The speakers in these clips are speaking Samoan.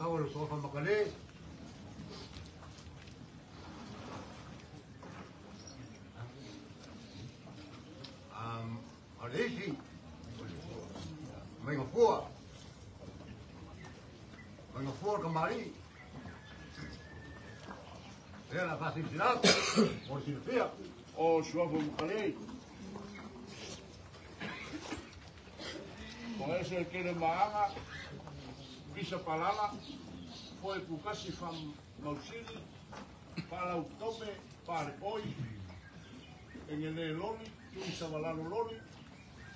Sao o le Suafa Matale, Alesi, Maigafua, Maigafua Kamari, Lea la faasilasila mo le silafia. O Suafa Matale, o ese kele maaga, Pisa Palala, Foe Kukasi Fam Mausili, Palau Tome, Pale Oi, Engele Loli, Tui Savalalo Loli,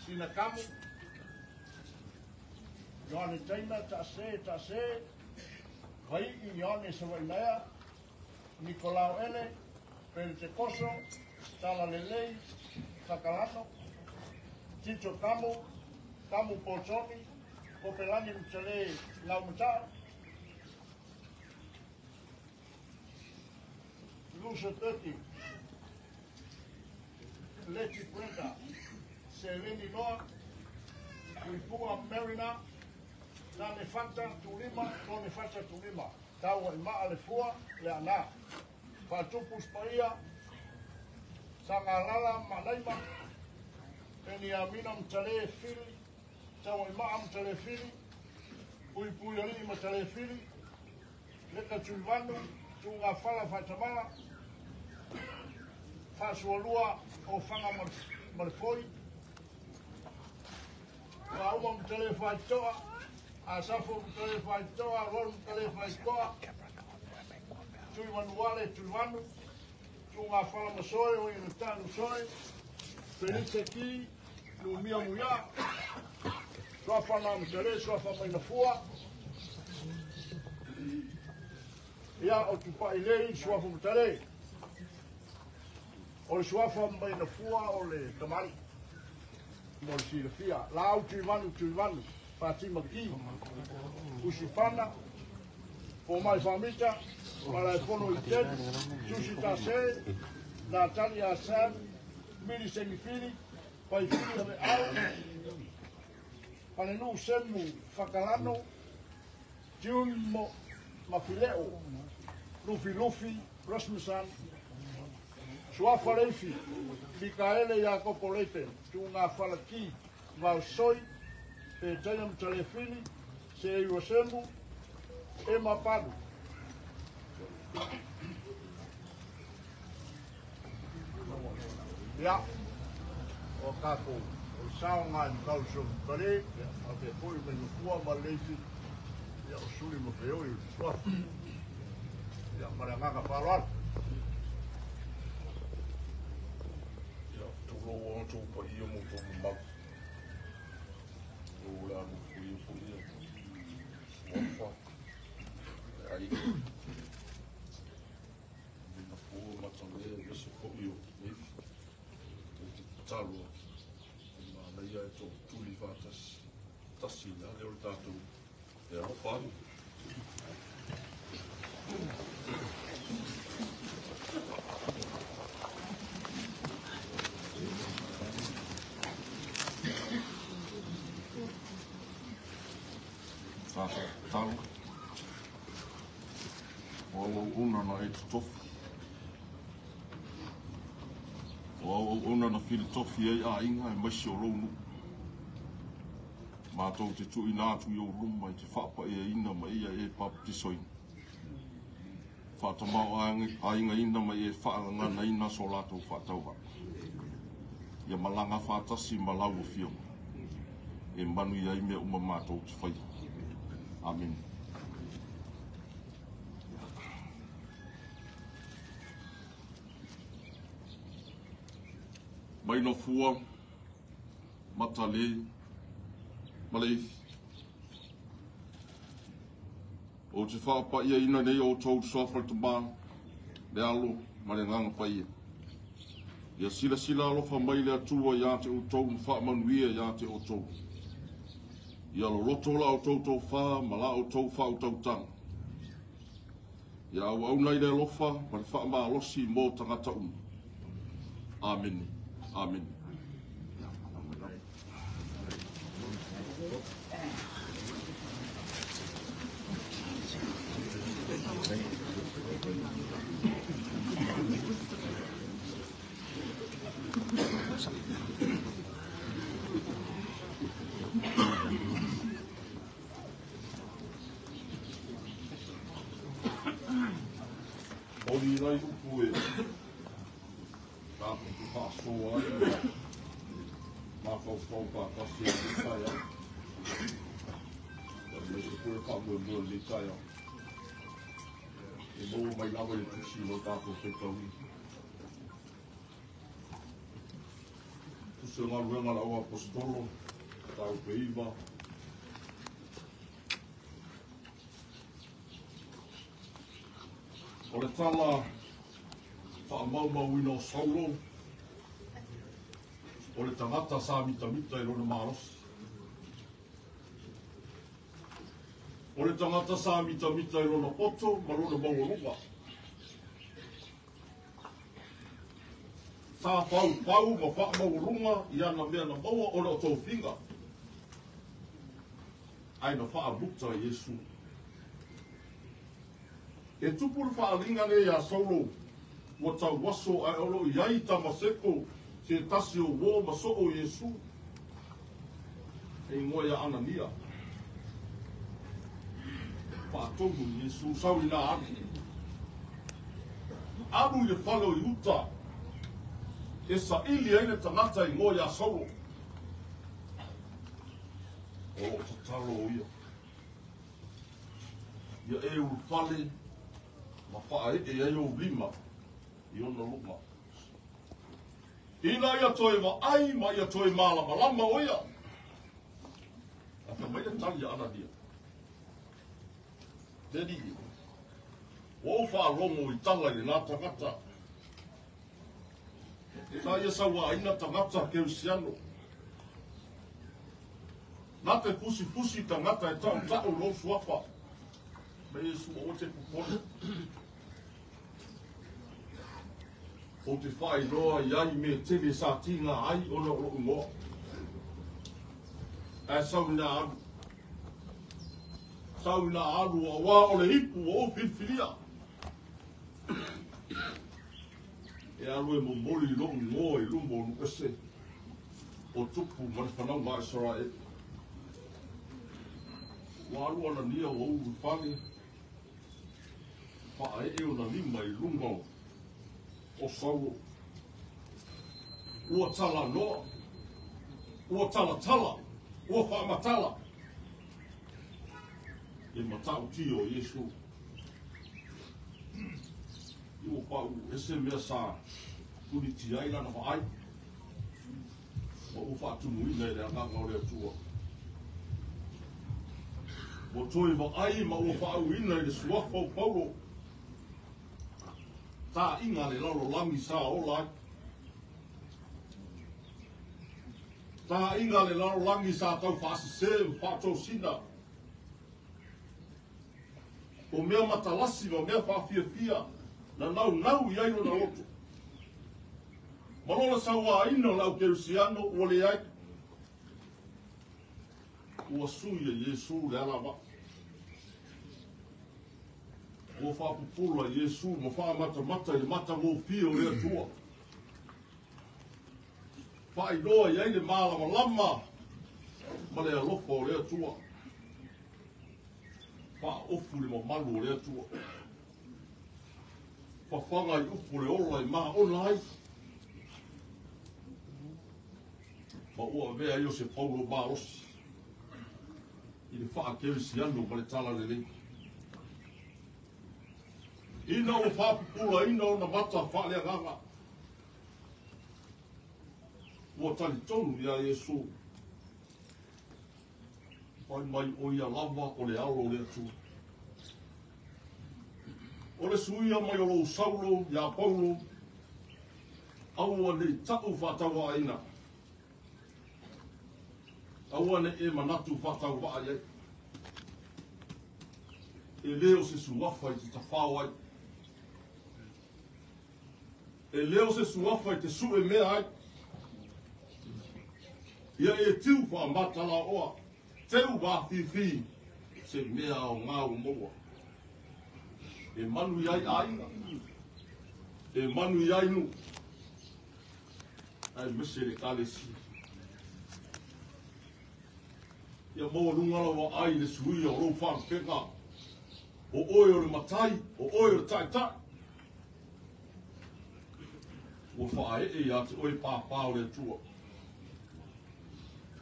Sina Kamu, Ioane Taina, Taase, Taase, Vai'i Ioane Savainaea, Nikolao Ele, Pentekoso, Tala Lelei, Sakalano, Tito Kamu, Kamu Polsoni, Kopelani Mtale Laumata, Luso Teti, Leti Brenda, Seleni Noa, Tuipua Marina, Nane Fata Tulima, Tone Fata Tulima, Taua i maa le fua, le ana. Faatupu Spaia, Sangalala Malaima, Peniamina Mtale Fili, Taua i maa Mtale Fili, Pui Pui Alii Mtale Fili, Leka Tuivanu, Tunga Fala Fatamala, Faasualua o Fanga Malefoi, Fauma Mtale Faitoa, Asafo Mtale Faitoa, Ron Mtale Faitoa, Tuivanuale Tuivanu, Tunga Fala Masoe, o Ina Tanu Soe, Felice Ki, Lumia Muia, Suafa na Mtale, Suafa Mainafua, Ia o Tupai Lei, Suafa Mtale. O le Suafa Mainafua o le Tamari. Mo le silafia. Lau Tuivanu Tuivanu, Fatima Ki, Usipana, Pomai Famita, Malaefono i Ten, Susi Tase, Natalia Sam, Mili Sengifili, Paifili Ave Au, Palenu Semu Fakalano, June Mafileo, Lufi Lufi, Rasmussen, Suafa Leifi, Mikaele Iakopo Leite, Tunga Falaki, Vausoi, Petaia Mtalefili, Seiwa Semu, Emma Palu. Ia, o kākou, o saoga i matau so matale, a te foi mai mafua ma leifi, ia o suli ma feoi o le suafa. Ia, ma le agaga faaaloalo. Ia, tulou ona tou paia ma outou mamalu. O le alu ia foi ia. Suafa. Le ai. Mina fua matale vese foi o leifi. O te tatalo atu. E manaia e tō tuli whātasi. Tasi le ale o le tātou. E alofa anu. Whātatalo. O au auauna na e totofi. O au auauna na filitofi ai aiga e maisi o lou nuu. Mātou te tuuina atu i ou luma i te faapaʻiaina ma ia e papatisoina. Faatamao aigaina ma e faalaganaina so latou faatauvaa. Ia malaga faatasi ma lau afioga. E manu ia ai mea uma mātou te faia. Amen. Mai no fua, matale, maleifi. O te faapaʻiaina nei o tou suafa le Tamā, le Alo ma le Agaga Paia. Ia silasila alofa mai le Atua iā te outou ma faamanuia iā te outou. Ia loloto la outou tofā ma la outou faautautaga. Ia auauna i le alofa ma le faamalosi mo tagata uma. Amene. Amene. nai upu e tatou te faasoa ai ma mafaufau faatasi ai i lenei taeao. Aemaise foi le faamoemoe o lenei taeao. E maua mai lava i le tusi o lo tatou faitauina. Tusi o galuega a le au aposetolo, mataupu e 9. O le tala faamaumauina o Saulo, o le tagata sa mitamita i lona malosi. O le tagata sa mitamita i lona poto ma lona maualuga. Sa paupau ma faamaualuga i ana mea na maua ona o tofiga. Ae na faamuta e Iesu. E tupu le faaaliga lenei iā Saulo, ua tauaso ae o lo o i ai i Tamaseko se tasi o uo ma soo o Iesu, e igoa ia Anania. Faatonu i Iesu, sau ina alu. Alu i le fale o Iuta, e saili ai le tagata e igoa ia Saulo. O lo o tatalo o ia. Ia e ulufale ma faaee ai ou lima i ona luga. Ina ia toe vaai ma ia toe malamalama o ia. A fai mai le tali a Anania. Le Alii, ua ou faalogo i tala i lena tagata. Sa ia sauaina tagata kerisiano. Na te fusifusi tagata e tautau lou suafa. Ma Iesu, aua te popole. Ou te faailoa i ai mea tele sa tiga ai ona o lou igoa. Ae sau ina alu. Sau ina alu auā o le ipu ua ou filifilia. E alu e momoli i lou igoa i luma o nuu ese o tupu ma le fanauga a Isaraelu. Ua alu Anania ua ulu i fale, faaee ona lima i luga o Saulo. Ua talanoa, ua talatala, ua faamatala le matautia o Iesu. I ua pau ese mea sa punitia ai lana vaai, ma ua faatumuina e le Agaga o le Atua. Ua toe vaai ma ua faauuina i le suafa o Paulo, taaiga a le lalolagi sa ola ai. Taaiga a le lalolagi sa tau faasese ma faatosina. O mea matalasi ma mea faafiafia na naunau i ai lona loto. Ma lona sauaina o le au kerisiano ua leai. Ua sui e Iesu le alavaa. Ua faapupula Iesu ma faamatamata i le matagofie o le Atua. Faailoa i ai le malamalama ma le alofa o le Atua. Faaofu le mamalu o le Atua. Fafaga i upu le ola e maona ai. Ma ua avea ai o se Paulo malosi i le faakerisiano ma le talalelei. Ina ua faapupulaina ona mata faaleagaga, ua talitonu iā Iesu, fai mai o ia lava o le Alo o le Atua. O le suia mai o lou Saulo iā Paulo, aua ne i ta'u faatauaaina, aua ne i e manatu faatauvaa i ai. E le o se suafa i te tafao ai. E le o se suafa i te sue mea ai. Ia e tiu faamatalaoa, teu vāfīfī, se mea aoga ua maua. E manu i ai aiga, e manu i ai nuu, aemaise le Ekalesia. Ia maualuga lau vaai i le suia o lou faalupega, o oe o le matai, o oe o le taitai. Ua faaee iā te oe pāpā o le Atua.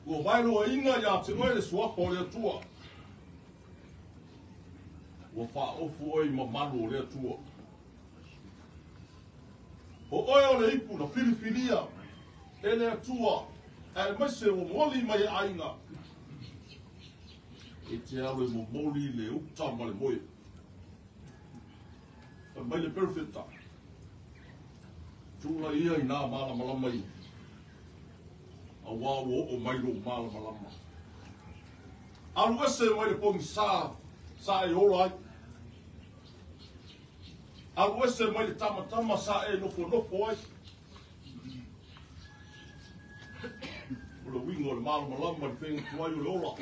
Ua vaeluaina iā te oe le suafa o le Atua. Ua faaofu oe i mamalu o le Atua. O oe o le ipu na filifilia e le Atua, aemaise ua momoli mai e aiga. E te alu e momoli le uta ma le moe. Fai mai le perofeta, Tula ia i nā malamalama i, auā ua oo mai lou malamalama. Alu ese mai le pogisā sa e ola ai. Alu ese mai le tamatama sa e nofonofo ai. O le uiga o le malamalama i le faiga tuai o le ola.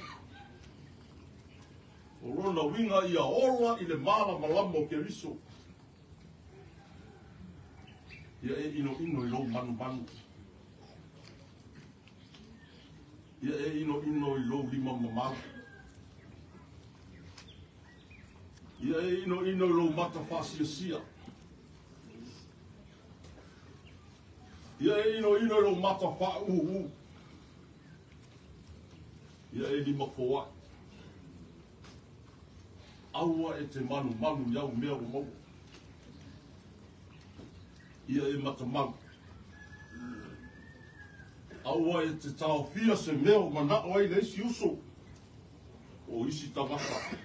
O lona uiga ia ola i le malamalama o Keriso. Ia e inoino i lou manumanu. Ia e inoino i lou lima mamau. Ia e inoino i lou mata faasiasia. Ia e inoino i lou mata faauuuu. Ia e lima foai. Aua e te malumalu i au mea ua maua. Ia e matamau. Aua e te taofia se mea o manao ai le isi uso o isi tagata.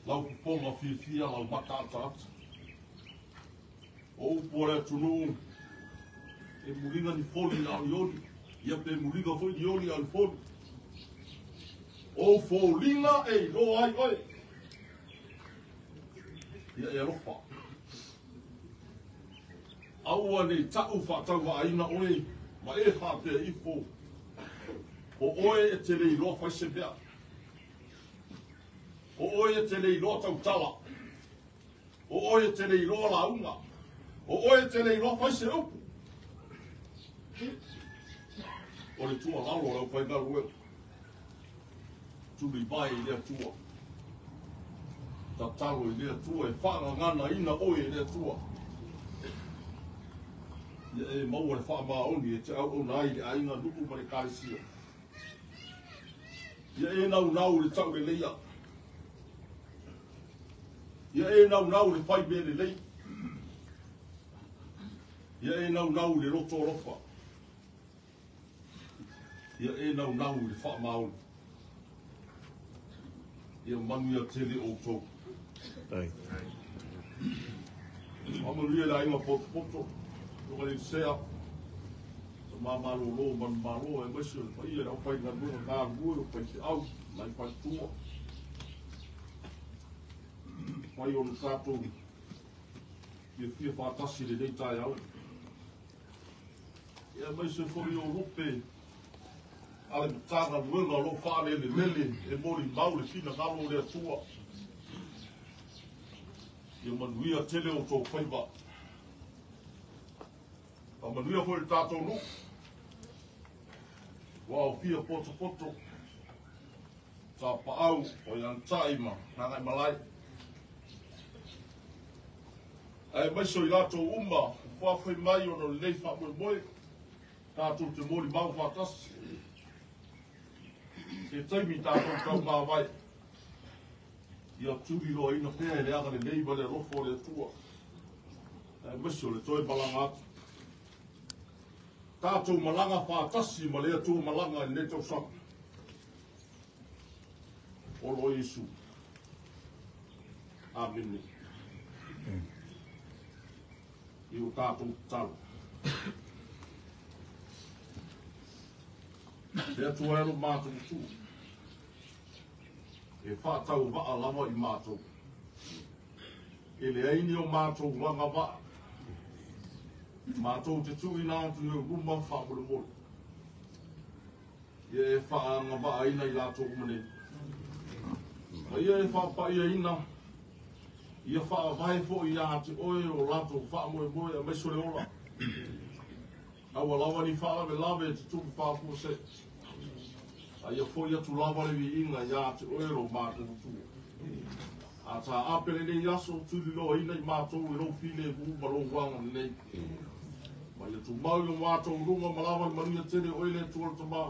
Lau fofoga fiafia, lau mata ataata. O upu a le atunuu, e muliga ni foli a o ni oli, ia pe muliga foi ni oli a o ni foli. O foliga e iloa ai oe. Ia e alofa. Aua nei ta'u faatauvaaina oe ma e faapea ifo, o oe e te le iloa fai se mea. O oe e te le iloa tautala. O oe e te le iloa lauga. O oe e te le iloa fai se upu. O le tuualalo a le aufaigaluega, tuli mai i le Atua. Tatalo i le Atua e faagaganaina oe e le Atua. Ia e maua le faamaoni e te auauna ai i le aiga, nuu ma le ekalesia. Ia e naunau i le tauleleia. Ia e naunau i le fai mea lelei. Ia e naunau i le loto alofa. Ia e naunau i le faamaoni. Ia manuia tele outou. Faamanuia le aiga potopoto, Susuga i le Sea, Tama malolo manumalo aemaise o le paia i le aufaigaluega galulue o faifeau mai faletua. Fai ona tatou fiafia faatasi i lenei taeao. Ia aemaise foi o lupe a le Matagaluega o lo o faalelelele e molimau le finagalo o le Atua. Ia manuia tele outou faiva. Faamanuia foi le tatou nuu. Ua aofia potopoto, tapaau o Ianatai ma Gagaemalae. Aemaise o i latou uma ua faafoi mai ona o lenei faamoemoe, tatou te molimau faatasi. Se taimi tatou taumavae, ia tuliloaina pea e le agalelei ma le alofa o le Atua, aemaise o le toe malaga atu. Tatou malaga faatasi ma le Atua malaga i lenei tausaga. Olo Iesu. Amene. I o tatou tatalo. Le Atua e lo matou tu. E faatauvaa lava i matou. E leai ni o matou agavaa. Matou te tuuina atu i ou luma faamolemole. Ia e faaagavaaina i latou uma nei. Ma ia e faapaiaina, ia faavae foi iā te oe o latou faamoemoe aemaise o le ola. Aua lava ni faalavelave e tutupu faafuasei. A ia foi atu lava le viiga iā te oe lo matou Atua. A tā apele nei aso tuliloaina i mātou e lou filemu ma lou agalelei. Ma ia tumau i o matou luga ma lava le manuia tele o oe le Atua le Tama,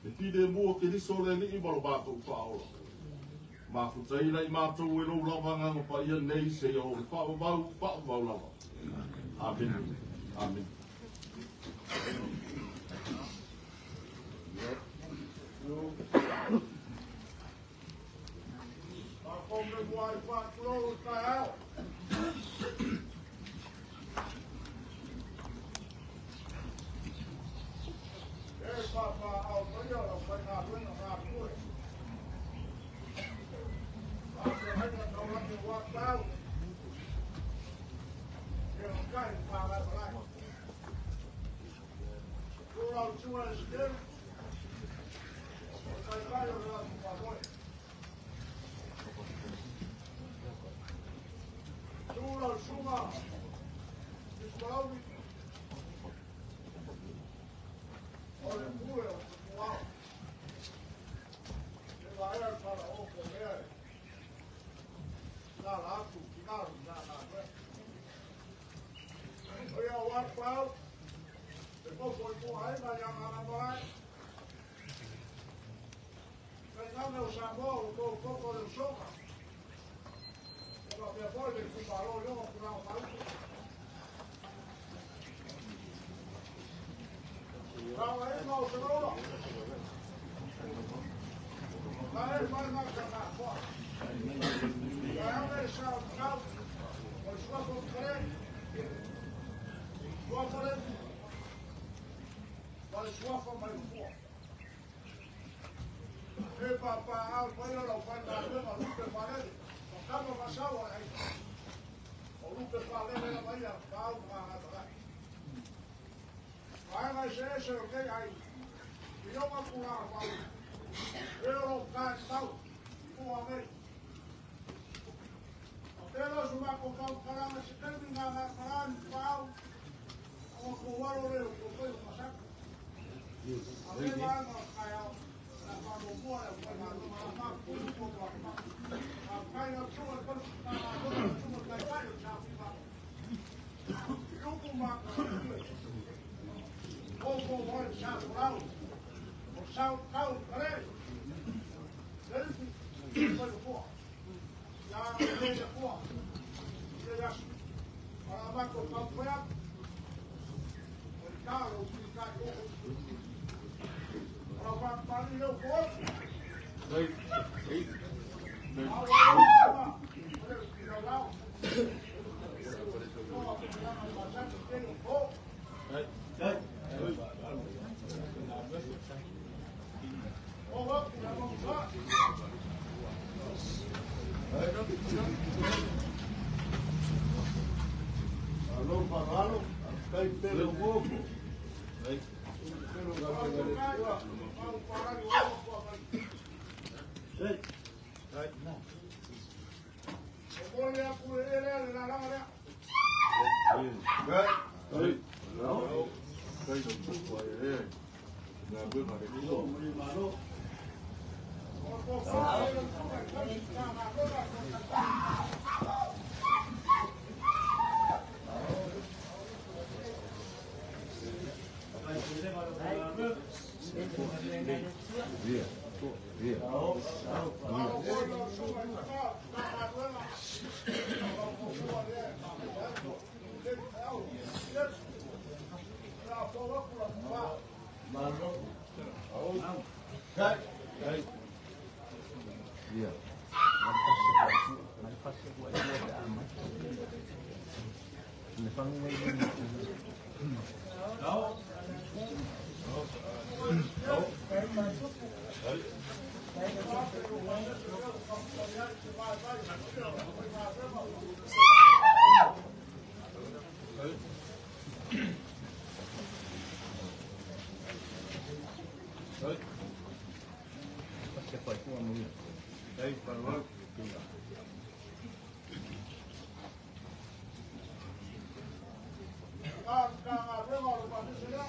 le filemu o Keriso le Alii ma lo matou Faaola. Mafutaina i matou e lou lava Agaga Paia nei seia oo i le faavavau, faavavau lava. Amene. Amene. Tatou me muai faatulou i le taeao. E pāpāao paia o lau faigaluega galulue. Faafeagaiga taulagi aua tau. E okai i malaemalae. Tu lau susuga i le Sikelu, o le taitai o le latou faamoe. Tu lau susuga i Palauli, o le pule o Tupuao. E vaea le falaoo po mea e lala atu tina o le Matagaluega. O ia o atu au, e nofo i mua ai ma le agalamalai. Tainane o Samoa ua tou toto le usoga. E faapea foi le itumalo i ona tulaga faaupu. Saoaina o Senoula. Na e mai na ka koa. Taeane sa o tau. O le suafa o Kare. Suafa le ma le suafa mai fua. E pāpā au paia lau faigaluega Lupe Falele. Ma kama masau o le aiga. O Lupe Falele lava ia pau ma agalamalai. Vaega eseese o nei aiga. I ona tulaga faaupu. E o lou tae tau i mua nei. O tele o so matou faamatalaga se taimi gagaemalā ni paau ona tou alo lea o tou faiva masani. A le vaega o le taeao, o le a faamuamua le aufaigaluega la matou ua atu Faafetai lau susuga i le tausi Matagaluega lau susuga i le Taitai o le SPG. I upu ma matagofie. Fofo ai le sa folau, o le sao tau i kale, le ifi, le faiva Ia agalelei le Atua i lenei aso. O le a matou taumafai atu, o le ta lou filitai oo. O lau faatupalii lea ua footi. A ua lau susuga o le Laulao. Toga tupulaga masani tele o po. O hoki la mamusa. Malo faaaloalo, faafetai pele o mofo. Pele o galuega a le Atua. Mau palagi o o mai. O moli atu e ele le lalaga lea. O tofa e le susuga i tausi Matagaluega o Taitai. Malo foi lau susuga i tama Matagaluega. O lau tofa lea e mafuta ai i lenei taeao. Iesu. O le a fou atu lau tofa. A Matagaluega o le Pasese lea.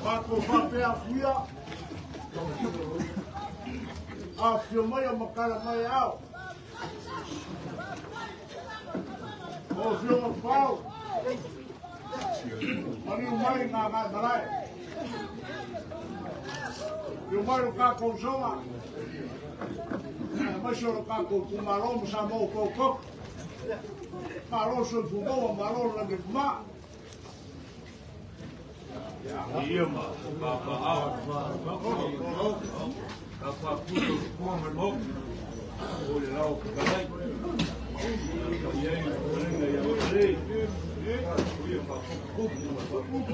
Mātou whapea fuia. A whio mai o makara mai ao. O whio o pau. Maniu mai ngā ngai marae. Whio mai ro kākou songa. Mai so ro kākou kumalo ma sa mou kōkok. Malo soifua malo lagi ma. Ia ma pa ao ka pa puto ko ma mo o le lao ka lai ia ia ia ia ia pa ku ku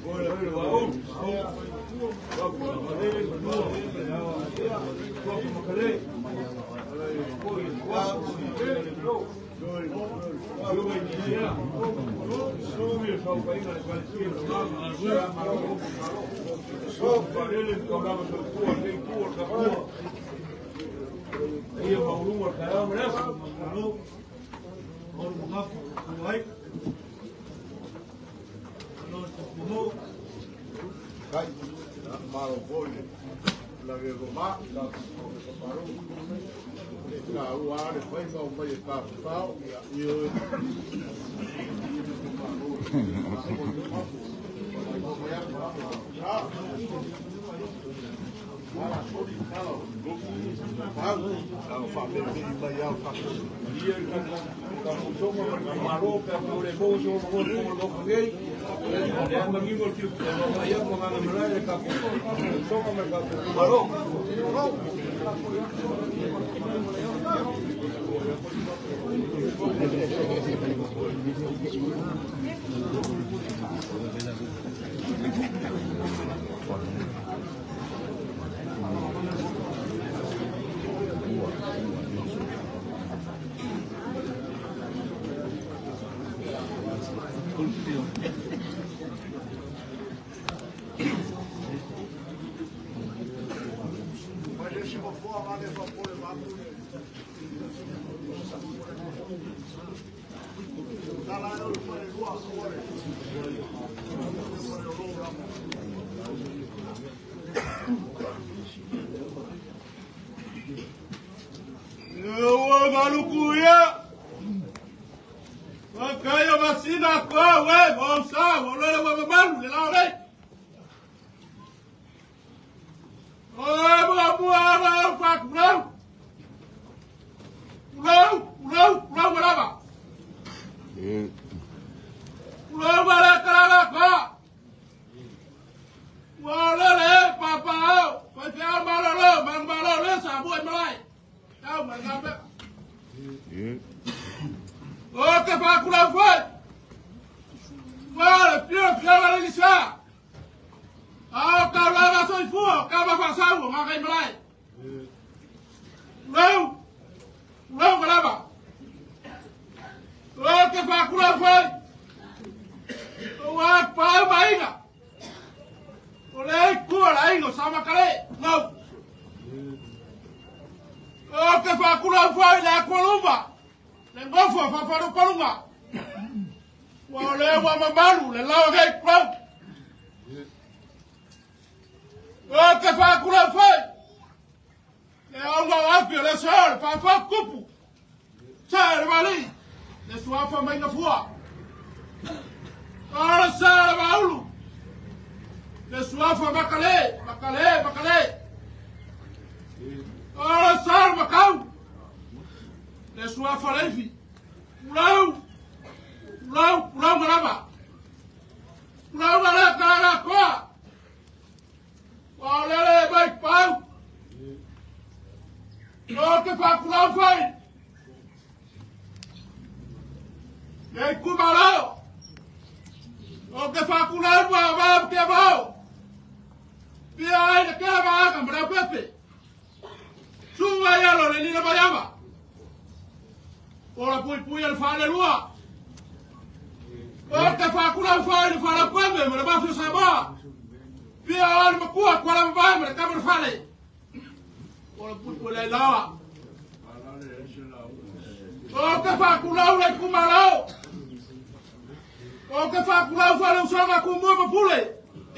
o le wa o o ko ma le no ko ma kale ko ia wa ko La ua le fai mau mai e pāpau, ia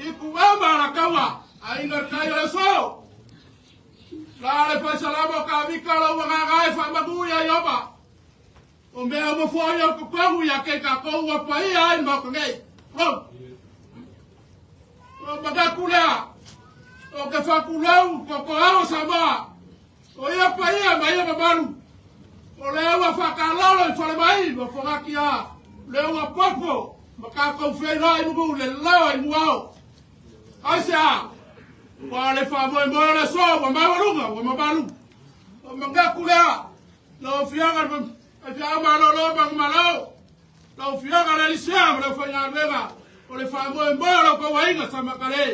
i I ku au ma la kaua. Aiga tai o le so. La le faisalama o ka vika lau agaga e faamagu ia Ioba. O mea uma foi o totonu ia ke tatou ua paia ai ma maota nei. Lou. O manatu lea. O te faatulou totoau o Samoa. O ia paia ma ia mamalu. O lea ua faatalolo i falemai ma fogatia. Le ua popo ma tatou feiloai nugu le leo ai muao. Ai se a. Ua le faamoemoe o le aso ua maualuga ua mamalu. O manatu lea. Lau Afioga i le Fiaga Malolo ma Malo. Lau Afioga le Elisea ma le aufaigaluega. O le faamoemoe o lau tauaiga Samakale.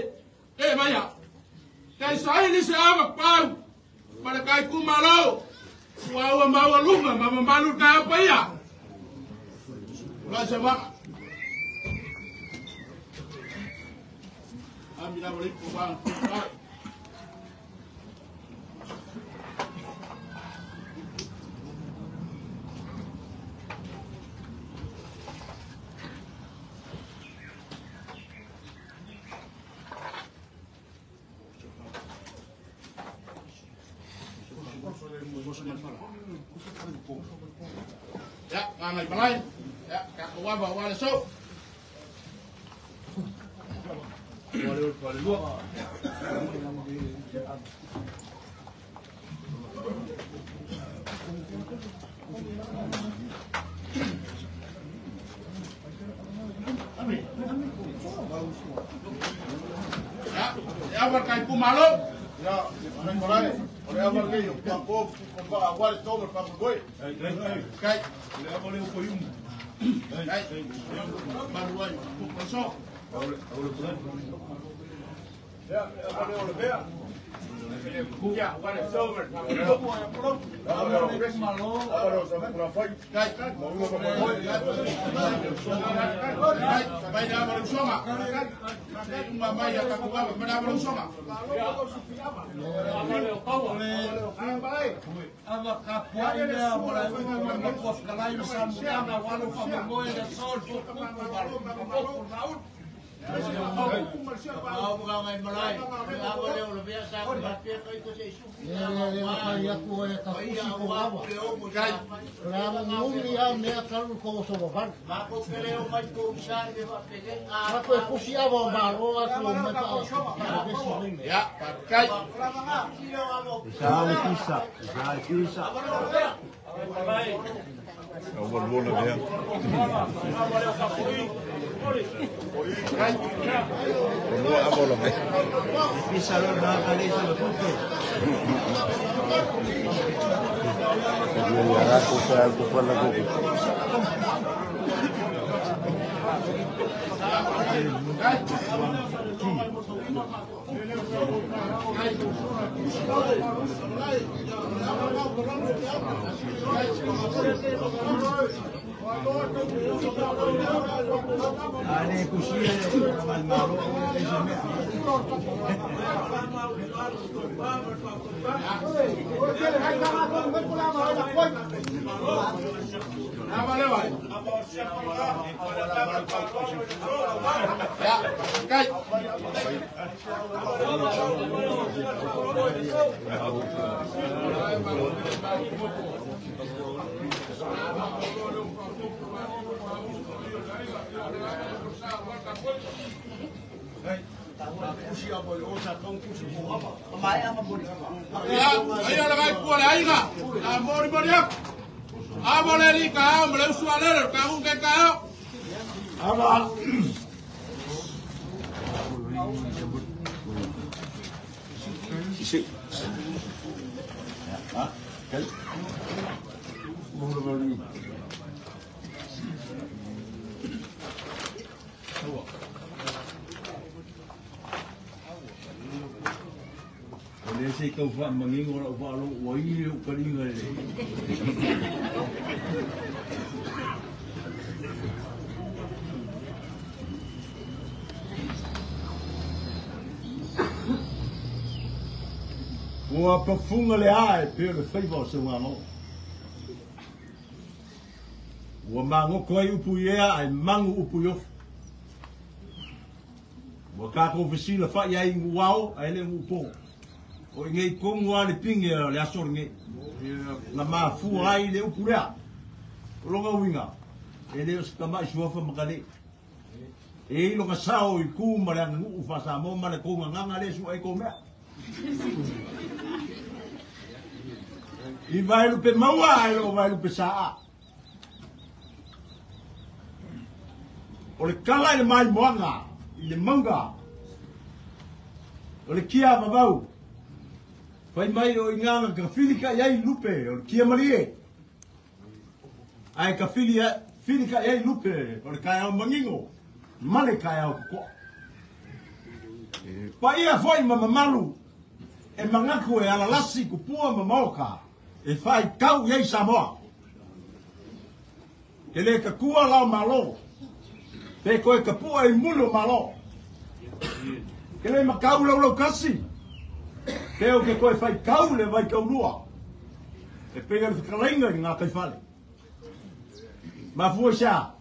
E maia. Kai saili se ava pau. Ma le kai kumalo. Ua ua maualuga ma mamalu ka paia. Ula se waka. Ami la wale ko ba. Ya, ngai malai. Ya, ka ko wa wa le so. Wale lua. Ya, ya wa kai ku malo. Ya, ngai malai. O le ava lei o pa ko pa wa le to pa ko. Kai. Le ava le ko yumu. Kai. Maluai ko so. Ya, ava le o le bea. Ya, wa le silver. Kai. Kai, vai na ava le usonga. Uma mai a ka ko wa, ma na ava le usonga. Ava ka puai lea mo la ma ko fkalai sa mo na walo fa mo le sol fo ku ku ba Ua pafunga le ae pe le faiva o se uago. Ua magoko ai upu i ea ai mangu upu i ofu. Ua tatou fesilafa'i ai i nuuao ae le nuupo. O i inei tonu lava le pine o le aso lenei na mafua ai le upu lea. O lona uiga, e le o se tama'i suafa Makalei. E i ai lona sao i tu ma le aganuu faa-Samoa ma le tou gagana lea e sue ai tou mea. I vaelupe maua ae le o vaelupe saa. O le tala i le maimoaga i le mauga o le kia vavau. Fai mai o i ina na tafili kai ai lupe o le kia malie. Ae tafili fili kai ai lupe o le taeao manino ma le taeao totoa. Paia foi ma mamalu e manatu e alalasi tupua ma maota e faitau i ai Samoa. E le tatua lao Malo, pe toe tapua i muli o Malo. E le matau laulautasi, pe ou te toe faitau le vaitaulua, e pei o le fetalaiga i le gataifale. Mafua i se a?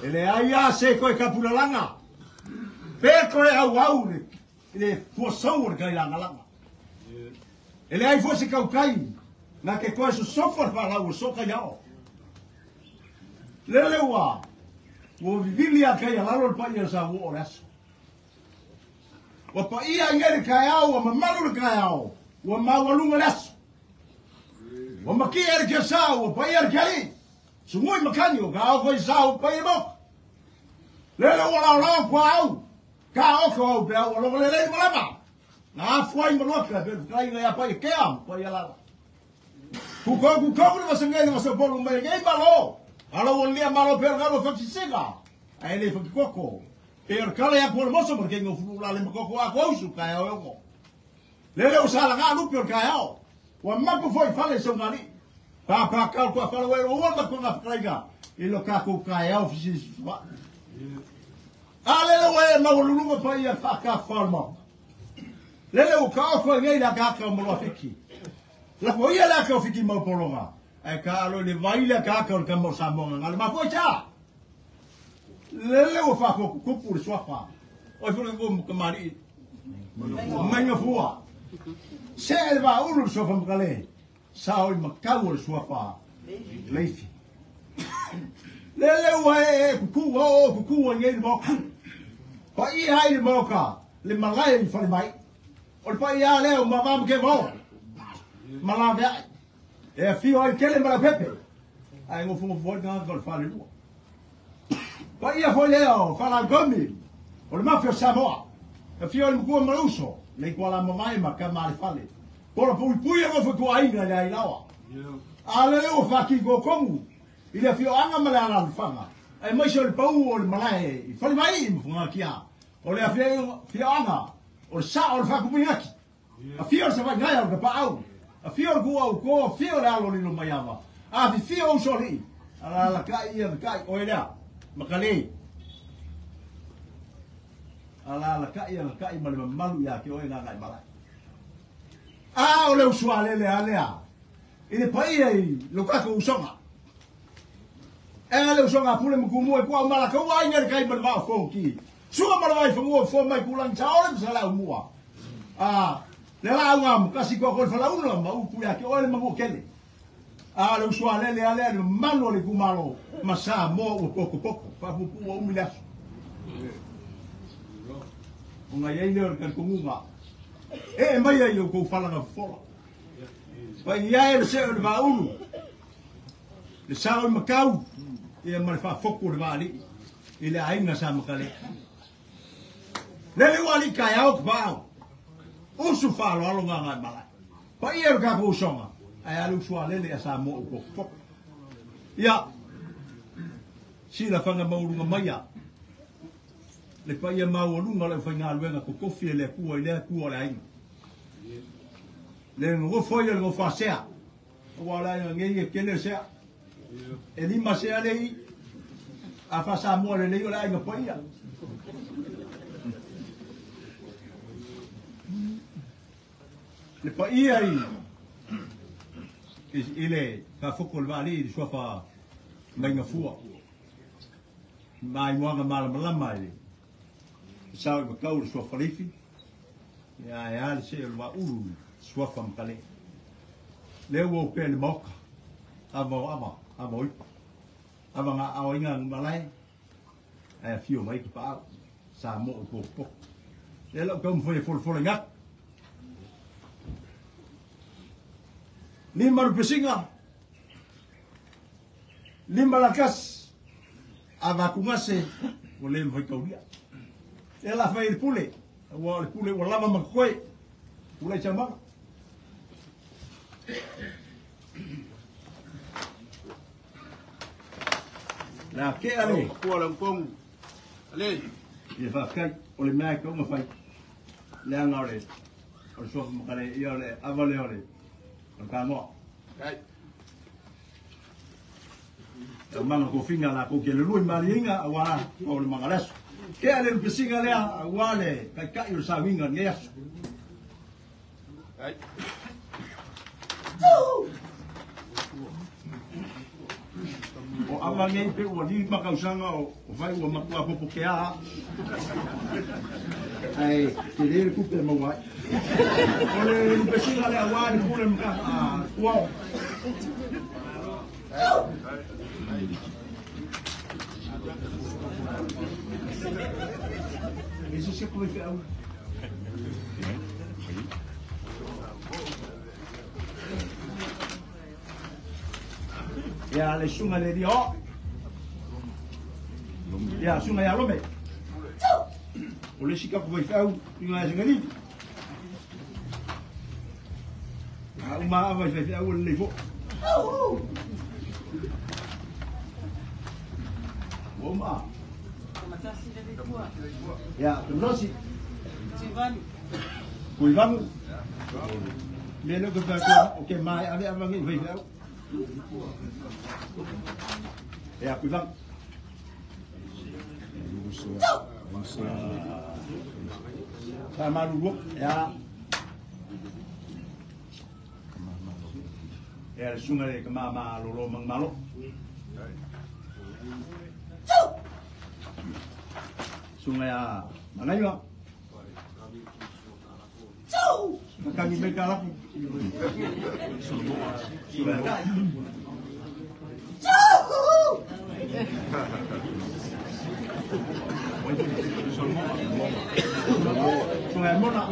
E leai lava se toe tapulalaga, pe toe auau i le fuasau o le tailagalaga. E leai foi se tautai na te toe sosofa le faalau o soka i ao. Lele ua vivili a kai alalo le paia sa ua o le aso. Ua paia i nei le taeao, ua mamalu le taeao, ua maualuga le aso. Ua makia le kiasa, ua paia le kialii. Sugui makani o ka oko i sa ua paia mo. Lele ua laolao kua au, ka oko au pe au aloga lelei malama. Na afu ai ma loka pe whakai ngai apa i kea pa i alala. Kukou kukou le vasangei le vasapolu mai ngai malo. Alo ua lia malo pe ngalo whakisega. Ai le whakikoko. Pe o kale a kuala moso ma kengo fulu la le makoko a kousu ka e ogo. Lele o sala ngā lupe o ka e ao. Ua mapu foi fale se ungali. Pa pa kau kua fale wero ua ma kua whakaraiga. I lo kākou ka e ao fisisi. A lele ua e maualuluga pa ia whakawhal mau. Lele o ka oko e ngei la ka o maloa fiki. La ko ia la ka o fiki mau polonga. Ai ka alo le vai la ka ka o le kama o Samoa ngā le mafua cha. Lele o whako kupu le suafa. Oi fura ko mukamari. Mainga fua. Se e va ulu le suafa makale. Sa oi makau o le suafa. Leifi. Lele ua e kuku o kuku o ngei le moka. Pa i hai le moka. Le malae i whare mai. O le pai a leo ma mamu ke vao. Malave ai. E whio ai kele mara pepe. Ai ngofu ngofu voi ngā ka o le whare lua. Pa ia foi leo, whala gomi. O le mafia o Samoa. E whio ai mkua marauso. Le kua la mamae ma ka maale whale. Pora pui pui e ngofu kua ainga le ai lawa. A le leo whaki ko kongu. I le whio anga ma le ala whanga. Ai maise o le pau o le malae. I whare mai i mfunga kia. O le whio anga. O le sa o le whakuminaki. A whio le sawai ngai o le paau. A whio le kua au ko, a whio le alo lilo mai awa. A whio uso li. A la la kai ia kai oe lea. Makalei. A la la kai ia kai ma le mamalu ia ke oe ngā ngai malai. A o le usua lele a lea. I le paia i lo kako usonga. E le usonga pule mkumu e kua umala ka ua inga le kai ma le vao fōki. Sua ma le vai whangua fō mai kulangi sa ole msa lau mua. A le la unga mukasi kua koe whalauna ma upu ia ke oe le mangu kele. A le usua lele a lea le manu o le kumalo ma sa moa ua poko poko. Whapupu ua umi le aso. O ngai ei leo le karikongunga. E mai ai o kou whalanga fola. Pai ia e le seo le vaulu. Le sao i makau. Ia ma le whafoku o le vaali. I le ainga sa makale. Lele ua li kai au ka paau. Usu whalo alo ngā ngai malai. Pa ia le kako usonga. Ai alu usua lele a sa moa uko poko. Ia. Sila whanga maurunga maia. Le paia maualunga le whainga luenga ko kofi e le kua i le kua le ainga. Le ngofo ia le ngofa sea. Ua le ainga ngei e kele sea. E lima sea le i. A whasa moa le leo le ainga paia. Le paia i le whafoko le vaali i le suafa mainga fua. Mai moanga malamalama i le. Sao i makau le suafa leifi. Ia e a le see o le vaaulu i suafa Makalei. Lea ua opea i le maoka. Ava o ava, ava o ipa. Ava nga ao inga malae. Ae afio mai Tapaau. Samoa o popopo. Lea lau taumafai e folafola i gatu. Lima Lupesiga, lima Lakasi, ava Atugase, ua le mafai taulia. Lea la fai i le pule, ua o le pule ua lava ma totoe. Pule i saunoaga. La kea le. Kua le kongu. Ale. Ia faafetai, o le mea e tau ona fai, leaga o le o le suafa Makalei, ia o le ava lea o le o le Kanoa. Taumaga tofiga latou te lelua i maliega aua o le magaleaso. Tea le lupesiga lea aua le taitai o le sauniga i lenei aso. O ava nei pe ua 5 tausaga o fai ua matua popokeā. Ae tele le tupe e maua ai. O le lupesiga lea aua le pule ma tuao. E se se koe feau. Ia le susuga i le Lia o. Ia susuga ia Lome. O le isi tatou faifeau i ngai Sengalili. A uma ava i faifeau o lelei foi. Ua uma. Ia, Tamatasi. Kuivanu. Mea lea ou te fai atu, o ke mae ave ava nei i faifeau. Ia, Kuivanu. Sa malulu ia. Ia le susuga i le tama malolo manumalo. Susuga ia Manaia. Makani mai ka lapu. Susuga ia Tai. Susuga ia Mona.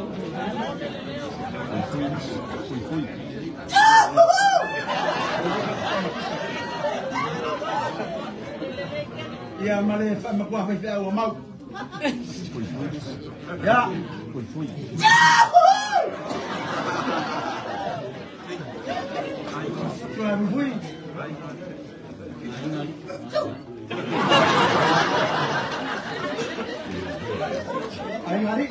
Ia ma le faamatua faifeau a Mau. Ia. Susuga ia Fuifui. Aiga Alii.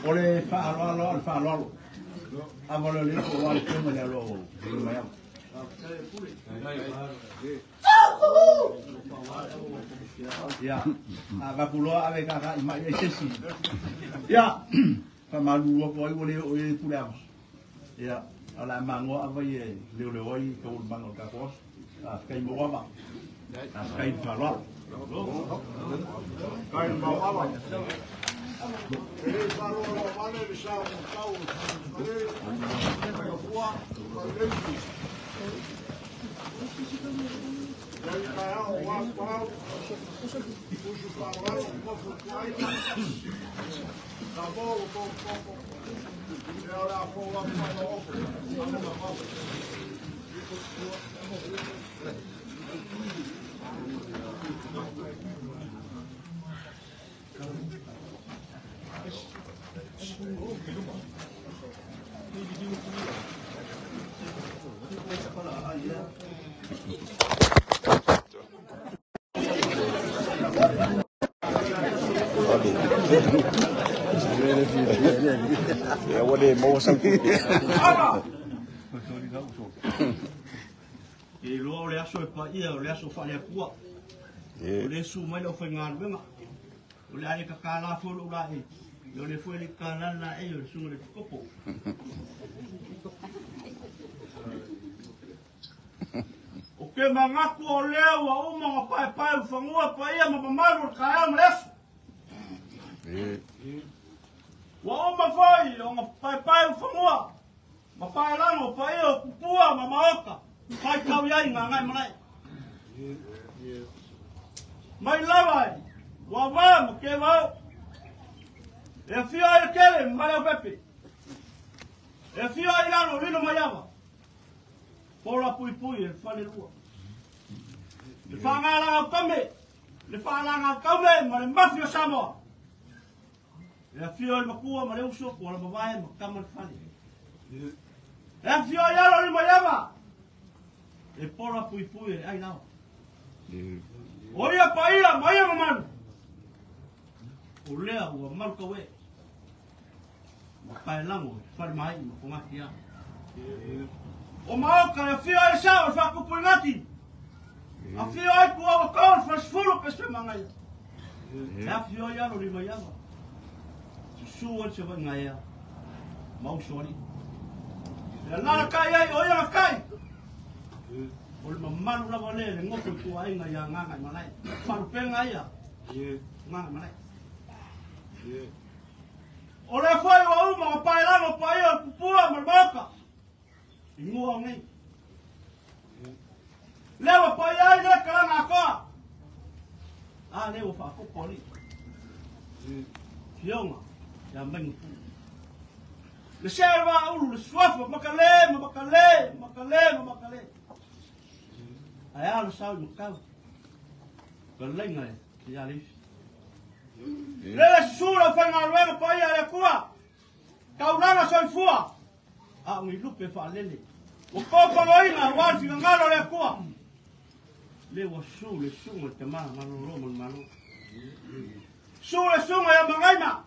O le faaaloalo o le faaaloalo. Ava leo le o le afioga i le alo o Maiava. Ia, a avatu loa ave kaka i mai ai se isi. Ia, faamalulu atu ai ua le oo i ai le pule ava. Ia, o le a magoa ava ia e leoleo ai taualumaga o le tatou aso. Faafetai mo ava. Faafetai i le faaaloalo. Kai mau ava. E le faaloaloa vale le sa o matau o le Faiofua, Faileifi. Nei taeao o Apau, usu faamalalo, nofo tuaina, Samoa ua topetopo, ea o le a fou atu faaoooto, ave ma vave. Ia ua le maua sau tupe. E iloa o le aso e paia, o le aso faale-Atua. O le su mai le aufaigaluega. O le a le tatala foi lou laei. O le foi le tatala le laei o le susuga i le Pikopo. O te manatu o lea ua uma ona paepaeulufanua paia ma mamalu o le taeao ma le aso. Ua uma foi ona paepaeulufanua ma paelago paia o tupua ma maota faitau i ai Gagaemalae. Mai lava i Uauvā ma Tevaao, e afio ai le Tele ma Maleaupepe, e afio ai lalo o Lilo Maiava, Pola Puipui e le Falelua, le Faagalagautame, le Faalagautaume ma le Mafi o Samoa, e afio ai le Matua ma le Uso, Tuala Mavae ma Tama le Fale. E afio ai alo o Lilo Maiava, e Pola Puipui e le Ailaoa. O ia paia ma ia mamalu, o lea ua malu tauee ma paelago i Falemaai ma Fogatia. O Maoka e afio ai le sao o le Faakupu i Gati, afio ai Puaua Tau le Falesefulu pe Semagaia, e afio ai alo Limaiava, susu ai le Savaii Gaea ma Usoalii. E alalatai ai o ia na tai, o le mamalu lava lea le goto i tuaaiga ia Gagaemalae, faalupega ia Gagaemalae. O lea foi ua uma ona paelago paia o le tupua ma le maota i mua o nei. Lea ua paia ai le kalana atoa. A lea ua faapopo alii. Fioga ia Mainupú. Le sea o le vaaulu, le suafa, Makale ma Makale, Makale ma Makale. Ae a le sao i Makau. Kalaiga e ia Leifi. Lele susu le aufaigaluega paia a le Atua. Taulaga soifua. A o ni lupe faalele. Ua topoloina aua le finagalo o le Atua. Le ua su le susuga i le tama malolo ma le Malo. Su le susuga ia Magaima.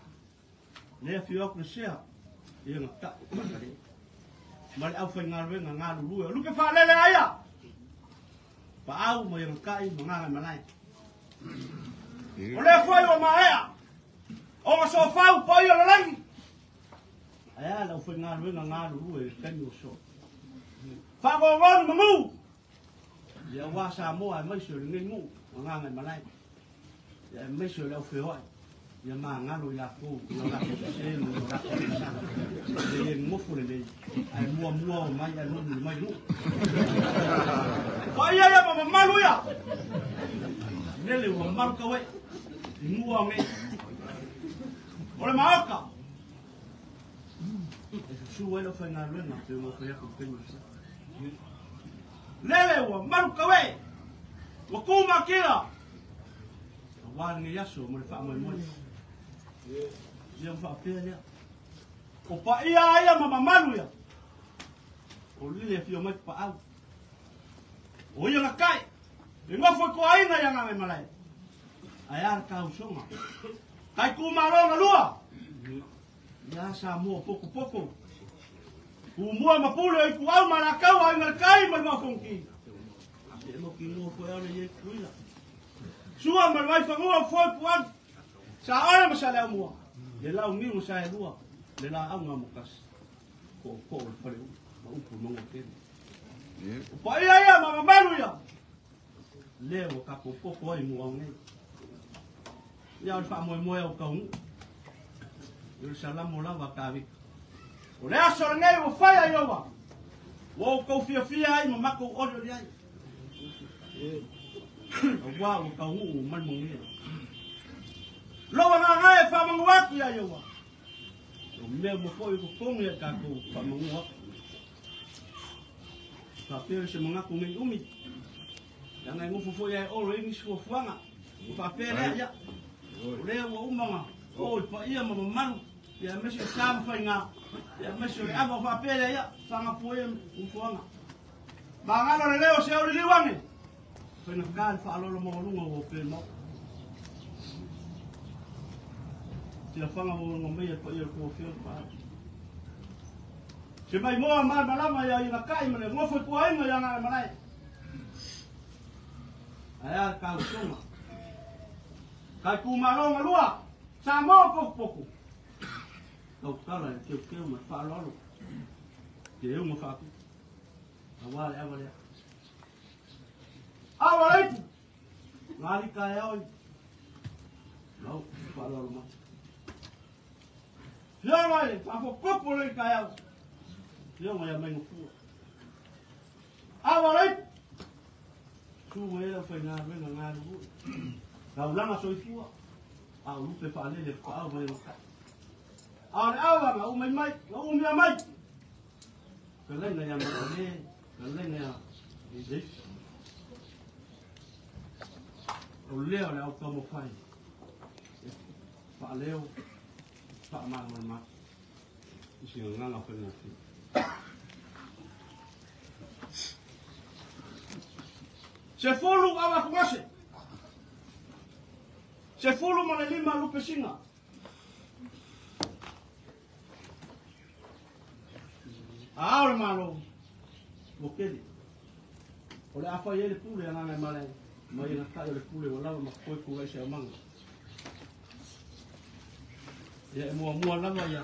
Le afio atu le sea ia na tau Makale. Ma le aufaigaluega galulue. O lupe faalele aia. Paau ma ia na tai ma Gagaemalae. O lea foi ua maea ona sofau paia o le lagi. Ae a le aufaigaluega galulue i le taimi ua soa. Faagogonu manu ia aua Samoa aemaise o lenei nuu o Gagaemalae. Ia aemaise o le aufeoai ia magalo i latou i o latou sese ma o latou tausaga. E le nofo lelei ae muamua o mai ae mulimuli mai nuu. Paia ia ma mamalu ia. Lele ua malu tauee i mua o nei. O le maota. E susu ai le aufaigaluega pe ua fai atu i le taimi o le soa. Lele ua malu tauee. Ua tu matila. Aua lenei aso ma le faamoemoe. Ia ua faapea lea. O paia ia ma mamalu ia. O lele afio mai paau. O ia na kai. E nofo i toaiga ia Gagaemalae. Ae a le tausoga. Tai tumalo na lua. Ia Samoa pokopoko. Tumua ma pule o ituau ma lakaua ai le kai ma le mafongi. E mo ki no foi ole ye kuila. Sua ma le vaifanua foi puan. Sa ole ma sa le aumua. Le lau niu ma sa e lua. Le la auga mo kasi. Ko ko le fale u. Ma upu mango tele. O paia ia ma mamalu ia. Lea ua tatou ai mua nei. Ia o le faamoemoe o taunuu. I le salamo lava a Tavita. O le aso lenei ua faia Iowa. Ua outou fiafia ai ma matou olioli ai. Aua ua taunuu ma le manuia. Lou agaga e faamanu atu ia Iowa. O mea uma foi o totonu ia tatou faamanu atu. Faapea se manatu nei umi. Leaga e nofo foi ae olo i nisi fuafuaga. Ua faapea lea, ia, o lea ua uma ona oo i paia ma mamalu, ia aemaise o sa ma faiga, ia aemaise o le ava. Ua faapea lea, ia, fagafua ia fuafuaga. Magalo le leo o se auliliu ane. Faigata le faaaloalo maualuga ua opea i le Maota. Tiafaga ua oga mai e paia o le tou afioga paau. Se maimoa malamalama ia Inatai ma le nofo i tuaina ia Gagaemalae. Ae a le tausoga. Kai tumalo na lua, Samoa potopoto. Tautala e teuteu ma le faaaloalo. Te euga faatupu. Aua le ava lea. Awa leipu. Ngali ka oi. Lau whaaloalo mai. Fia mai, whaafokopo le ka au. Fia mai a mai ngopua. Awa leipu. Tu mai lau whainga renga ngā ruhu. Raulanga soifua. A lupe whaalele kwa au mai ngaka. A le awa nga umai mai, nga umia mai. Ka lenga ia makale, ka lenga ia leifu. O lea o le au taumafai. Faaleo, faamalamalama. I se gagaga faigofie. Se fulu awa kungase. Se fulu ma le lima lupe singa. A o le malo. Ua kele. O le afa i ai le pule agaga e malae. Mai e gatai o le pule ua lava ma koe kula'i se aumaga. Ia e muamua lava ia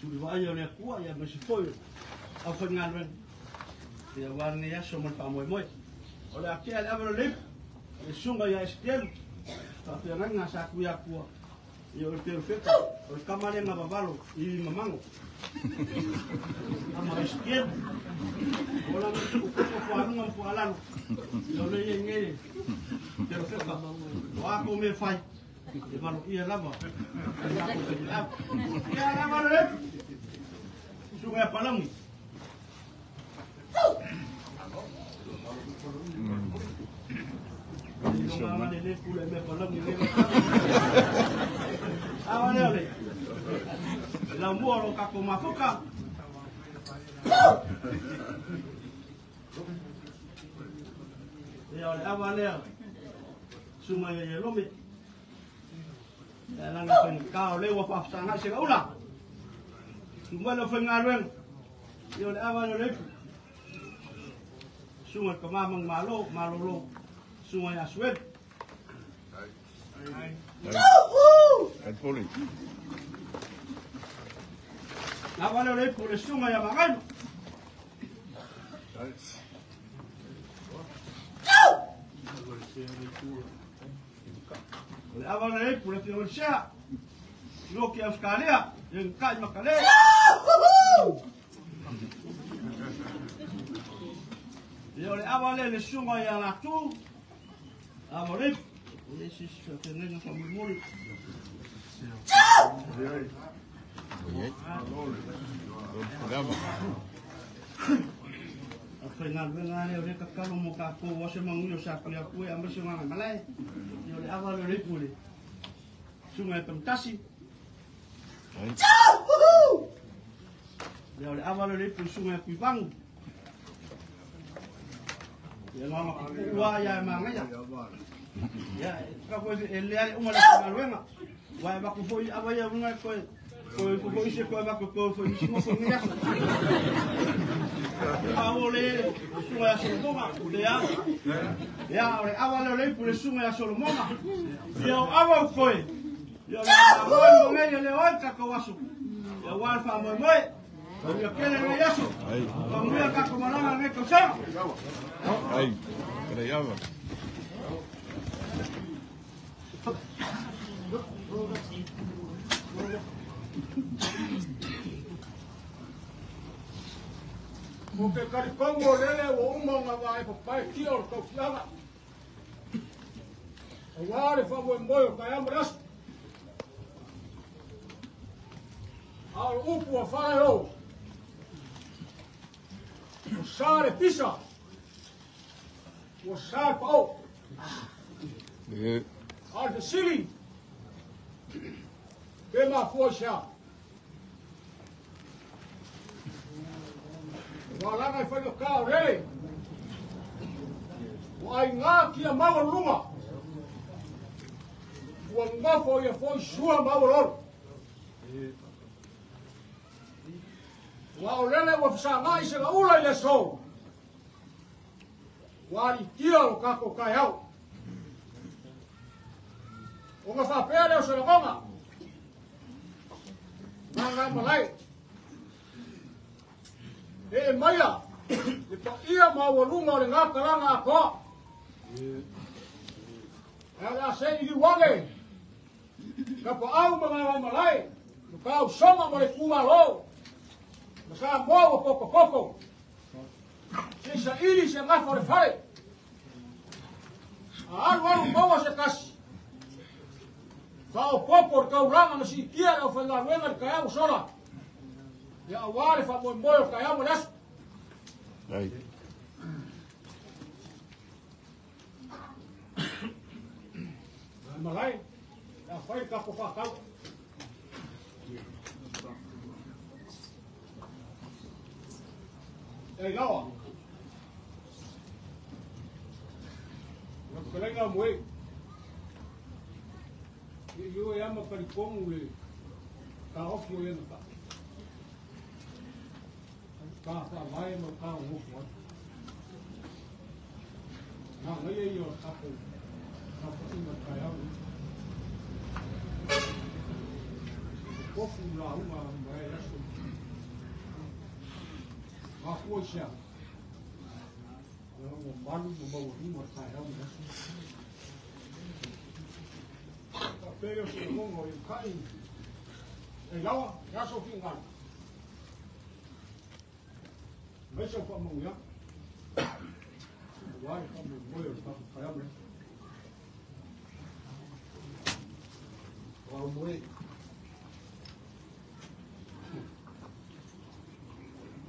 sulivaai o le Atua ia ma se foi o aufaigaluega. Ia aua lenei aso ma le faamoemoe. O le a tea le ave o le leipu, le susuga ia Esekielu, faafeagaiga sa Tuiatua, ia o le perofeta, o le tama lea na vavalo i mamago. Ama Esekielu, o lana tuukopo fualuga ma fuaalalo, ia o lea ia i nei le perofeta, o a kou mea fai, e valoia lava, e lako faifeau. Ia le ave o le leipu, susuga ia Palauli. Lau mua o lo tatou mafuka. Ia o le ava lea. Susuga ia Ierome. Ia lana faigata o lea ua faafesagai se gaula. Susuga le aufaigaluega. Ia o le ava lea o le ipu. Susuga i le tama manumalo, malolo. Susuga ia Sueli. Ava lea o le ipu le susuga ia Magaino. O le ava lea o le ipu le afioga i le Sea. Loki Australia, e gatai ma kale. Ia o le ava lea le susuga ia Latu. Ava o le ipu. E se isi faafeagaiga faamolemole. Aufaigaluega lea o lea tatalo mo tatou aua se manuia o sa Tuiatua aemaise o Gagaemalae. Ia o le ava lea o le ipu le susuga ia Tamatasi. Ia o le ava lea o le ipu le susuga ia Tuivagu. Ia na ona pupuu lava ia e manaia. Ia e tatau foi e lea le uma le aufaigaluega. Ua e avatu foi ava ia uiga e toe toe ifo foi isi e toe avatu e toe foi nisi nofo i lenei aso. A o le susuga ia Solomona, lea. Ia o le ava lea o le ipu le susuga ia Solomona. Ia o ava o koe. Ia o le faamoemoe nei e leo ai le tatou aso. Ia aua le faamoemoe. Manuia tele lenei aso. Manuia tatou malaga lenei tausaga. O ke kalikongo o lele ua uma ona vae papae tia o le tausiaga. Aua le faamoemoe o taeao ma le aso. A o le upu a Faraeo, ua sa le pisa, ua sa le paao. A o le fesili, pe mafua i se a? Ua laga i faigata o lele, ua aiga kia maualuluga, ua nofo ia foi sua maualolo. Ua o lele ua fesagai se gaula i le aso, ua alitia lo tatou taeao. Ona faapea lea o se lagona, Gagaemalae, ee maia le paia maualuga o le gatalaga atoa. Ala se i wange. Ka pa au ma ngai malai. No ka usonga mo le kumalo. Ma sa moa poko poko. Se sa ili se ngafo le fale. A alu alu maua se kasi. Fa o popo le kaulanga na siitia le aufaigaluega le taeao sola. Ia auā le faamoemoe o le taeao ma le aso. Ai. Malai, a fai le tatou faatau. E lawa. Ua fetalaiga moe. I io e ama talitonu le taofi o ia na ta. Ka faavae ma ka nofo ai. Nā ngaia ia o tatou tapuaiga o le taeao lenei. Tofu lauga mai ai aso. Mafua i se a? Ia ua malu ma maualuga le taeao ma le aso. Faapea lea o se lagona o Ierukai e lawa, e aso finagalo. Mai sau faamanuiaga. Aua le faamoemoe o le tatou taeao ma le aso. Au moe.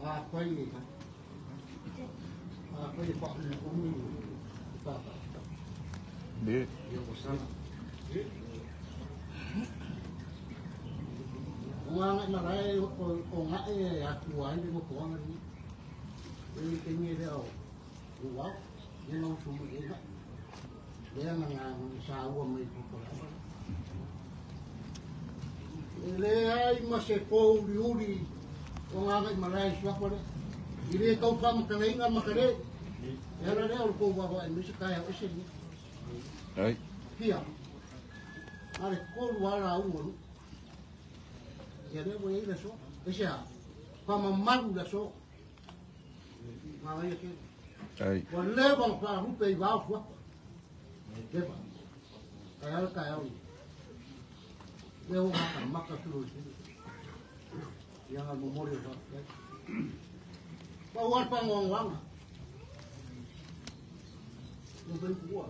A fai e a fai e whakumu i tata. Be. Ia o sana. O ngā ngai marae o ngai e atua ai le mokoanga ni. E te ngi lea o wau, ni mau sumu e ngai. Lea nga ngā sa ua mai popo la. E le ai ma se po uri uri o ngā ngai marae suafa le. I le tau whamakalainga makare. E ara lea o le kou wawa e misa kai au ese ni. Ai. Pia. Are kolu ala ua nu. Ia lea ua iai le so. Ese a. Whamamaru le so. Ngā ngai ake. Ai. Ua lewa nga wharupe i wao fuapa. Lewa. Kai ala kai au. Lea o ngā maka turo i tini. Ia ngā momori o wha. Pa ua pa ngoangoanga. Mo pe kua.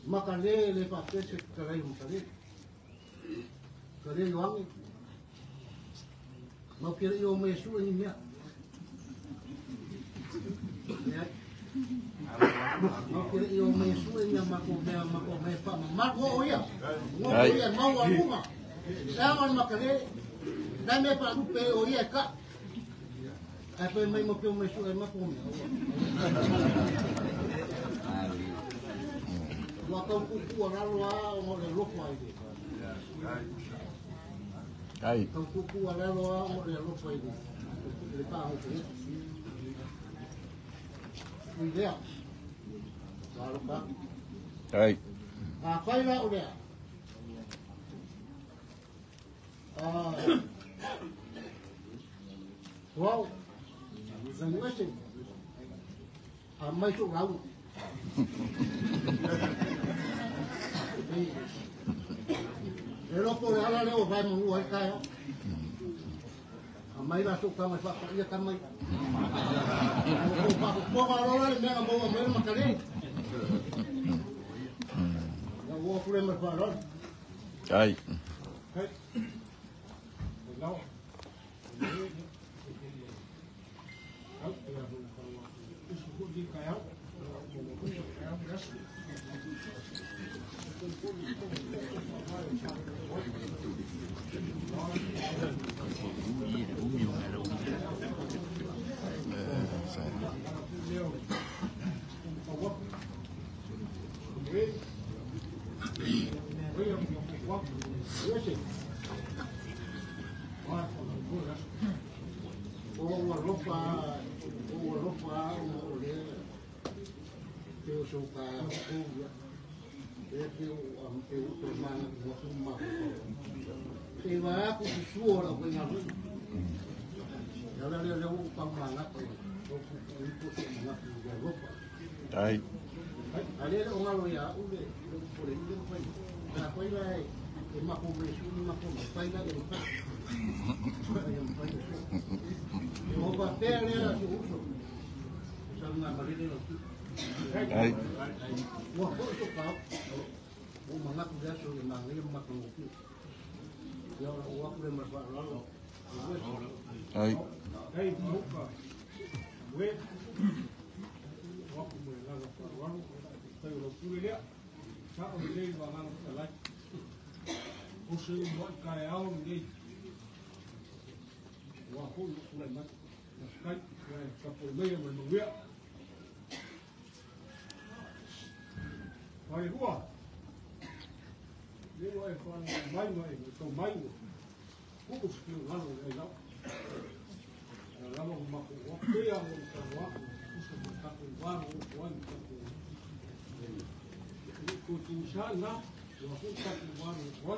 Maka le le pa pese karai mo kare. Kare yoangi. Mau kere yo me su ni mea. Mau kere yo me su ni mako me pa mako o ia. Ngo ia mau aluma. Sama makare. Dai me pa rupe o ia ka. Ai pe mai mo ke me su e mako me. Ua kau kuku a ralo a o le lofo ai le. Ai. Kau kuku a ralo a o le lofo ai le. Le pa ho te. Ui lea. Walo pa. Ai. A whai la o lea. Wau. Zangu ese. A mai so rau. E loko le ala leo vai manu ai kai. A mai la so ka mai fa ia ka mai. O pa ko pa ro le mea mo mo ma kare. Ya wo kure ma fa ro. Ai. Hei. Lau. Au ia usu ku di kai au. O alofa o le te o so ka o ia e te o am te o te mana o kuma e va ku suo la ko ina ya la le o pa mana ko o ku ku se mana ku ya lofa Ai. A le o ngalo ia u le o le le fai. A fai la e ma ko me su ma ko ma fai la le fai. Ai fai. O ba pe le la su uso. Sa nga ma le le. Ai. Ua ko so ka. O manga ku ya so le ma le ma ko ku. Ia o aku le ma fa la. Ai. Ai muka. We. Waku mo la la wa tai lo pule lea. Sa o le wa ngana ka lai. O se mo ka e ao nei. Wa ho lo mai. Kai ka po mai mo mo wea. Vai rua. Le wa e fa mai mai to mai. Ko o se ngalo e la. La mo ma ko wa pe a mo ka wa. O se mo ka ko wa mo wa ka ko. Ko tu sa na wa ko ka ko wa mo wa.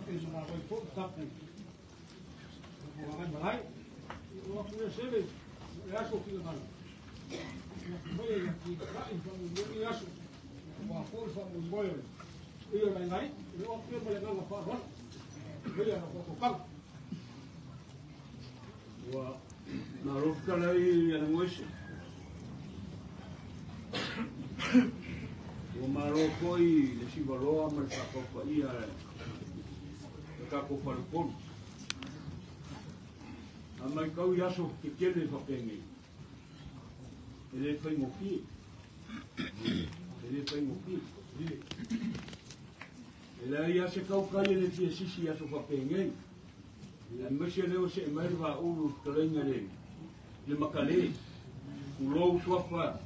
E na wa ko ka ko. Ko wa mai. Wa ko se le. E aso ki ngalo. Wa ya ki ka i fa mo ni aso. Wa ko fa mo mo yo. Iyo lai lai, wa ko mo le ngalo fa wa. Ia ko ko ka. Ua malo fetalai a Legoese. Ua malo foi le sivaloa ma le faataupaia le tatou falepolu. A mai kau i aso tetele faapenei. E lē faigofie. E lē faigofie. E leai a se kaukai e le fia sisi i aso faapenei. Aemaise lea ua se'e mai le vaaulu fetalaiga le le makalē. Ulou suafa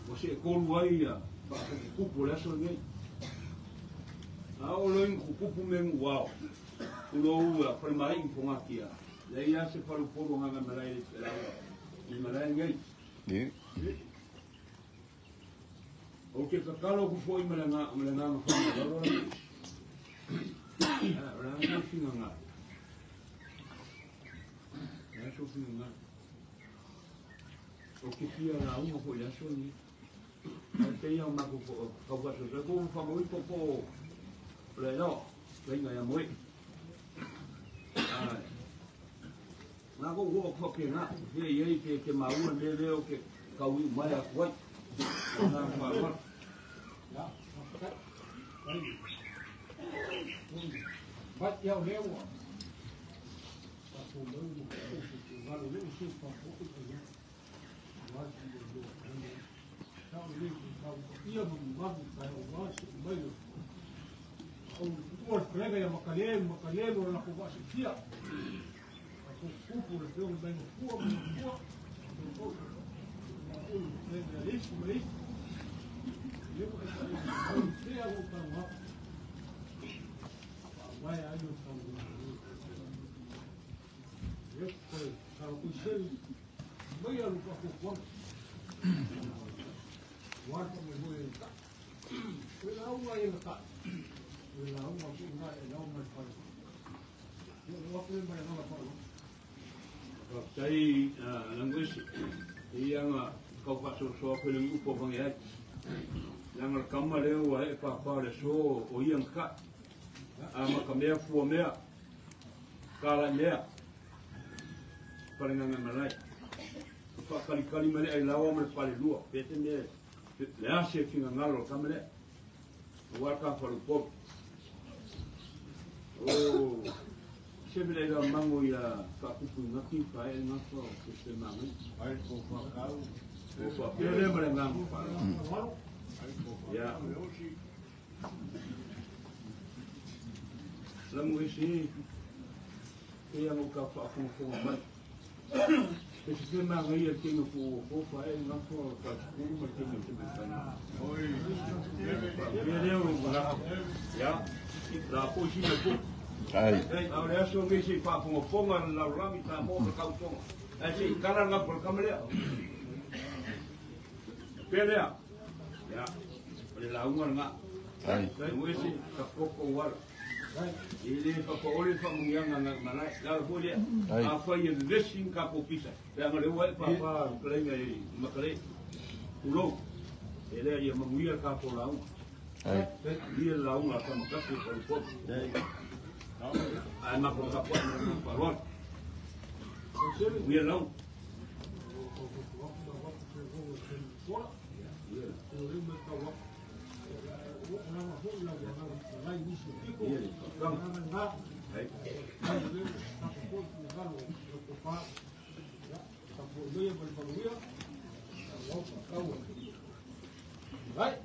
ua se'e kolu ai ia faakupukupu o le aso lenei. A oo loa ina kupupu mea gu'uao. Ulou ua falemāi'i ma fogatia. Leai a se faleupolu agaga malae le felauga i le malae lenei. Ou te tatalo atu fo'i ma le agaga faamalalo la o le a sou finagalo. O le a sou finagalo. Ou te fia lauga fo'i i le aso lenei. Ae pei lava o matou taufaasosoo po o faamaui po o le ailoa laiga ia moe. Ae na kou oo atu faapena, fia i ai pe te maua le mea lea ou te taui'u mai atu ai. Ma le agaga faaaloalo. Mai ia o lea ua tatou mai ua oo se tugalo le o se faapoi ai wa ti le lo sa o le ku ia ma malu ka o wa se mai o ua le ia makale makale lo la ko va se fia a ko kupu le peo mai no fua mo fua o o le le le le le le o ka wa vai ai o ka le ko ka ko se mai alu ka ko ko wa ko mo mo e ka o la ua e ka o la ua ko na e la mai fa o wa ko mai na fa Faafetai Legoese e ia aga taufaasoasoa koe le upu avage ai. Leaga le kama lea ua e'e pāpā o le aso o ia gata'i. A matamea fua mea, kala'i mea, palegagaimalae. O faakalikali ma le ailaoa ma le falelua. Pe te mea le ase e finagalo o le kama lea. Auā le tafaleupolu. O se mea le mago ia faapupu i gati pa e gafa o se se magai. Ai ko whakau. O faapea lea ma le agaga faaaloalo. Ai ko Ia. whakau e osi. Lamu ese e ia mo ka faafogafoga mai. Pe se se magai ia tino po o fa e gafa o ka sukulu ma tino se mai. Oi. Faapea lea o malaka. Ia. La po si mai po. Ai. A o le aso lenei se i faafogafoga le lalolagi Samoa ma tautoga. Ae se i tala le gafa o le kama lea. Pea lea. Ia. O le lauga lena. Ai. Lamu ese ka koko wala. E le fapaole faamuiaga agai malae. Le ala foi lea. Ai. Afai e vevesi ni tatou pisa. Leaga le ua e pāpā fetalaiga i Makalei. Tulou, e lea ia manuia ka tō launga. Ia launga ka makasi o le popo. Ai mako ka po na parola. Ia launga. Right.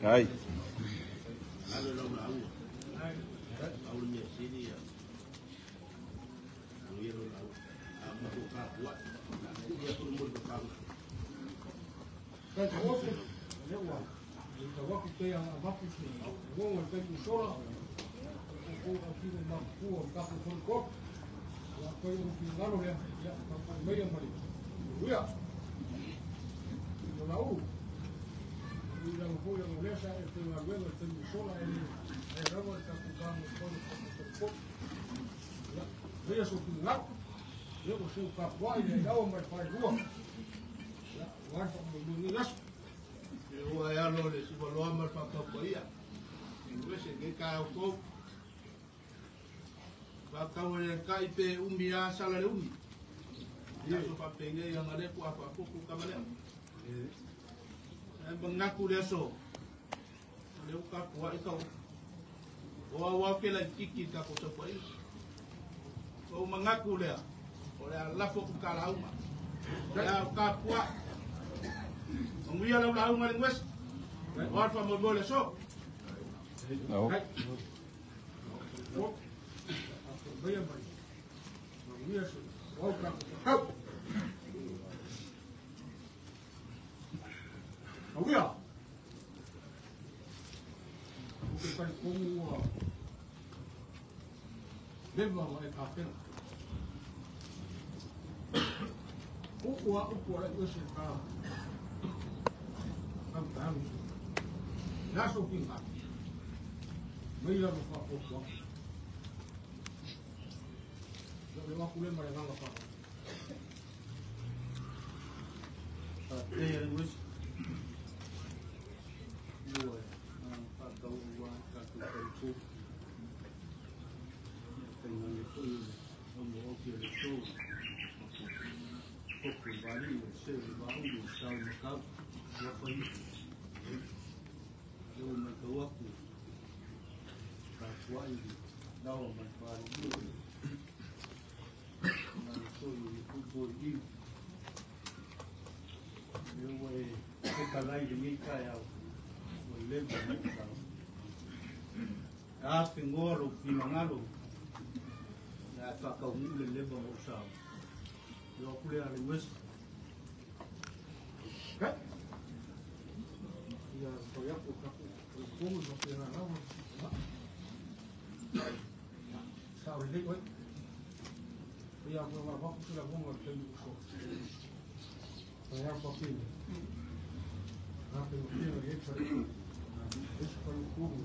Ai. No. tuai lawa ma le Palemia ma le foi i lea ua e fetalai lenei taeao ua leva ona ou sao. E a fegoa lou finagalo le a faataunuu le leva ma ou sao. Leo aku lea le uesi. Ia fai aku taku komu ma pena lava. Sao lelei oe. Ia mo ma vaku se lagonga o taimi uso. Ai a papine. A pe o pena e fare. Ese fare komu.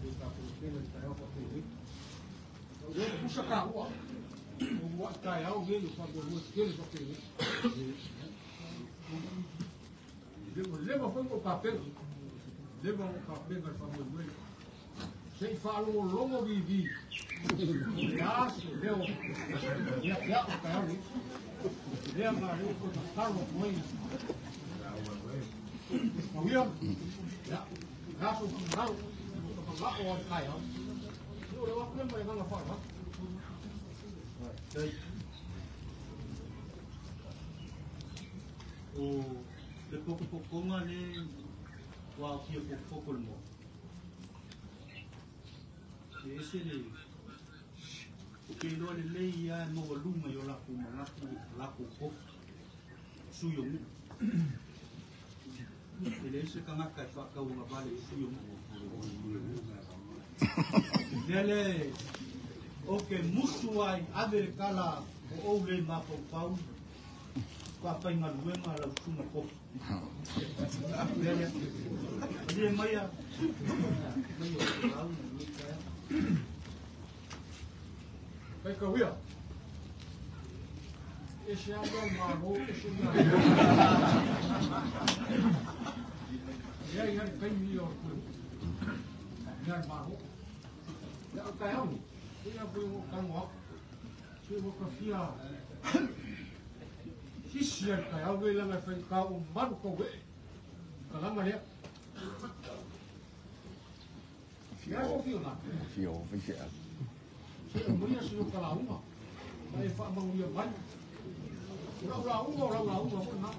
E ta pe pena ta au papine. O le pusa ka ua. O ua tai au me o fa bo kele papine. Leva foi o papel. Leva o papel fa mo mo. Sei falo longo vivi. Ya se leo. Ya ya o ka ni. Lea ma le ko ta talo moi. Mawia. Ya. Raso rau. Ko ka o kai au. Yo le wa kle mai nga fa fa. O le pokopokoga le ua aofia pokopoko le moa. E ese le o ke iloa lelei ia e maualuga i o lakou manatu lakou kofi sui o nuu. E leai se tagata e faatauagavale i sui o nuu. Lea le o ke musu ai ave le kala o ou le mafaufau faafaigaluega lau susuga kofi. Lea lea. Malie maia mai o lauga lenei taeao. Kai kawia. Ese ando malo, ese mea. Ia ia kai mi o ku. Ia malo. Ia kai au. Ia ku mo ka mo. Se mo ka fia. Sisi kai au le langa fai ka o maru ko we. Ka langa le. Ia o fio na. Fio, fio. Se o muia se o kalaunga. Mai fa manguia mai. Lau lauga o lau lauga foi na.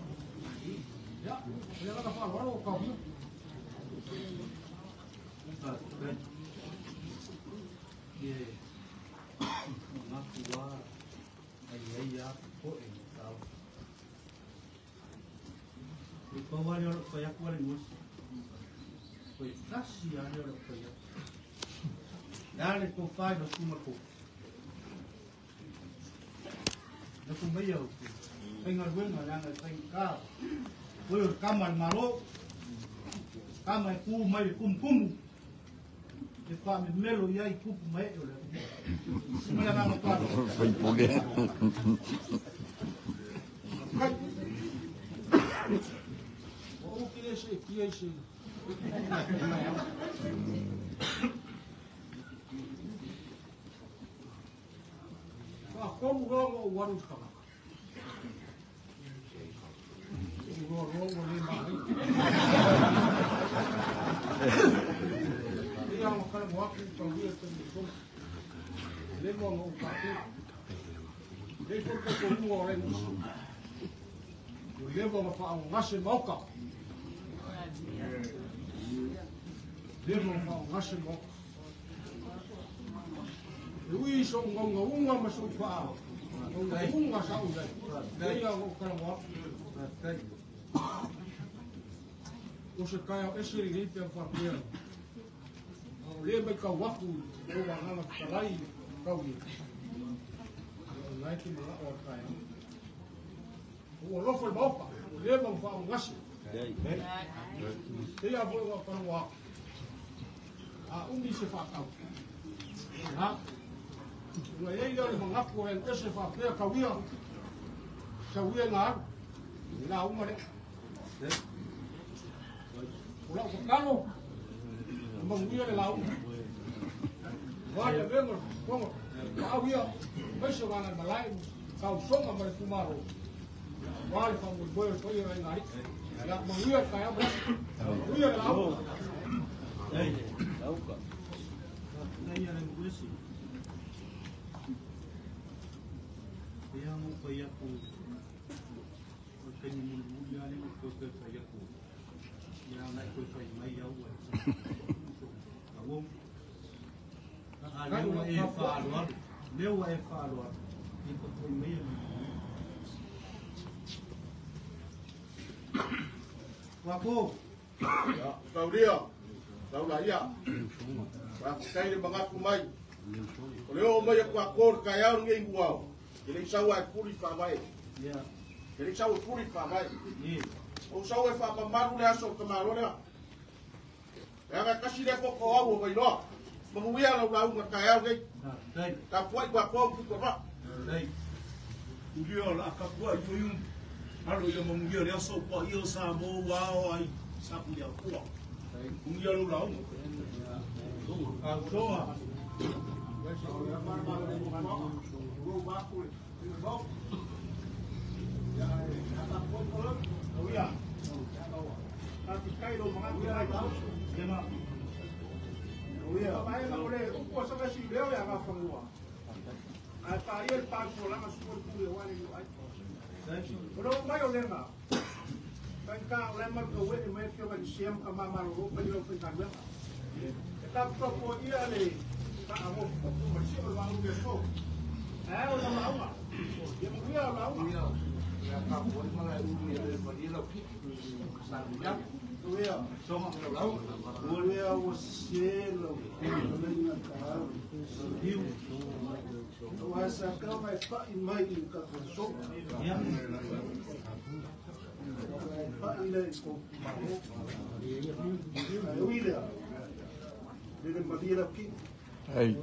Ia, ia la fa lo ka hu. Ye manatu a ai ai a po e tau. Le pau ale o lo fai aku ale ngosi. Koe tasi ale o lo fai aku. Le ale tō whai no suma ko. Na ku mai au ku. Whainga ruenga le anga whainga kā. Koe o kama le malo. Kama e kū mai le kumukumu. E wha me melo ia i kupu mai e o le. Mai ananga paro. Whai pole. Kai. O uki le se kia i se. Fa komu roa o waru kanga. Roa roa o le mai. Ia o kala mo aku tauia te mo. Le mo o ka te. Le ko ko mo o le mo. O le mo fa o ngase moka. Le mo fa o ngase moka. Ui so ngonga unga ma so fa. Unga sa unga. Ia o kala mo aku. O se kai o ese le pe fa pia. O le mai ka waku o wanganga talai kau i. O nai ki manga o kai. O lofo le maoka, o le mau fa o ngasi. Te ia voi o kanu wa. A umi se fa kau. Ha. Ua ei le mangapu o ese fa pia kau ia. Sa uia ngā. La uma le. O lau kakalo. Manguia le lau. Wale vengo kongo. Au ia mai se wanga malai kau songa ma le tumaro. Wale fa mo boy to ia ngai. Ya manguia ka ya bra. Manguia le lau. Ei, lauka. Nei faatasi. Ia mo fai aku o le taimi mulimuli lava lea ua toe toe fai aku. Ia na e toe fai mai au e. Awo. A lea ua e faaaloalo. Lea ua e faaaloalo. Ia tapuai mai e Wako. Taulia, taula ia. Faafetai le magapu mai. O le oo mai e kuako le taeao lenei ua e le i sau ae puli faavae. E le i sau e puli faavae. Ou sau e faamamalu le aso o le tamaloa lea. Leaga e tasi lea toto au o Vailoa. Manuia lau lauga taeao nei. Tapuai kuako ma pito vaa. Ulia o le a tapuai foi um alo ia manuia le aso paia o Samoa ua ao ai sa Puliafua. Manuia lau lauga. Autoa. Ai.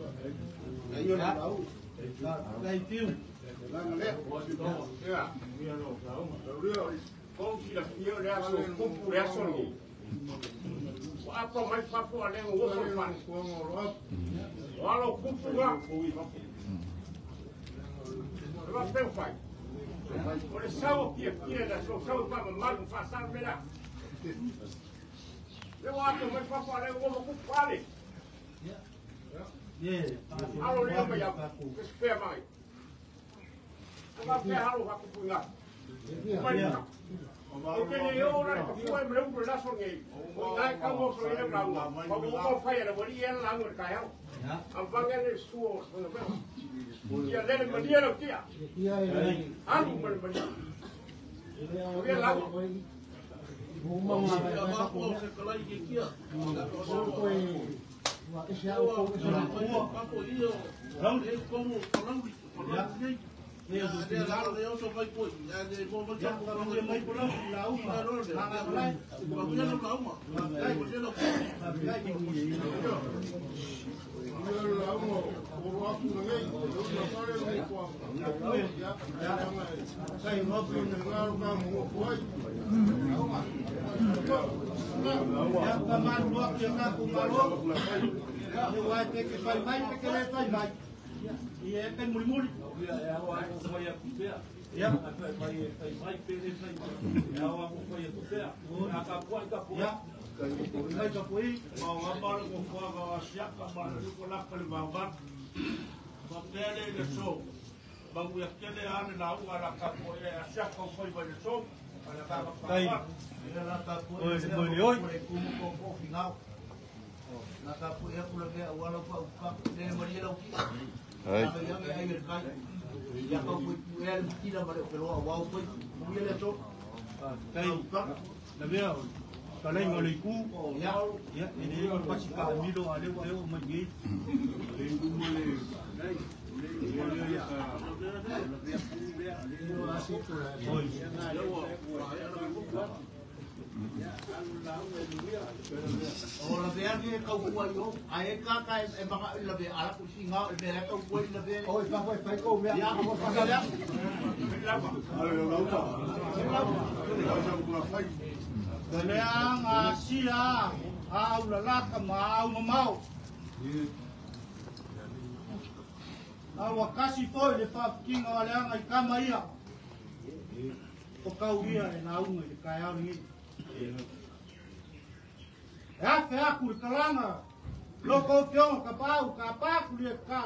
Loko fionga ka pau ka pa ku le ka.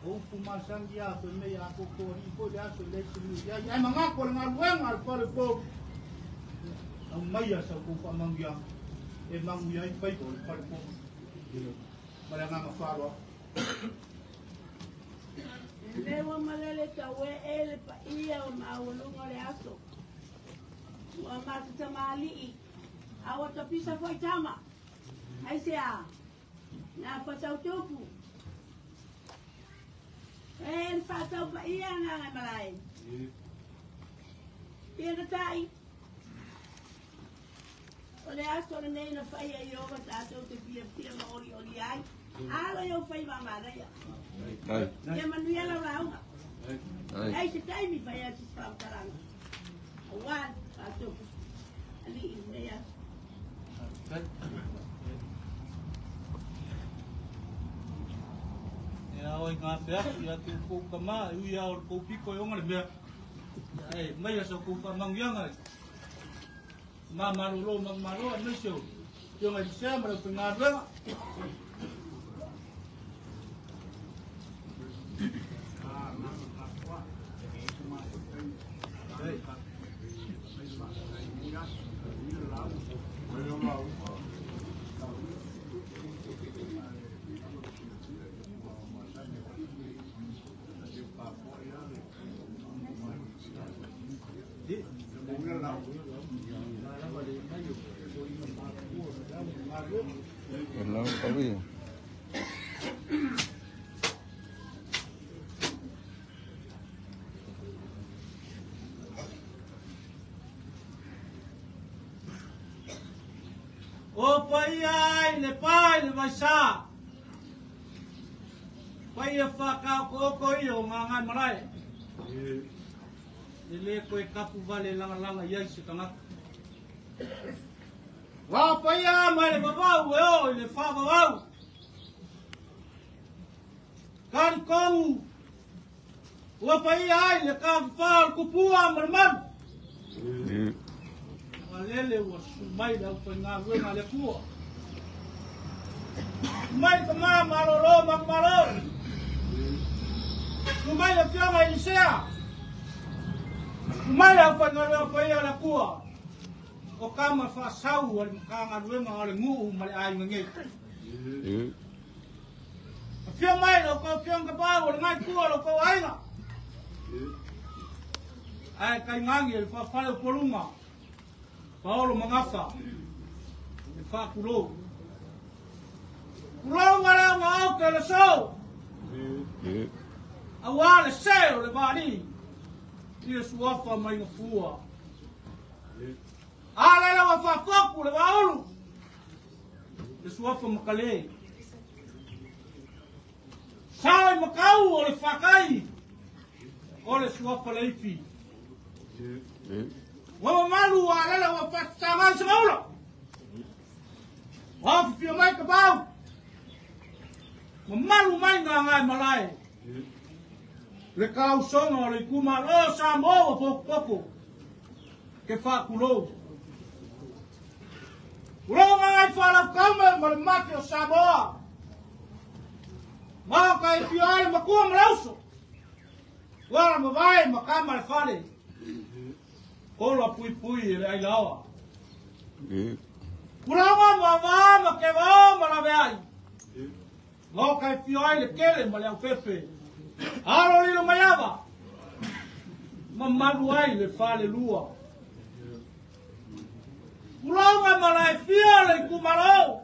O upu masangi a koe mei a koko ri po le aso le se ni ya ai manga ko le ngaluenga al fale po. Au mai a sa ko fa mangia. E mangu ia i pai ko le fale po. Mala nganga falo. Lewa malele tawe ele pa ia o maulunga le aso. Ua mata tamali'i. Awa tapisa foi tama. Ai se a. Na fatau tupu. E le fatau pa ia nga ngai malai. Ia na tai. O le aso le nei na whai ai o tātou te fia fia ma ori ori ai. Alo iau whai ma manaia. Ai. Ia manuia lau launga. Ai. Ai se taimi whai a se whamtaranga. Awa tātou. Ali i nei aso. E ao i ngā pea, ia te kou kama, e ui ao le kou piko e onga le mea. E mai a sa kou whamangianga. Ma malolo, ma malo, a nisi o. Tionga i sea, ma le ngā ruenga. E lau pawi. O pai ai le pai le vaisa. Pai e whakao ko ko i o ngā ngai marae. E le koe kapu vale langa langa iai se tangata. Wā pai a mai le vavau e o i le wha vavau. Kari kongu. Ua pai ai le ka wha o le kupua ma le maru. Lele ua sumai le au whainga ruenga le kua. Sumai ka maa malolo ma malo. Sumai le fionga i Lisea. Sumai le au whainga ruenga paia le kua. O kama whaasau o le makanga ruenga o le nguu ma le ai ngei. A fia mai lo kau fionga pau o le ngai kua lo kau ainga. Ai kai ngangi le whawhale o polunga. Paolo Mangafa, e whakulou. Kulou ngā leo ngā au ke le sou. A wā le seo le vāni. Ia suafa mai ngā fua. A le leo a whafoku le wāulu. Le suafa makale. Sao i makau o le whakai. O le suafa leifi. Ua malu a lele ua whatangai sa maula. Ua whiwhia mai ka pau. Ma malu mai ngā ngai malae. Le kausonga o le kuma lo sa moa poko poko. Ke whakulou. Kulou ngā ngai whalau kaume ma le mate o Samoa. Mao ka e pio ale makua malauso. Wala mawai makama le whale. Kola pui pui e le ailawa. Kulanga ma ma ke wa ma la veai. Ngau kai fio ai le kele ma le au pepe. Alo lilo maiava. Ma malu ai le fale lua. Kulanga ma la e fio le kumalo.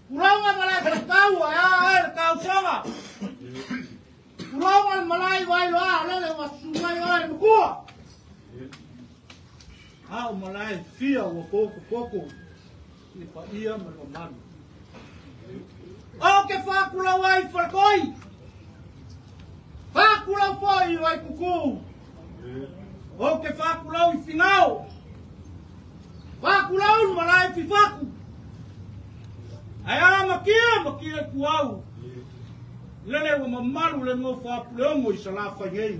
Kulanga ma la e whakaua e a e le kausanga. Kulanga ma la i wailoa lele wa sumai oe mukua. Au malai fia ua koko koko i pa ia ma le mamalu. Au ke whakulau ai whalekoi. Whakulau foi i wai kuku. O ke whakulau i whingao. Whakulau i malai whiwhaku. Ai ara makia makia ku au. Lele ua mamalu le ngofa apuleongo i salafa ngei.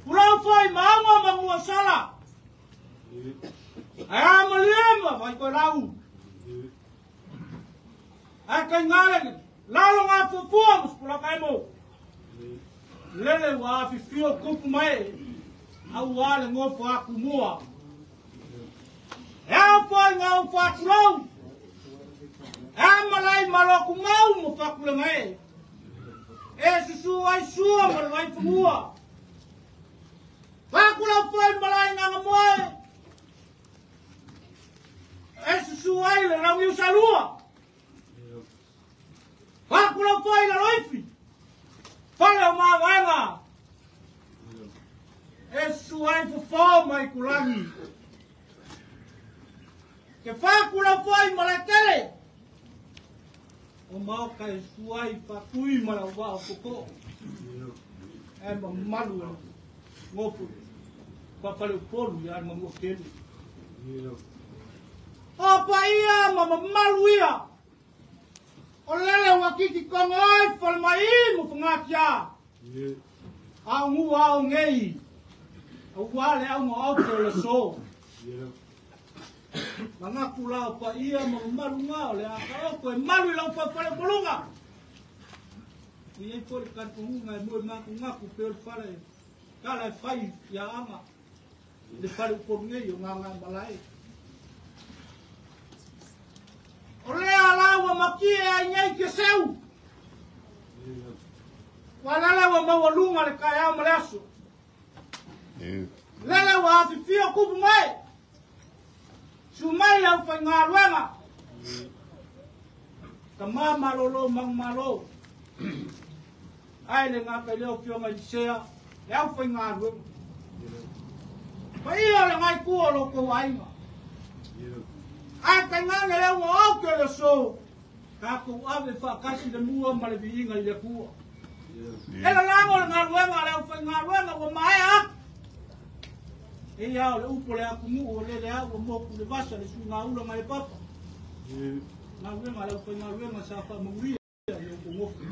Pulau foi maunga mangua sala. Ae a maliema vai koe lau. Ae kai ngale lalo ngā fuafua ma sepulaka e mo. Lele ua afifio kupu mai auā le gofo akumua. E ao foi ngā au whātulau. E a malai maloku mau mo whakulenga e. E susu ai sua ma le vaifanua. Whakulau foi malai nganga moe. E susu ai le rangi usalua. Whakulau foi la loifi. Fale o mawaenga. E susu ai fofo mai kulangi. Ke whakulau foi malai tele. O maoka e suai whakui mala wao koko. E mamalu e ngopu. Papale upolu ia manua kelu. O paia ma mamalu ia. O lele ua kiki kongo ai whalemai mo whangatia. Au ngu au ngei. Au wale au ngā au te o le so. Mangaku lao pa ia ma mamalu ngā o le aka oko e malu i lau whawhale polunga. I ei pole kanpungunga e mue maku ngaku pe o le fale. Kala e whai ia anga. Le fale upolu ngei o ngā ngā malae. O lea lau makie ai ngei ke seu. Wa lele ua maualuga le kaeao ma le aso. Lele ua afifio kupu mai. Su mai le aufaigaluega. Tamā malōlō magumālō. Ae le gata i lea afioga i Lisea le aufaigaluega. Paia o le gaikua o lo kou aiga. Ae taigage le uga oke o le aso. Tatou ave faatasi le mua ma le viiga i le Atua. E lalago le galuega le aufaigaluega ua maea atu. E ia o le upu le atunuu o lele au ua moku le vasa le suigaula ma le papa. Galuega le aufaigaluega sa faamanuia i outou gofu.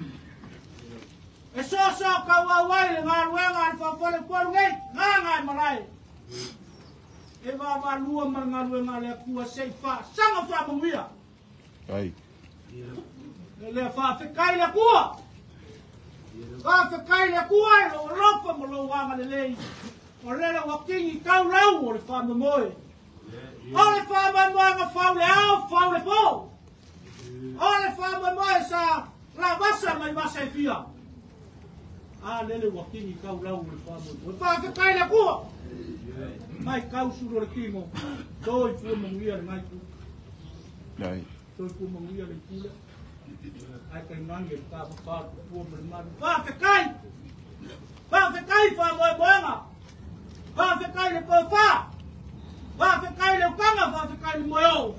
E soasoa kauau ai le galuega a le faafofoga polu nei, gaga e malae. E vavalua ma le galuega a le Atua sei faasaga faamanuia. Ai. Le lea faafetai le Atua. Faafetai le Atua i lou alofa ma lou agalelei. O lele ua kingi taulau o le faamoemoe. O le faamoemoega fau le ao, fau le po. O le faamoemoe sa lavasa mai vasa e fia. A lele ua kingi taulau o le faamoemoe. Faafetai le Atua. Mai kausu le tino. Toi fua manuia le ngai ku. Ai. Toi fua manuia le pule. Ai kai ngange le ka whakaaro pua ma le maru. Faafetai! Faafetai faamoemoega. Faafetai le tofa. Faafetai le ukaga, faafetai le moeo.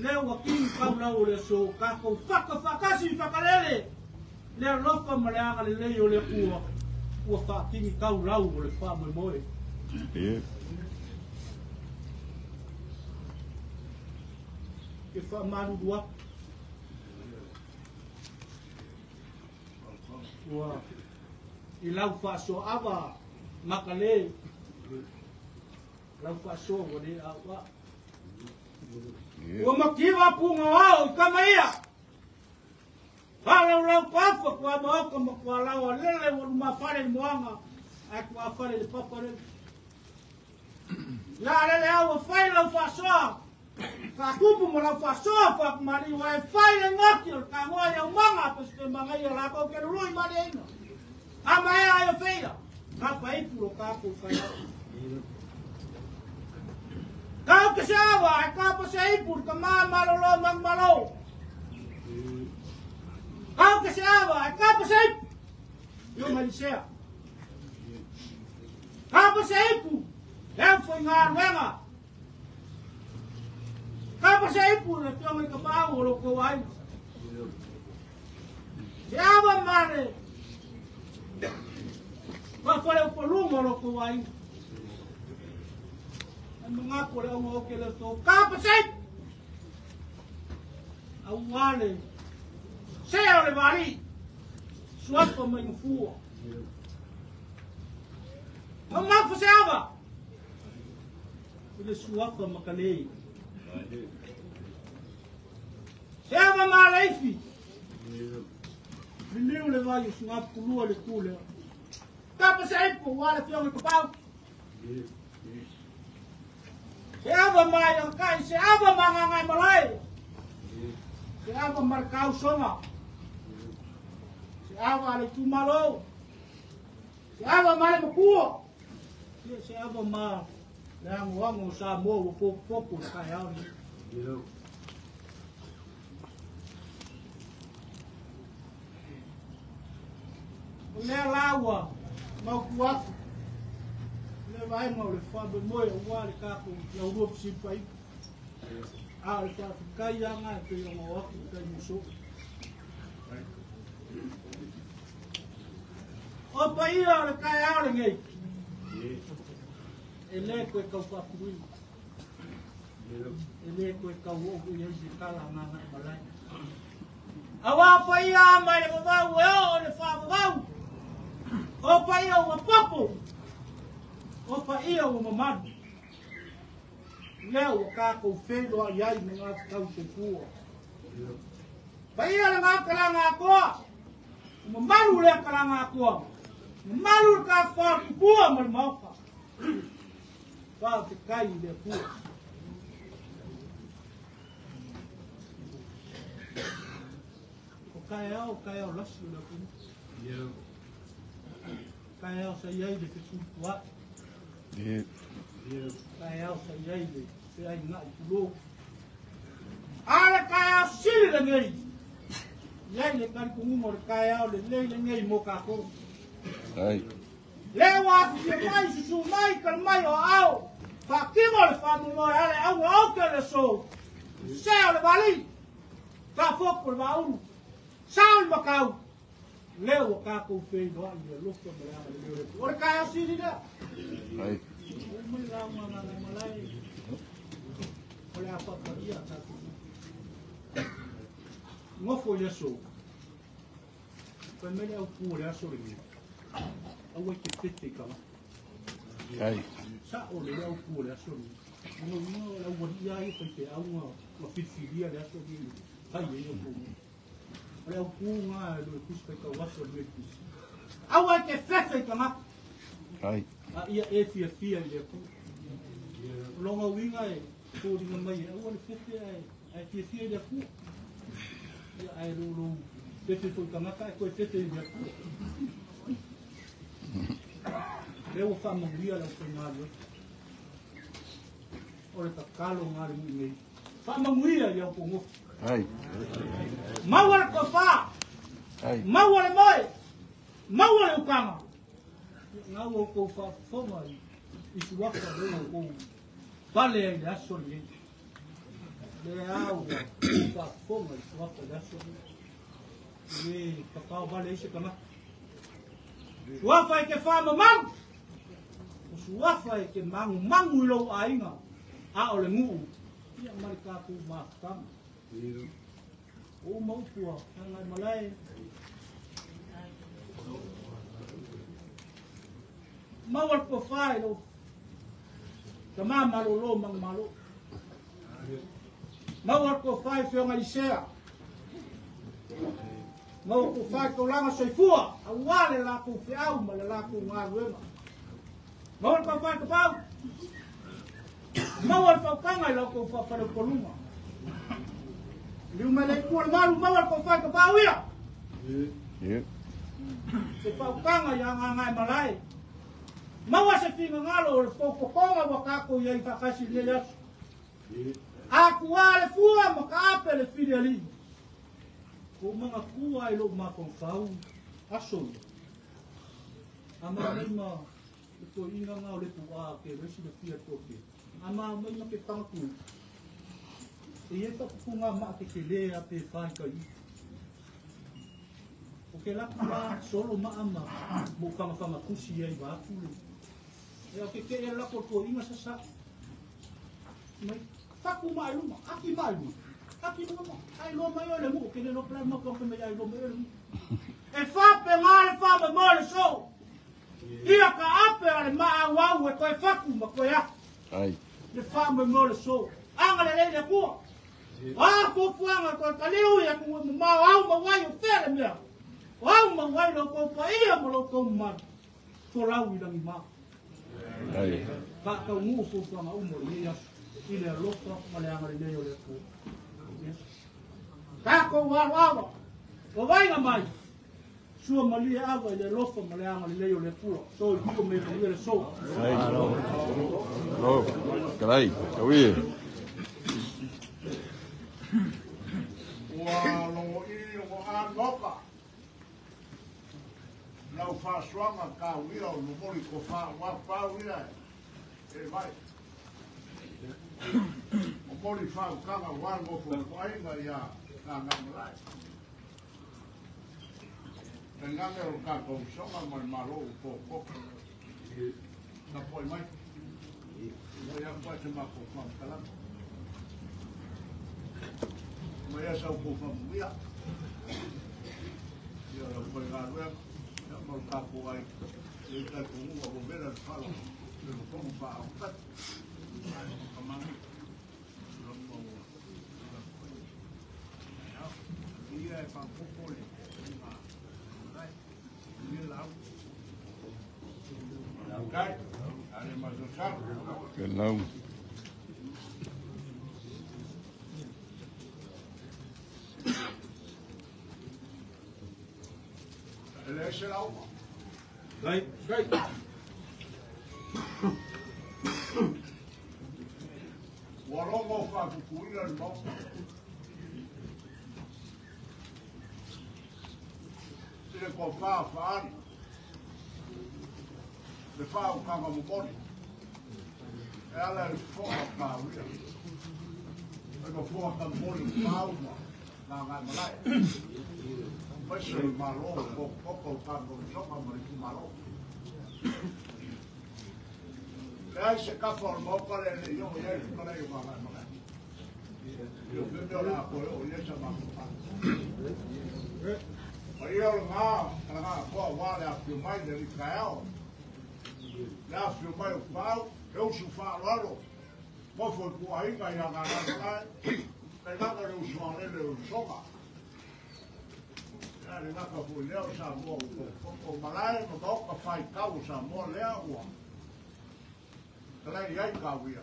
Lea ua kingi taulau o le aso, tatou faka faatasi fakalele. Le alofa ma le agalelei o le Atua, ua faakingi taulau o le faamoemoe. Ke faamalulu atu. Ua i lau faasoaava makale. Lau faasoa ua le auā. Ua makiva puga o ao i kama ia. Falaulau kuafa kua maoka ma kua laua lele ua lumafale i moaga ae kuafale i le papa lele. Ia lele au ua fai lau faasoa. Faatupu ma lau faasoa faakumaliu ae fai le goti o le tagoa i aumaga pesete magaia lakou ke lului maliaina. A maea ai o feia. Kapa ipu lo tatou faiao. Kau ke se awa ae kapa se ipu le tamā malōlō magumālō. Kau ke se awa ae kapa se ipu. Io mai Lisea. Kapa se ipu. Le aufaigaluega. Kapa se ipu le afioga i kapaau o lo kou aiga. Se awa male. Faafofoga upoluga o lo kou aiga. Ai magaku o le auga oke le aso. Kapa se ipu. Auā le sea o le valii. Suafa mai gafua. Mamafa se ava. I le suafa Makalei. Se ava maleifi. Liliu le vai o sugapukulua le tu lea. Tapa se aipo ua le fioga i kapau. Se ava mai ang se ava mangangai malai. Se ava markau songa. Se ava le tumalo. Se ava male makua. Se ava ma le ango ango sa mo o popo popo kai au ni. O lea laua mau kuaku. Le vai mau le fa be moe o wa le kako la urua psi pai. A le fa kai anga pe yo mo aku kai muso. O paia o le kai au le ngei. E le koe kau whapurui. E le koe kau o i ei se kala ngā malai. Awa paia mai le vavau e o le wha vavau. O paia ua papo. O paia ua mamanu. Lea ua kākou whenua i ai me ngā tau se pua. Paia le ngā kalanga akoa. O mamalu lea kalanga akoa. Mamalu le ka whakupua ma le maoka. Wha te kai i le pua. O kai ao lasi o le pua. Kai ao sa iai le te tupua. Kai ao sa iai le te ai ngai pulo. Ale kai ao sili le ngei. Iai le kari kungungo le kai ao le lei le ngei mo kako. Le wā whia mai, susu mai, kal mai o ao. Whakingo le whamumoe ale au au ke le so. Seo le wali. Whafoko le wauru. Sao i makau. Leo o kākou whenua i le lofo ma le anga le leo le. O le kai ao sili lea. O mai rau ngā ngā malai. O le apapa ia tātou. Ngofo i le so. Koe mele au pū le aso le ngi. Aua te fete i kama. Sa o le au pū le aso le ngi. Ngo ngo la ua ia i whai te au ngā ma whiwhiria le aso le ngi. Hai e o pū. O le au pū ngā lo e kusi whai kau aso le kusi. Aua te fete i kama. A ia e fia fia i le pū. Longa uinga e kōringa mai e aua le fete e fia fia i le pū. Ia ai lo lo fete tō tangata e koe fete i le pū. Leo whamanguia lau whaingalu. O le takalo ngā le mui nei. Whamanguia i au pongo. Maua le kowha. Maua le moe. Maua le ukanga. Ngā o kou whafonga i suaka leo o kou pale ai le aso le. Le au whafonga i suaka le aso le. Le kakao vale i se kamaka. Suafa e ke whamamau. O suafa e ke mangu mangu i lou ainga. A o le nguu. Ia mari kākou mākama. O maupua, ngai malai. Maua le kowhai lo. Tama malolo mang malo. Maua le kowhai whionga isea. Maua kowhai kaulanga soifua. Aua le lākou whiau ma le lākou ngā ruema. Maua le kowhai kapau. Maua le whaukanga i lākou whawhare kolunga. Liu mai le kua le malu, maua le kowhai kapau ia. Se whaukanga i a ngā ngai malai. Maua se whinga ngalo o le pōkokonga wa kākou ia i whakasi le aso. A kua le fua ma ka ape le whiri ali. Ko manga kua i lo makonfau aso. A maa mai ma le to inga ngā o le pua ke resi le fia toke. A maa mai ma ke pangaku. E ie pakuku ngā maa ke ke lea pe whai kai. O ke laku la solo maa ma mo whanga kusi ai wāku le. E o ke ke e lako to inga sasa. Mai faku mai luma, aki mai luma. Aki luma, ai lo mai o le mu, ke le lo plan ma ko me ai lo mai o le mu. E fa pe ngā le fa ma mo le so. Ia ka ape ale maa wau e koe faku ma koe aku. Le faamoemoe o le so. Agalelei le Atua. O a fuafuaga toe taliu i atunuu e mamao au mau ai o fea le mea. O au mau ai lo tou paia ma lo tou mamalu. Folau i lagima. Faataunuu fuafuaga uma o lenei aso i le alofa ma le agalelei o le Atua. Tatou aloawa, o vaiga mai, sua malie ava i le alofa ma le agalelei o le Atua. Soifua ma ia manuia le aso. Malo. Kalai. Kaui. Ua logo'i o anoka lau fa'asoaga kauia o momoli kofā ua pau ia e mai momoli fa'autaga ua gofofo'aiga ia gagaimalae tainane o tatou usoga ma le mālō ua pōpoko tapuai mai mai aku ai se makou fa'amatalaga mai asa u kou fa'amuia ia lau faigaluega ia ma le tatou ai le taitonuga ua vela le fala le lotoga fa'aogotati kamani lama ua ia e fa'apopo le ia lau kai ale masosa. Kelau. E le ese lau. Gai. Kai. Ua logo fa'akukuina le maota. I le kofā fa'ali. Le fa'aukaga momoli. E ala i le fofoga kauia. E nofoa kamomoli o pauma. Gagaimalae. Maise o le Mālō o pokopoko o tatou soga ma le itumālō. Leai se kafa o le maota le le i oo i ai le kalai o Gagaimalae. Ia feme o le a toe oo i ai sa matou fale. Ma ia o lagā, kalagā atoa ua le afio mai le alii taeao. Le afio mai o pau, e usu fa'aloalo, mofo i pu'aiga ia Gagaimalae, tainaga le usu alele o le soga. Ia le gata foi lea o Samoa ua pokopoko malae ma maota faitau o Samoa lea ua talai ai kauia.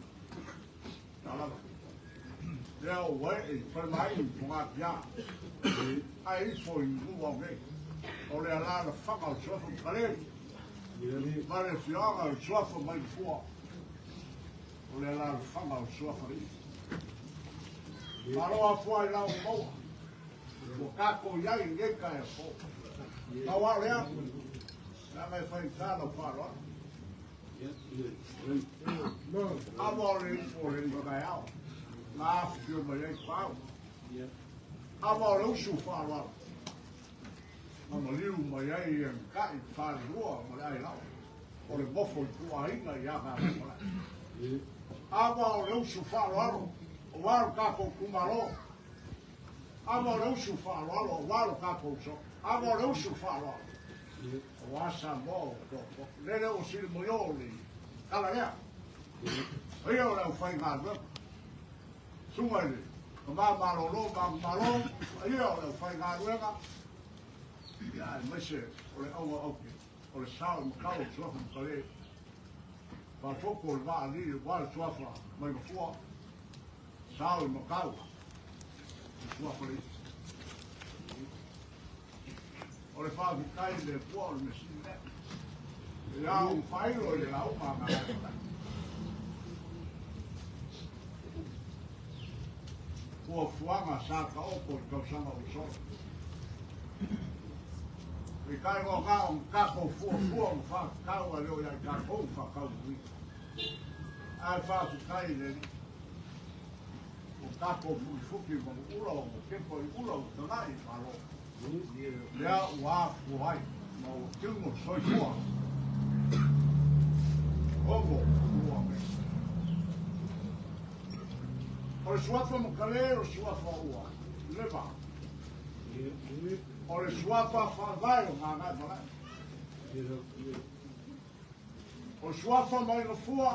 Talava. Lea ua e'e i falemai i Fogatia. Ae ifo i lua o nei. O le alā na faga o le suafa Makalei. Ma le afioaga o le suafa mai le fua. O le alā na faga o le suafa lii. Malo afua i lau maua. Ua tatou i ai i lenei taeao fou. Pau lava o lea, leaga e faigata lau fa'aloalo. Ava o le ifo o le taeao. Na afifio mai ai pau. Ava o le usu fa'aloalo. Na maliu mai ai e mata'i falelua ma le ailao. O le mofo i pu'aiga ia Gagaimalae. Ava o le usu fa'aloalo. Auā lo tatou itumālō. Ava o le usu fa'aloalo auā lo tatou uso. Ava o le usu fa'aloalo. Auā Samoa o toatoa. Lele o sili mo o le tala lea. Ia o le aufaigaluega. Suga i le tamā malōlō ma malo. Ia o le aufaigaluega. Ia aemaise o le auga auke. O le sao i makau o suafa Makalē. Fa'afopo o le vaalii auā le suafa mai mafua. Sao i makau. Suafa le O le fa'afetai i le Atua o le mesili lea. Ia u fa'ailo i le lauga a Gagaemalae. Fuafuaga sa ta'oto i tausaga ua sola. Peitai o agā o tatou fuafua ma fa'atatau a le o ia i tatou fa'ataunuina. Ae fa'afetai i le Alii. O tatou fu'ifu'i ma ula o kepa i ula o taga'i malo. Lea ua afua ai ma ua tiuga soifua. Ogo ua me. O le suafa Makalē o le suafa ua leva. O le suafa fa'avae o Gagaemalae. O le suafa mai gafua,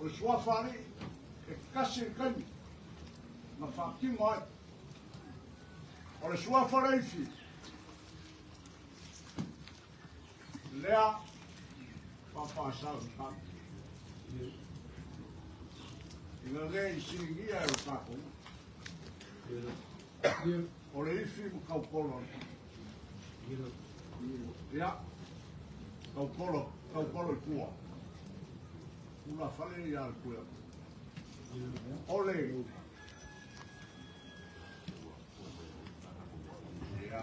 o le suafa alii. E kasi le kaimi na faatino ai. O le suafa le ifi lea faapasau i tala. Ina le i siligia e o tatou. O le ifi ma kaupolo. Ia, kaupolo, kaupolo i tua. Ula fale ia le kuea. O le ia,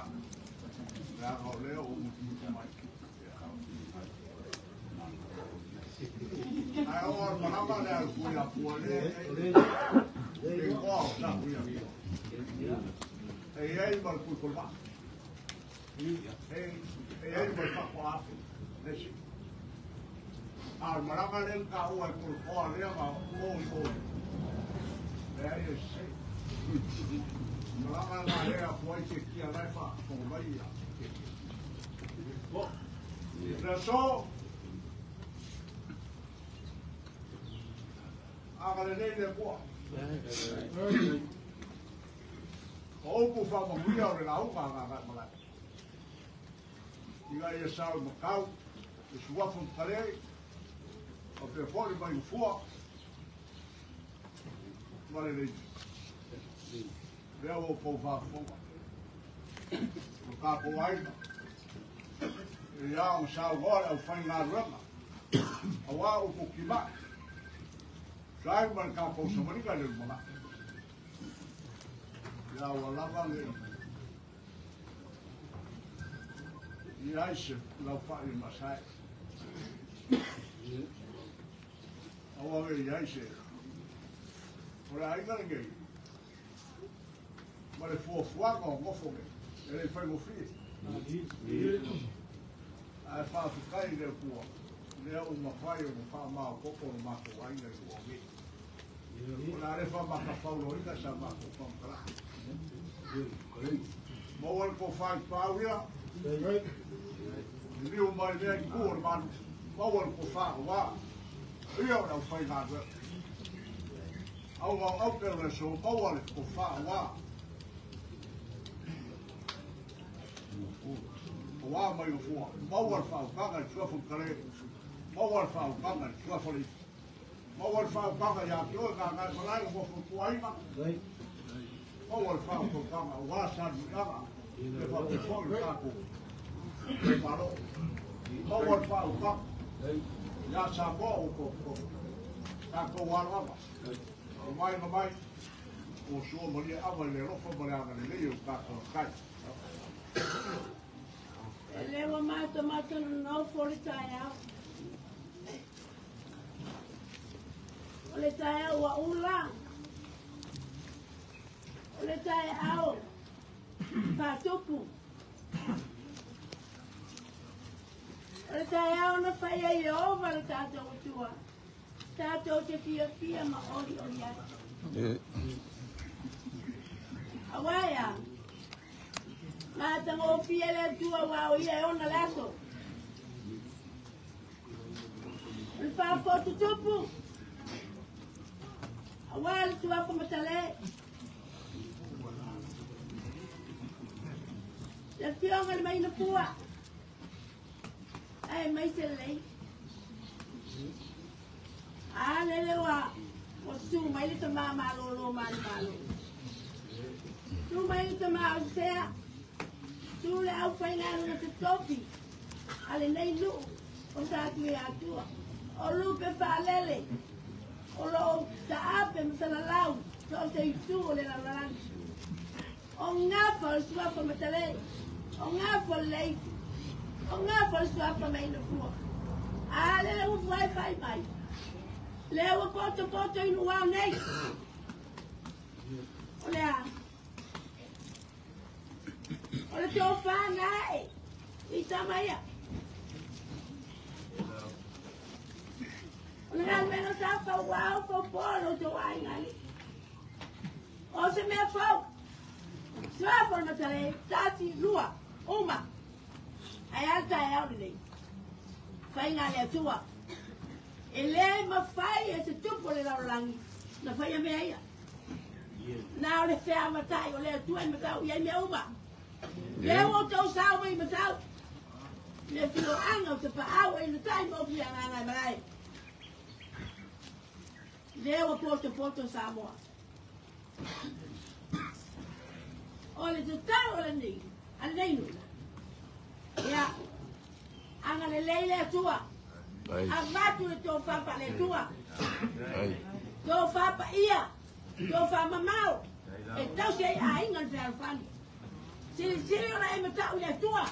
lea o lea o mutu mai. Ai o al malanga le al kuea pua le. E koa o sa kuea. E ei mal kui kolma. E ei mal fa ko afu. Nesi. Al malanga le ka ua kol koa le ma o o. Le ai e se. Malanga la le a pua i te kia lai fa ko mai ia. Bo. Le so aga le nei le pua. O upu whaamanuia o le lauga a ngā malae. Ina ia sao i makau, e suafa matale, o pe fōri mai ufua, ma le leifi. Lea ua pou whaafonga. O tākou aina. E ia o sao goa le au whai ngā ruanga. A wā upu ki mai. Sai ma le tākou samarika le lumana. Ia ua lava le i ai se lau whai masai. Aua me i ai se. O le aiga le ngei. Ma le fuafuaga o ngofo ngei. E le whaingofie. Ae whaafetai le pua. Lea o mawhai o ngawha mao koko o mākou aina i ua ngei. O la refa maka whaulo ina sa mākou whamkara. Maua le ko whai pau ia. Liu mai lea i ku o le manu. Maua le ko wha wā. Ia o lau whai ngā reo. Au ngau au peo le so maua le ko wha wā. O wā mai o fua. Maua le whaukanga i tuawhukare. Maua le whaukanga i tuawhare. Maua le whaukanga ia te oe ngā ngai malae o mofo tuaina. Maua le whaukanga o wā sanu ianga. E whakefo i tākou. E malo. Maua le whaukanga. Ia sa moa o ko. Tākou wālama. O mai na mai. O sua maria awa le rofa ma le anga le lei o tākou kai. E lewa mātou mātou no fo le taeao. O le taeao ua ula. O le taeao faatupu. O le taeao na whai ai Ieova le tātou atua. Tātou te fiafia ma oli oli ai. Awaia. Matagofie le Atua ua o ia e ona le aso. O le faafotutupu. Auā le suafa matale. Le afioga le maina fua. Ae mai se lelei. A lele ua ua tu mai le tamā malōlō malemalo. Tu mai le tamā o sea. Tu le au whainga te tofi. A le nei luu o sa atu e atua. O lupe whaalele. O lo taape masalalau. So o te itu o le laulalangi. O ngafa o le suafa matale. O ngafa o le leifi. O ngafa o le suafa maina fua. A lele ufu ai whai mai. Le ua poto poto inu wao nei. O le a. O le tō whānga e. I tama ia. O le ngā mena sa whau wao whau pōro tō aingali. O se mea whau. Suafa o le matale. Tati lua. Uma. Ai alta e au nei. Whainga le atua. E le mawhai e se tupu le laulalangi. Na whaia mea ia. Nā o le whea matai o le atua i matau i ai mea uma. Lea o tau sao mai matau. Le filo anga o te paau e na tai mo pia ngā ngai malae. Lea o poto poto Samoa. O le te tau o le nei, a le nei nuna. Ia, anga le lei le atua. A vatu le tō whapa le atua. Tō whapa ia, tō whapa mamau. E tau se ai a inga le whealfani. Sili sili ora e matau le atua.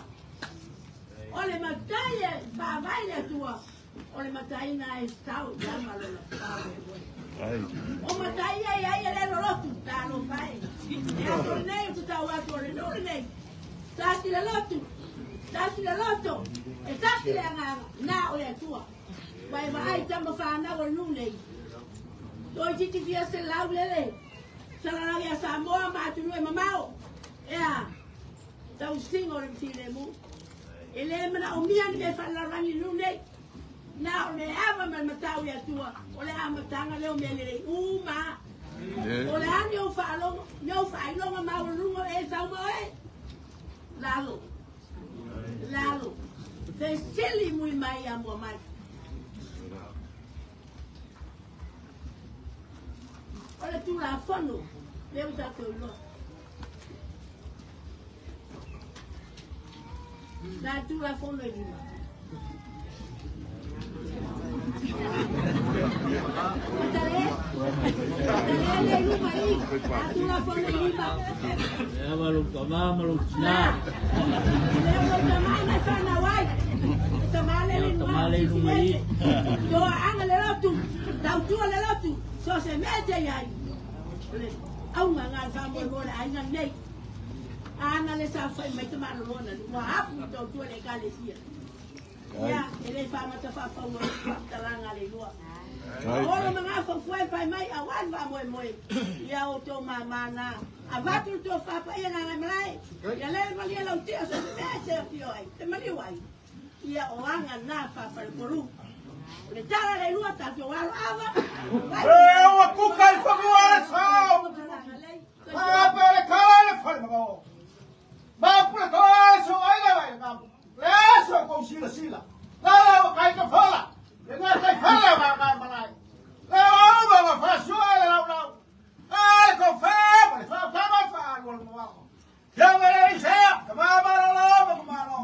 O le matai e whaavai le atua. O le matai na e stau i ama lola whao. O matai ai ai e le lolotu, tā lo whae. E ato le nei o te tau atu o le nure nei. Tasi le lotu, tasi le loto, e tasi le anganga, nā o le atua. Wai vaai tama whanau o le nuu nei. Toi titi fia se lau lele. Salalagi a Samoa ma atunu e mamao. Ea, tau singo le file mu. E le mana o mia ni me whalarangi nuu nei. Nā o le ava ma matau i atua. O le amatanga leo mea lele uma. O le ani o whaalonga, o whailonga maulunga e sauma e. Lalo. Lalo. Te sili mui mai a mua mai. O le tūra whanu, leo tātou iloa. Nā tūra whanu e lima. Matare, matare le luma i, nā tūra whanu e lima. Lea malu tamā malu tina. Lea malu tamā mai whanau ai. Tamā le luma i. Toa anga le lotu, tautua le lotu. So se mete ai. Au ngā ngā whamoi mo le ainga nei. Ana le sa whai mai te marorona. Ua hapu tau tua le kalesia. Ia, e le whamata whawhaua i whaktaranga le lua. Oro mga whawhai whai mai a wan whamoi moi. Ia o tō mamana. A vatu tō whapa ia ngā ngai marae. Ia le malia lau tia so se mete o fio ai. Te maliu ai. Ia o anga nā whawhai koru. Le tala le lua tātou alo ava. E ua kuka i whakua le sao. Pāpā le kala le whare makao. Māpu le koa le so ai le vai le kāpu. Le aso e kou sila sila. Lala ua kai ka whala. Le ngā kai whala ngā ngai manai. Le o uma ma whasua le lau lau. A le kou whea ma le wha kama wha alu le mwako. Kia ngare i sea. Ka maa maro lo ma kumaro.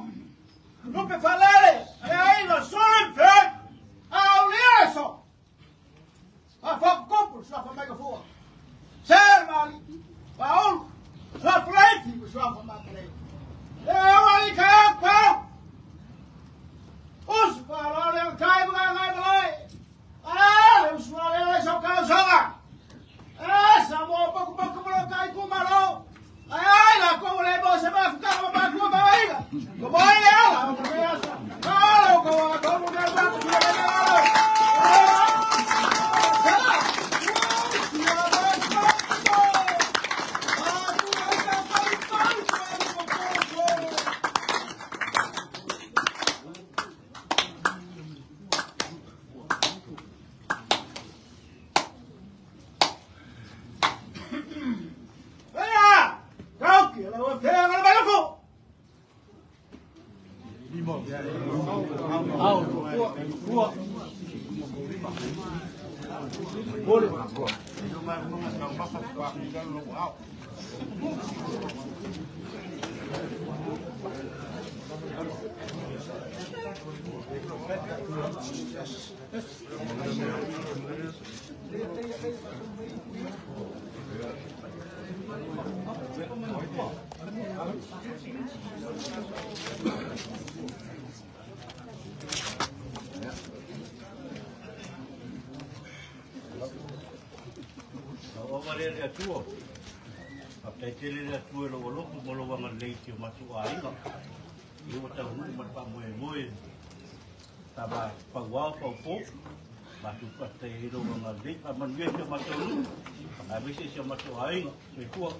Lupe whalele. Le ai ma suri whea. Au lia so. A whakukupu, swafa mai ka fua. Ser mali, paul, swafa leiti, swafa makalei. E wali ka pau. Usu pa le kai mga ngai malai. Ala le usu le le so ka soga. E sa mo poku poku mo kai ku malo. Ai ai la ko le bo se ma fuka ma ma ku ma ai. Ko mo le ala ko me asa. Ala ko ko mo ga ba ku le le. Tele le atua lo loku mo lo wanga leiti o matu aiga. I o tau nu ma pa moe moe. Ta ba pa wao pa po. Matu pa te lo wanga leiti pa manu e matu nu. A vese se matu aiga. Me kua.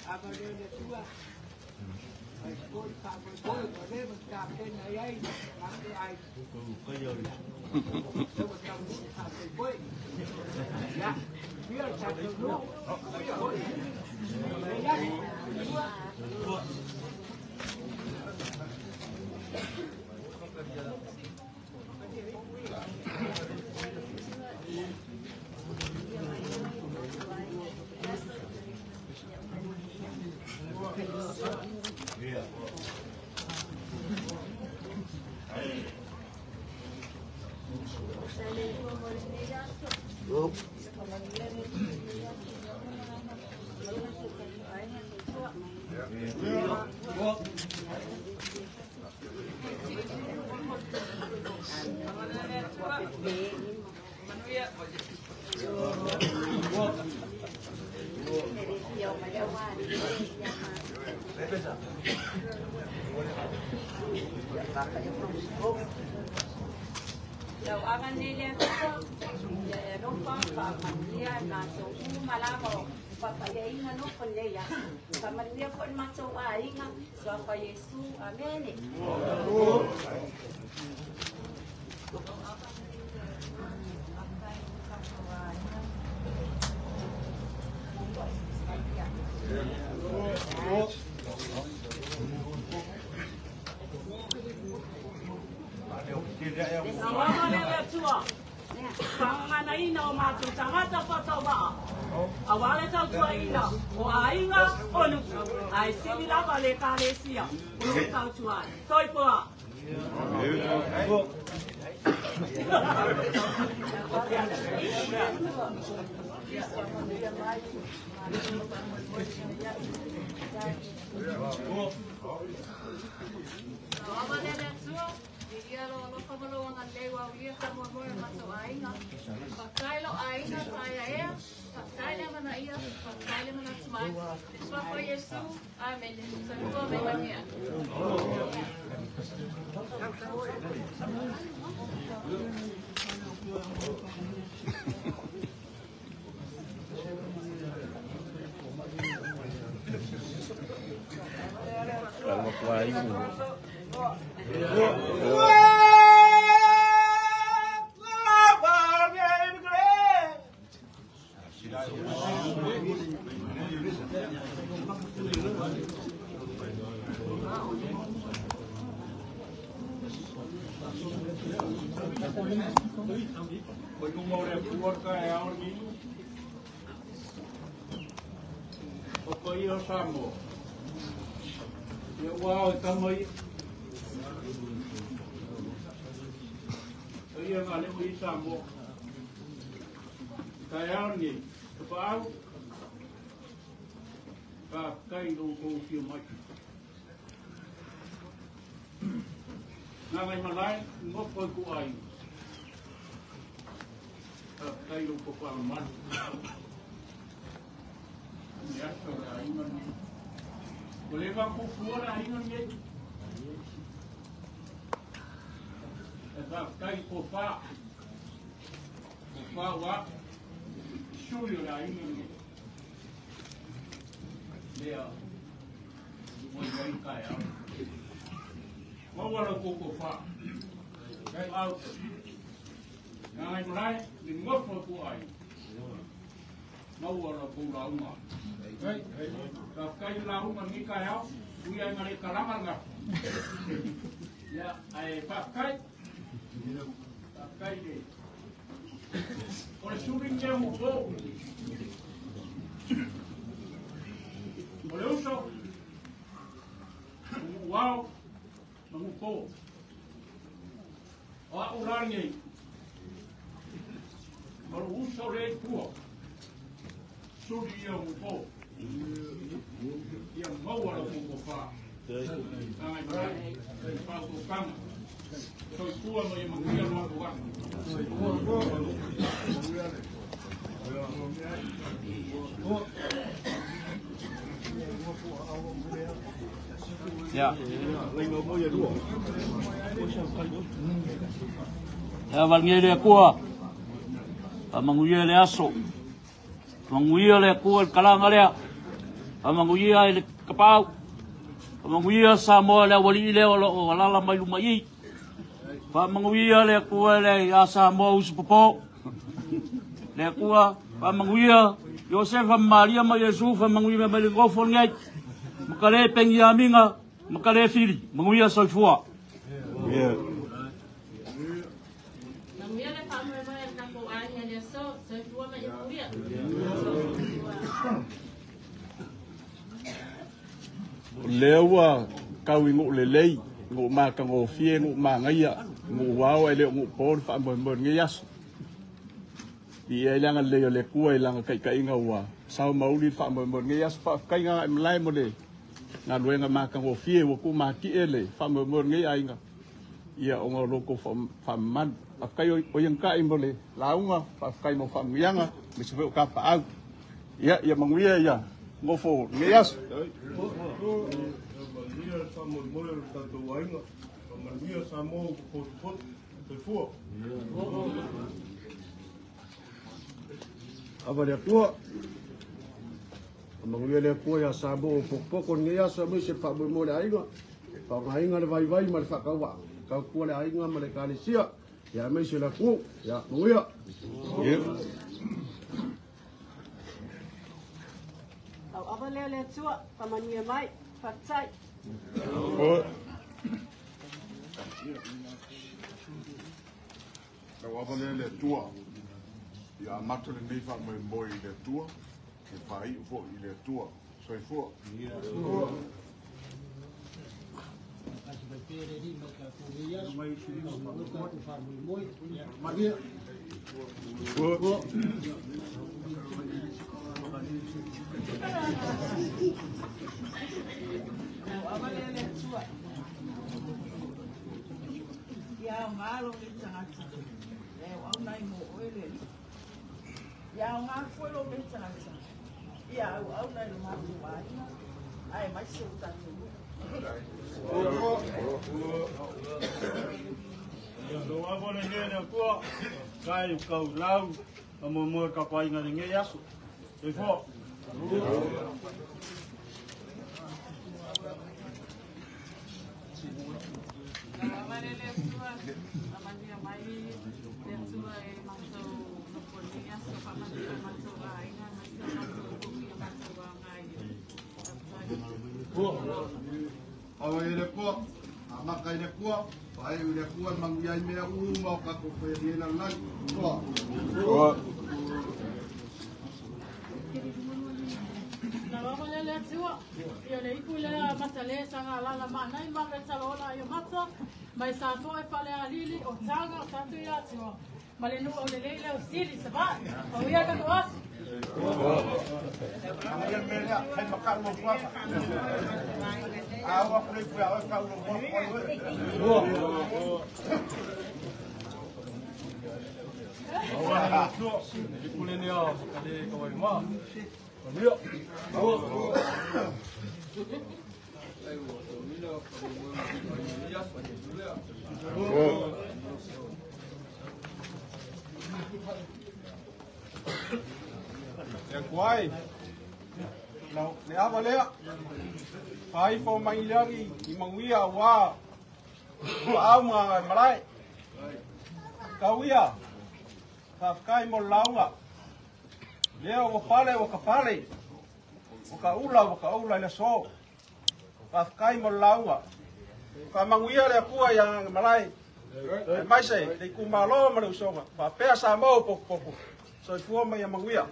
Ava le tua. Ia valgia le Atua, faamanuia le aso, faamanuia le Atua i le kalanga lea, faamanuia i le kapaau, Faamanuia Samoa le aualii lea o lo o alala mai luma i. Faamanuia le Atua le ia Samoa usu popo. Le Atua faamanuia Iosefa ma Maria ma Iesu faamanuia mai le nofo nei. Ma ka le Peniamina ma ka le Fili. Manuia soifua. Yeah. Manuia le faamoemoe a le tatou aiga i le aso. Soifua ma ia manuia. O lea ua kau i ngou lelei, ngou makagofie, ngou magaia, ngou ao e le o ngou po le faamoemoe i lenei aso. Viia ai le agalelei o le Atua i lana taitaiga ua sao ma uli le faamoemoe i lenei aso. Faafetai Gagaemalae mo le galuega makagofie ua tuumatie le faamoemoe o lenei aiga, ia ona o lo outou faamamalu. Faafetai o Iagatai mo le lauga, faafetai mo faamanuiaga, aemaise foi o tapaau. Ia, ia manuia ia nofo lenei aso. Manuia le faamoemoe o le tatou aiga. Faamanuia Samoa ua potopoto. Soifua. Ava le Atua. Manuia le Atua ia Samoa o pokopoko lenei aso aemaise le faamoemoe o le aiga. Faaaogaina le vaivai ma le faatauvaa. Tautua le aiga ma le ekalesia. Ia aemaise le atunuu. Ia manuia. Yeah. Lau ava lea le Atua, faamanuia mai, faafetai. Oh. Lau ava lea le Atua, ia amata lenei faamoemoe i le Atua, e faaiu foi i le Atua. Soifua. Kasi mai pea le Alii ma le tatou lenei aso. Faamanuia lo tatou faamoemoe. Ia manuia. Lau ava lea le Atua. Ia aoga lou nei tagata. E auauna ai mo oe le Alii. Ia aoga foi lou nei tagata. Ia auauna i lo matou aiga, aemaise o tatou nuu. Lau ava lenei le Atua, kai o kau lau, faamoemoe o le tatou aiga i lenei aso. Soifua. Lau ava lea le Atua, faamanuia mai le Atua i le matou nofo i lenei aso, faamanuia i matou aiga, aemaise o matou nuu ia matou agai. Faafetai. Ava i le Atua, amata i le Atua, faaiu i le Atua, e manuia ai mea uma o tatou faia nei lalolagi. Toa. Oh. Lau ava lea le Atua, ia le ipu lea matale saga alala maanai ma le talo ola i o mata, mai sa toa e fale alili o taga o tatou ia Atua. Ma le nuu o lelei lea o Sili, Savaii. O ia tatou aso. Ia le mea lea, hai makau o fuafa. A o aku le fua o kau o fuafa. Aua le Atua, ipu lenei a makale kawai ma. Manuia. Le Atua e, lau le ava lea, faaifo mai lagi i manuia auā paau ma Gagaemalae. Tau ia, faafetai mo le lauga. Lea ua pale ua ka pale, ua ka ula ua ka ula i le aso. Faafetai mo le lauga. Faamanuia le Atua ia Gagaemalae, aemaise le itumalo ma le usoga, faapea Samoa o potopoto. Soifua ma ia manuia.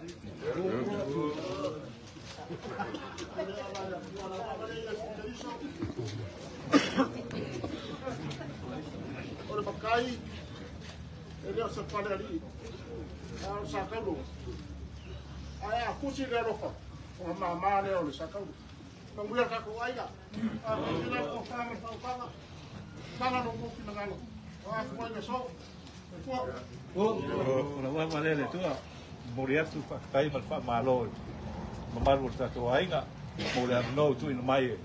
O le makai, e le o se pale alii, a o le sakaulo. Ae a fusi le alofa, o le mamā lea o le sakaulo. Manuia le tatou aiga. A faapena le tofa ma le faautaga, tala lo outou finagalo. O a fua i le aso. Soifua. O lau ava lea le Atua, momoli atu faafetai ma le faamalo i mamalu o le tatou aiga mo le avanoa ua tuuina mai e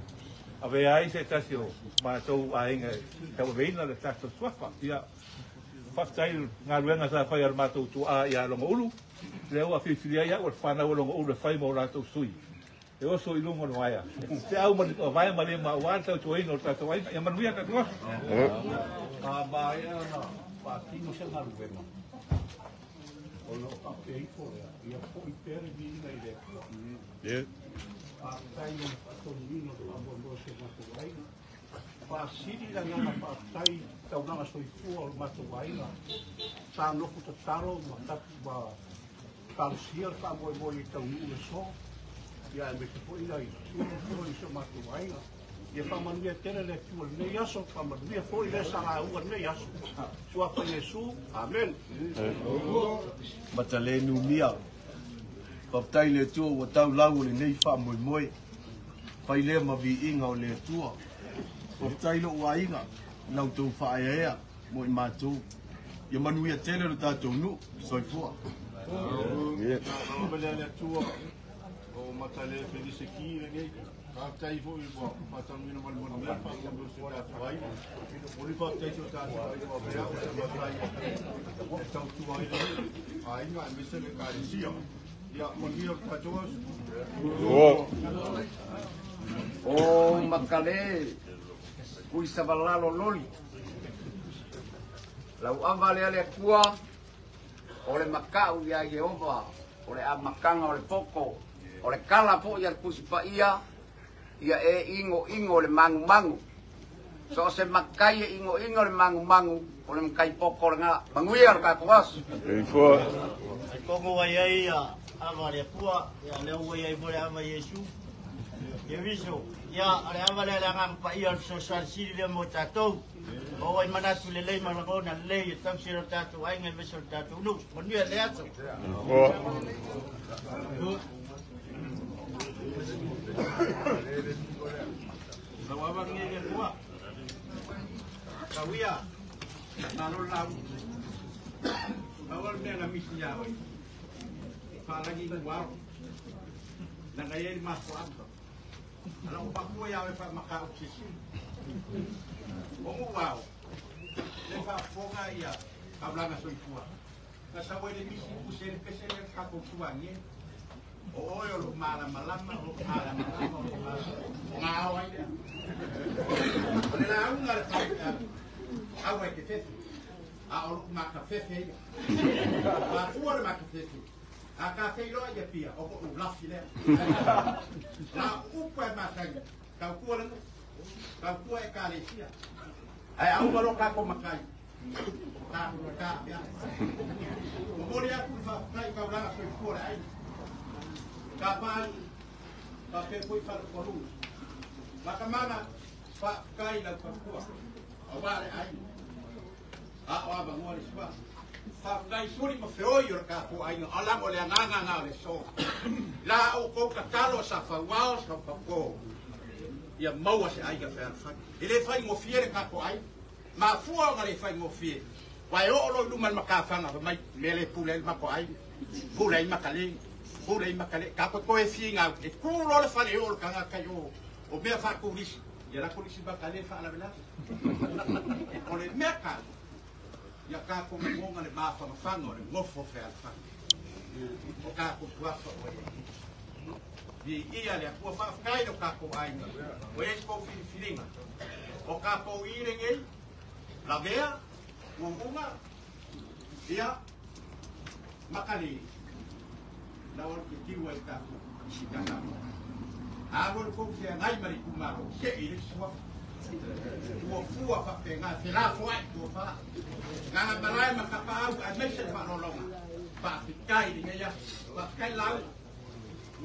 avea ai se tasi o matou aiga e tauaveina le tatou suafa. Ia, faafetai i le galuega sa fai a le matou tuaa ia Logoulu, lea ua filifilia ai au o le whanau o Logoulu e fai mo latou sui. E oso i luga o le vaea. Feau ma le vaea ma le maua le tautuaina o le tatou aiga. Ia manuia tatou aso. A maea ona faatino se galuega, o lo o faapea ifo lea, ia foi pea le viiga i le Atua. Faafetai mo le faatonuina o le faamoemoe o si o matou aiga. Faasili le agaga faafetai i taulaga soifua o le matou aiga sa nofo tatalo ma tapu ma talosia le faamoemoe i taunuu le aso. Ia aemaise foi nai sui i si o matou aiga. Ia faamanuia tele le Atua i lenei aso, faamanuia foi le salauga i lenei aso. Suafa Iesu, amen. Matale numia. Faafetai le Atua ua tau lau o lenei faamoemoe. Fai lea ma viiga o le Atua. Faafetai lou aiga, lau tou faaeaea mo i matou. Ia manuia tele lo tatou nuu. Soifua. Malo le Atua o Matale Felise ki lenei. Faafetai foi ua faataunuuina ma le manuia le faamoemoe o si o tatou aiga. Momoli faafetai i si o tatou aiga faapea o se matai e tautua ai le aiga aemaise le Ekalesia. Ia manuia lo tatou aso. O Matale kui savalalo loli. Lau ava lea le Atua, o le makau ia Iehova, o le amataga o le poto, o le kala foi a le Tusi Paia, ia e ingoingo le magumagu. So o se makai e ingoingo le magumagu, o le makai poto lena. Manuia lo tatou aso. Soifua. Ai kongo ai ai a ava le Atua, ia lea ua i ai foi le ava Iesu. Ia viso, ia o le ava lea le agaga paia o le fesoasoani sili lea mo tatou. O ai manatu lelei ma lagona lelei e tausi ai lo tatou aiga aemaise o le tatou nuu. Manuia le aso. Lau ava lenei le Atua. Tauia, malo le lau. Pau le mea na misi ia oe. Faalagi i alo. Na ngai ai le mafuaaga. Ala o papua ia oe faamakau sisi. O nuu ao, le faafofoga ia taulaga soifua. Na sau ai le misi puse le pese lea tatou tuagie. O oe o lou malamalama, o lou malamalama, o lou malamalama. O ngā ao ai lea. O le lauga le faifeau, aua e te fefe. A o lou makafefe ia. Mafua le makafefe. A ka feiloa ia pia, o ko ulafi lea. La upu e masani, tautua le nuu, tautua e kalesia. Ae aua lo kako makai. Ka ka pea. Momoli atu le faafetai i taulaga soifua le aiga. Ka paai, faapea foi falepualuga. Matamana, faafetai lau faletua, aua le aiga. A o avanoa le suafa. Faafetai suli ma feoi o le tatou aiga, o lago le agaga na o le so. La outou tatalo sa fauao sa faupo. Ia maua se aiga fealofani. E le faigofie le tatou aiga. Mafua ona le faigofie. Ua e oo loa i luma le matafaga fai mai, mea le pule ai le matou aiga. Pule ai Makalei, pule ai Makalei. Ka toe toe figau, e tu loa le fale o le tagata i o, o mea faaturisi. Ia lako le isi Makalei faalavelave. O le mea taua, ia tatou lagona le mafanafana o le nofo fealofani. O tatou tuafa ua i ai. Viia le Atua, faafetai lo tatou aiga. Ua i ai se tou filifiliga. O tatou i lenei, lavea, uuga, ia, Makalei, lau o le te tiu ai tatou, ia tatou. Alu le kou feagai ma le itumalo, se i le suafa. Ua fua faapena, felafoai ua fa. Gaga malae ma tapaau, aemaise le faaaloaloga. Faafetai i lenei aso. Faafetai lau,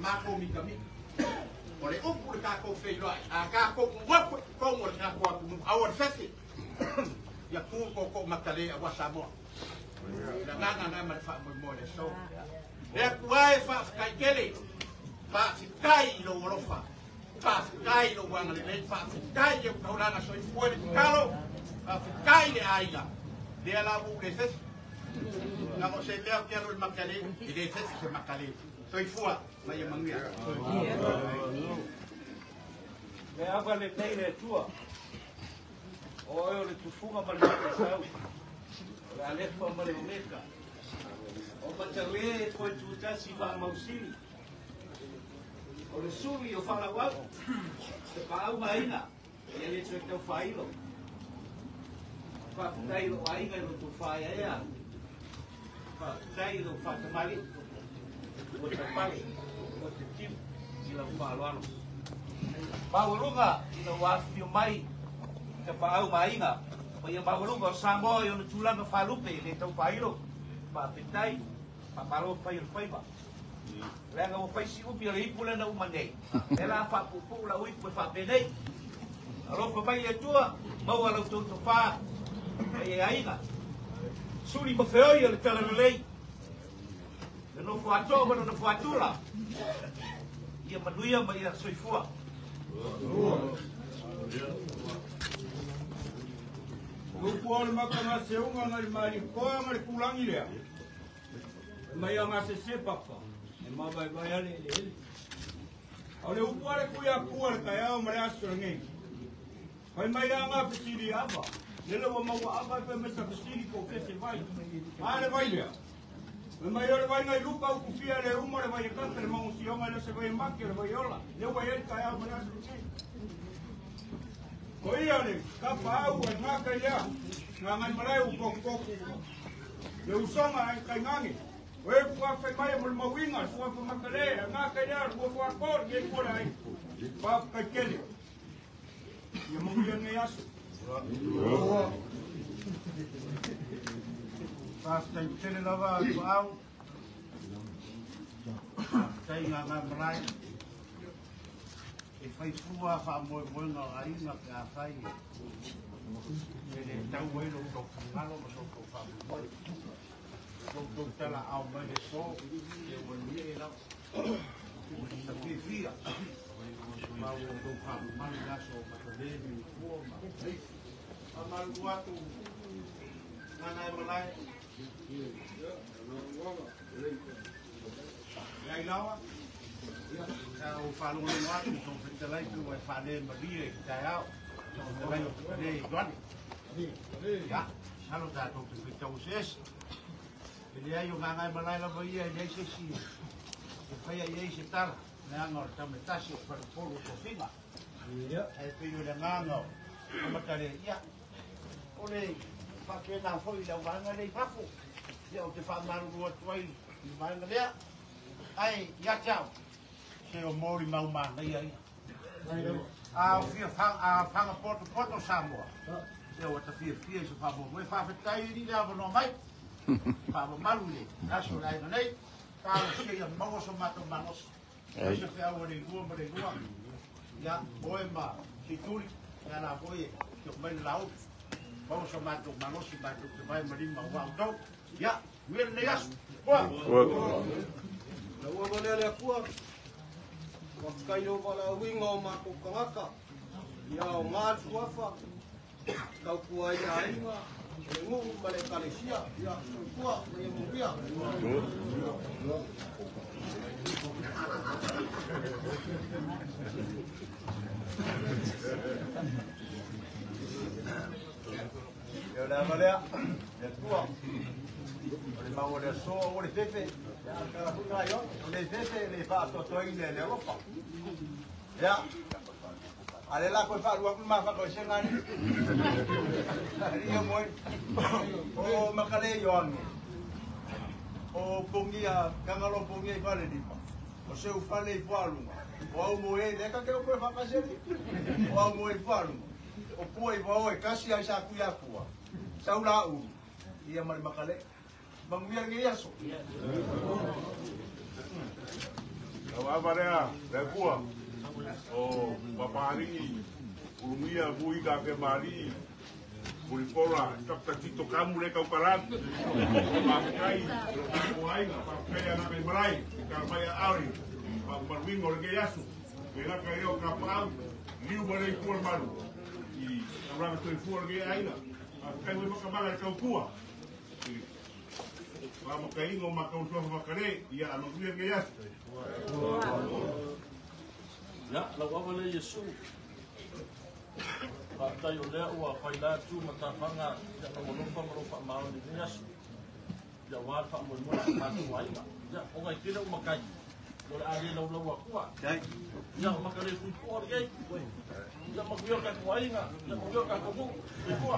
matou mitamita. O le upu le tatou feiloai, a tatou nofo i totonu o le tatou atunuu, aua le fefe. Ia tu tootoo Matalē aua Samoa. Le agaga lena ma le faamoemoe le aso. Le Atua e faafetai tele, faafetai i lou alofa, faafetai i lou agalelei, faafetai i au taulaga soifua i le tatalo, faafetai i le aiga. Lea la ua ou le fefe. Na o se mea ou te alu i le Matalē, e le fefe se Matalē. Soifua ma ia manuia. Le ava lenei le Atua. O oe o le tufuga ma le mataisau. O le Alefa ma le Omeka. O Matalē e toe tutasi faamausili. O le suli o whalauau, te paau maina, ia le tue tau whailo. Whaaputai lo ainga i lo tau whaia ea. Whaaputai lo whaatamali, o te pale, o te tiu, i lau whaaloalo. Maualuga i lau afifio mai, te paau maina, o ia maualuga o Samoa i ona tulaga faalupe i le tau faailo, faafetai, faamalo fai o le faiva. Leaga ua fai si umi o le ipu lena uma nei. E la faapuupuu lau ipu e faapenei. Alofa mai le Atua, maua lau tou tofā, ma e aiga. Suli ma feoi o le talalelei. Le nofo atoa ma le nofo atula. Ia manuia ma ia soifua. Lupu o le makanga seunga ngai mali koa ma le kulangi lea. Mai anga se se papa. E ma vai vai ale ele ele. O le upu ale kuia kua le kaya o mare aso ngai. Fai mai anga fesili ava. Lele ua maua ava e fai mai sa fesili ko fese vai. A le vai lea. Me mai o le vai ngai luka u kufia le uma le vai e kaka le mangu sionga le se vai make le vai ola. Le ua ele kaya o mare aso ngai. Ko ia le kapa au e ngaka ia. Ngā ngai malae u koku. Le usonga ai kai ngangi. O e kua whai mai mo le mauinga, sua wha makale, ngā kai lea, kua wha kor, ngai kua ai. Pā kai kele. Ia manuia ngai aso. Whāwhtai tele lava atu au. Whāwhtai ngā ngā marae. E whai fua wha moe moenga o ainga pe a whai. E le tau ai lo tau whangalo ma so tau wha moe. Tau tau tala au mai le so. E manuia e lau. Ta whiwhia. Ma o tau wha manu aso matale mi fua ma. A malu atu ngā ngai malae. Ngai lawa. Sa o whalongo atu tō whitalai tu wai whane maria i tai ao. Tō whitalai o whitalai i tuane. Ia, salo tātou te whitau se ese. E le ai o ngā ngai malae lava ia e leai se si. E whaia i ei se tala. Le anga o le tametasi o whalepolu o tofiga. E pei o le nganga o amatare ia. O le whakena foi lau vaenga lei fafo. Ia o te whamaruru atu ai i vaenga lea. Ai, ia te au. Se o mori mau mana ia ia. A o fia whanga poto poto Samoa. Se o ta fia fia i se whamomoe. Whawhetai i le awanoa mai. Whamamaru le. Aso le aina nei. Tālo sia ia maua so mātou manosi. Se whiau o le rua ma le rua. Ia, oe ma situri. Ia la foi e. Kia mai le lau. Maua so mātou manosi mātou te vai marima o wau tau. Ia, uere nei aso. Oa! La ua valea le akua. Whakairo wala uinga o mātou kangaka. Ia o ngā tuafa. Kau kua ia ainga. Le ngu ma le kalesia. Ia soifua ma ia muria. Ia le avalea. Le atua. O le mau o le asoa o le fefe. O le fefe le whaatotoine le alofa. Ia. Ale la koe whaarua kulu maa whakau se ngani. Ria moe. O makale ioange. O pongia, kangalo pongia i whare lipa. O seu whare i whaalunga. O au moe, le ka keo koe whakaseri. O au moe i whaalunga. O pua i wao e kasi ai sa kuia kua. Sau la uru. Ia mare makale. Manguia nge aso. Lau avarea, le kua. O paparingi, urumia bui ka ke mari. Puripola, Dr. Tito Kamu le kaukalan. Papakai, o ainga, papakai ana kai marai, ka mai auri. Paparwingo le ke aso. Ke la ka io ka pau, liu mare i kua maru. I auranga toi fua le ke aina. Papakai we makamala le kaukua. Wamakaingo makautua makare ia amakuia ke aso. Ia, lau awa le Iesu. Whaatai o lea ua whaila atu matawhanga ia na walofa ma lofa maoni ni aso. Ia wā wha moe moe mātou ainga. Ia, o ngai tira o makai. O le a le laulau atua. Ia o maka le fui pua le ei. Ia manuia o tatou aiga. Ia manuia o tatou nuu. Soifua.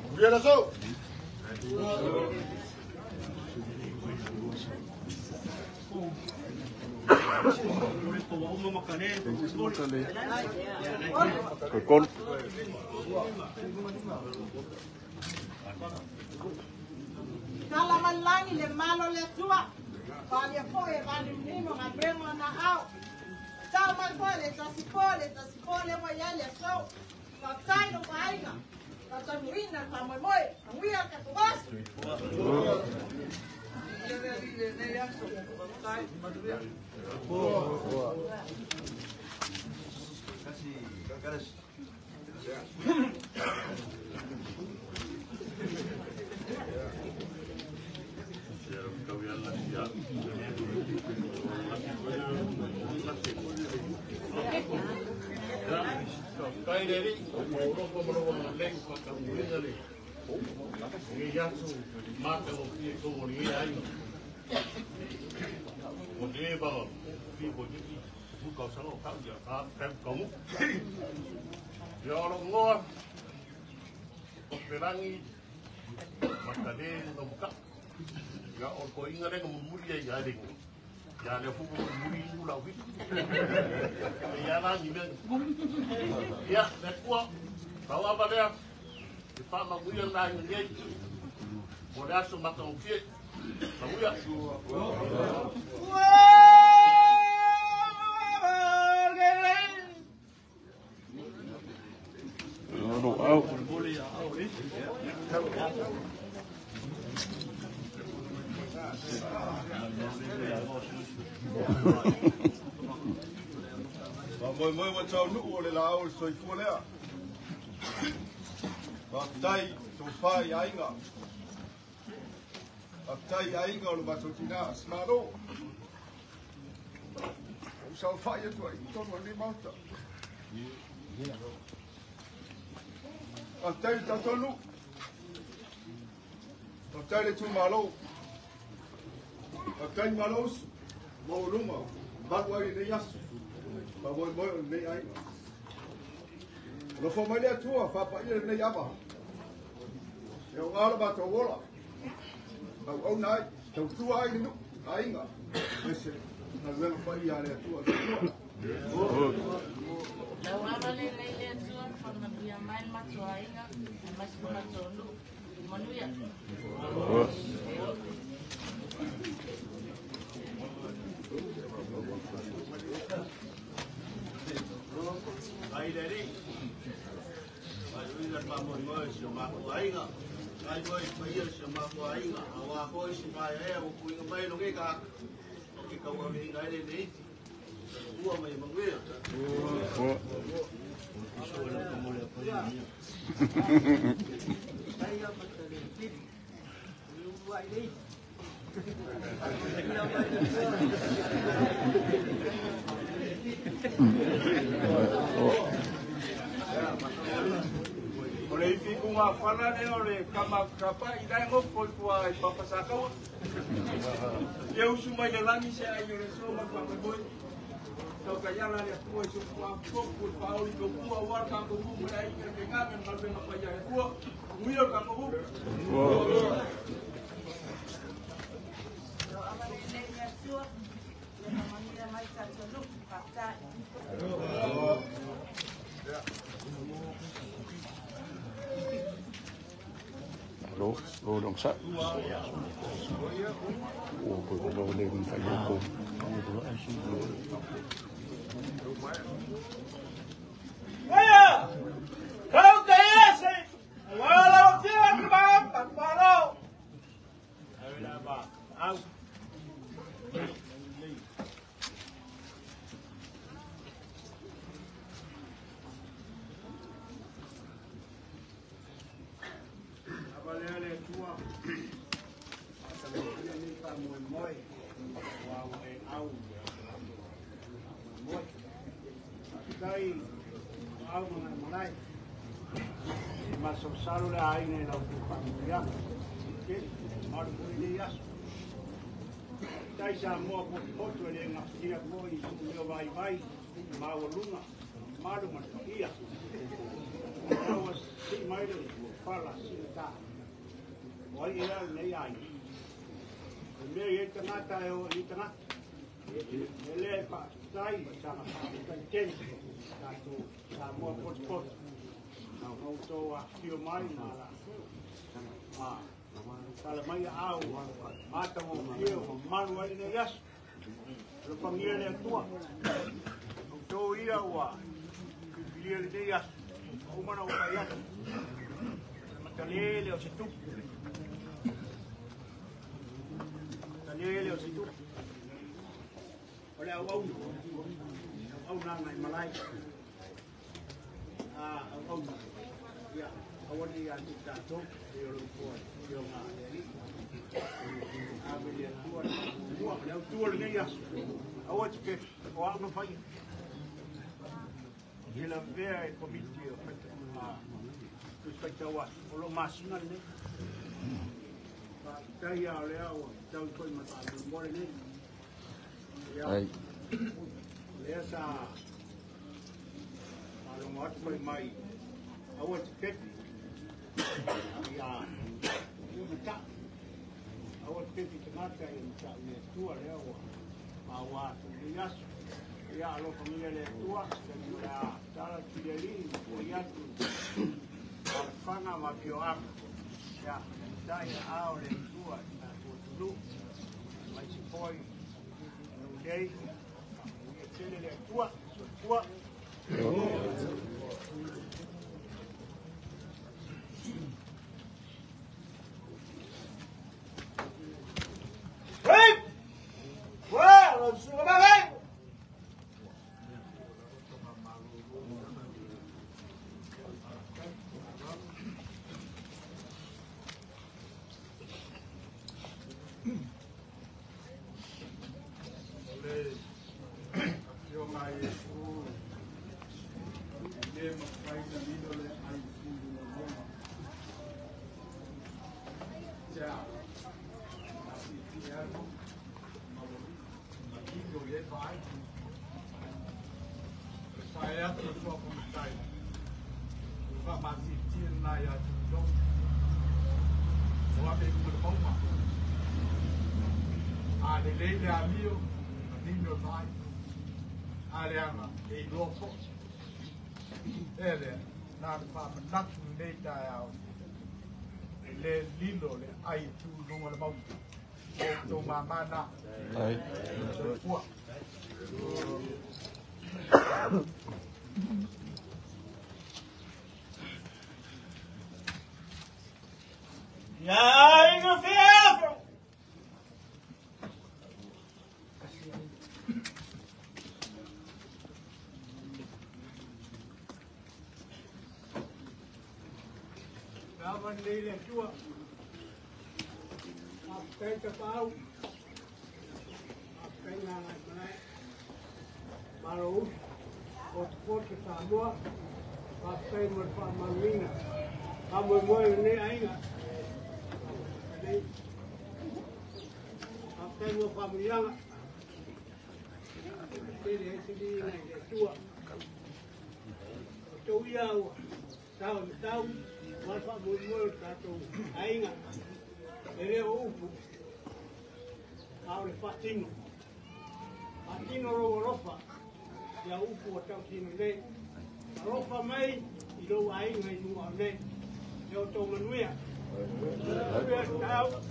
Manuia le aso. Kol. Tala malangi le malo le tua. Palia po e vani nimo nga bremo na au. Tau mai po le tasi po le mo ya le so. Ka tai no vainga. Ka tanuina ka moi moi. Anguia ka tuas. Kai le ri, o roko maro na leng pa ka muina le. Ngi yasu mata o ki ko o ni ai. O de ba fi bo ni bu ka sa lo ka ya ka ka ka mu. Ya lo ngoa. O perangi makale no buka. Ya o ko inga le mo muri ya ya le. Ya le fu muri u la wi. Ya la ni me. Ya le kwa. Ba wa ba le. E fa ma muia na ngi nei. Mo le aso mata o fie. Ma muia. No au. Ma moi moi wa tau nuu o le la au le soifua lea. Faafetai tofā i aiga. Faafetai i aiga o le matou tinā asimalo. Ou saofai atu ai i totonu o lenei maota. Faafetai le tatou nuu. Faafetai le itumalo. Faafetai malo usu. Maualuga malu ai lenei aso. Faamoemoe o lenei aiga. Alofa mai le Atua faapaia lenei ava. E o ngā la matou ola. Auauna ai, tautua ai le nuu, aiga. Aemaise galuega paia a le Atua. Lau ava lelei le Atua, faamanuia mai le matou aiga, aemaise le matou nuu. Manuia. Ai le ri. Ai ui le pāmoemoe si o mākou aiga. Ai moi paia si o mākou aiga. A wā hoi si mai ea o kuinga mai lo ke ka. O ke kaua me inga ele le iti. Ua mai manguia. O le ifi kunga whana le o le kama kapa i dai ngofo i kua i papasakawa. Ia usu mai le langi se ai o le so ma whamemoi. Tau ka iala le atua i so kua foku le whaoli ko pua wara ka ko mu le ai ke ngame malwenga pa ia e pua. Muia ka ko mu. Lo, lo dong sa. O ko ko le mfa ko. Aya! Kau te ese! Wala o te ba pa lo. Ai la ba. Au. Maso le aiga i lau faamanuiaga. Ke, malu foi lenei aso. Tai sa moa potopoto e le ngafatia foi i sou leo vaivai, maualuga, mamalu ma le paia. Lea ua sii mai le fala sigatā. O ai ea lenei aiga. O le mea e i ai tagata e o i ai tagata. E lea e faafetai ma saga faafetai tele tatou Samoa potopoto. Na outou afifio mai ma ma tala mai aao matagofie ua mamalu ai lenei aso. Alofagia le Atua. Outou ia ua filifilia lenei aso. Ua uma ona ou fai atu. O le matalē lea o se tupu. Matalē lea o se tupu. O le auauna. Auauna Agaimalae. Auauna. Ia, aua ne i ia te tatou, e o le upu a le Afioga a le Alii. Ave le Atua le faamuamua. O le autu o lenei aso, aua te fefe, o au na faia. I lavea e komiti o Tusi Faitau Aso, o lo masina lenei. Faafetai lava o lea ua tau foi ma le faamoemoe lenei. Ia, o lea sa faalogo atu fai mai, aua te fefe, ia matau. Aua te fefe tagata ia matau i le Atua lea ua maua atu i lenei aso. Ia alofagia le Atua, taimi o le a tala atu i le Alii ma foi atu i alafaga ma afioaga. Ia, matai aao le Atua i tatou atunuu, aemaise foi nuu nei, ia faamanuia tele le Atua. Soifua. Hey! Well, O le Afioga a Iesu, e le mafai ona lilo le ai tu i luga o le mauga. Tia, a siitie lava le mauga, maualuga, ma lilo i ai vaai. O le pae atu o le suafa matai, o le faamasiitie lena ia te outou. O ave i luga o le mauga. A lelei le amio, manino le vaai. A leaga, e iloa foi. E lea, na ona faamanatu lenei taeao, e le lilo le ai e tu i luga o le mauga. O outou mama na. Soifua. Ia aiga fiafia. Lava nei le Atua. Faafetai tapaau. Faafetai Gagaemalae. Malo usu. Potopoto Samoa. Faafetai mo le faamanuiga. Faamoemoe lenei aiga. Faafetai mo faamanuiaga. Tele ai se viiga i le Atua. O tou ia ua sao e matau, aua le faamoemoe o le tatou aiga. E le o upu, a o le faatino. Faatino lou alofa ia upu ua tautino nei. Alofa mai i lou aiga i Nuuao nei. Ia outou manuia. Manuia taeao.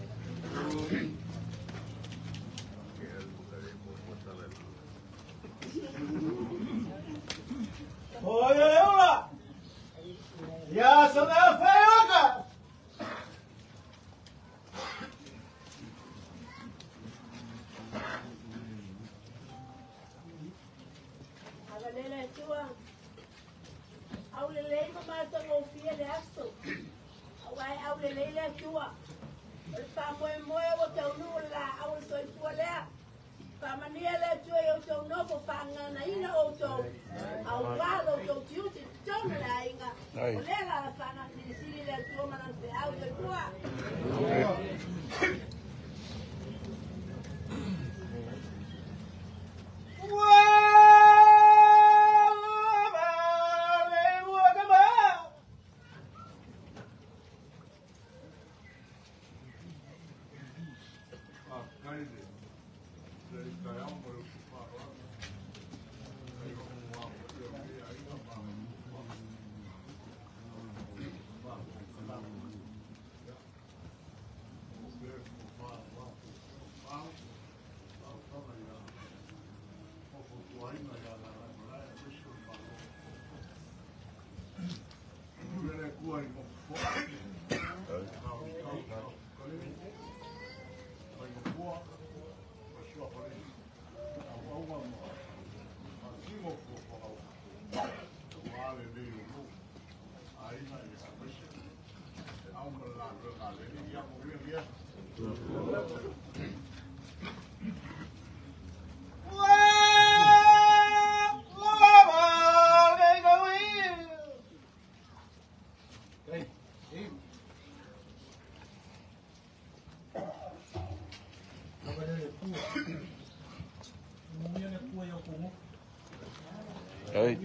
Oi ole ola. Ia sa mea whai oka. Agalelei le Atua, aulelei ma matagofie le aso, aua e aulelei le Atua. O le faamoemoe ua taunuu le laau o le soifua lea. Faamanuia le Atua i outou nofo faagaganaina outou, aua lo outou tiute i totonu o le aiga. O lea la lafana silisili le Atua ma lana feau. Soifua. mai le le taeao ma le usu faaaloalo. Ai o mua o le aiga ma Ai.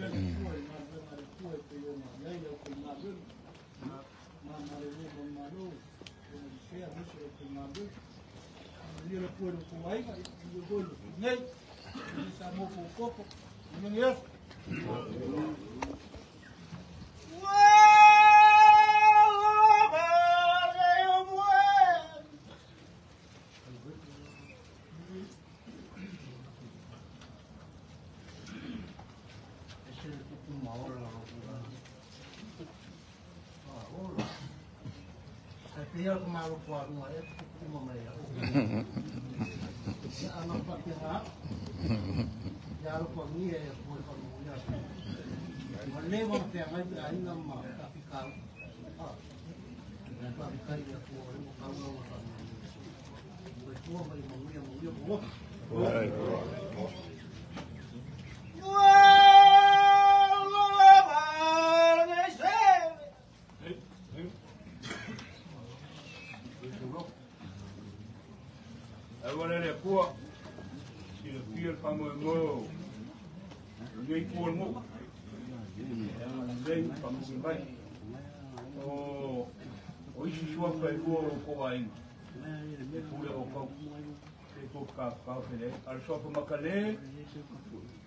Sofa makale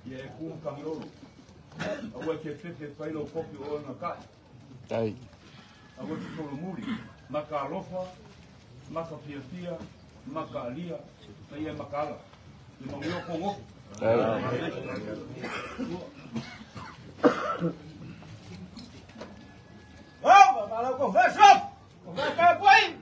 ia e ku kangiolo aua ke pepe pailo kopi o na kai tai aua te solo muri maka alofa maka fiafia maka alia ma ia makala i mauio kongo tai. Oh, malo confesso. Confesso poi.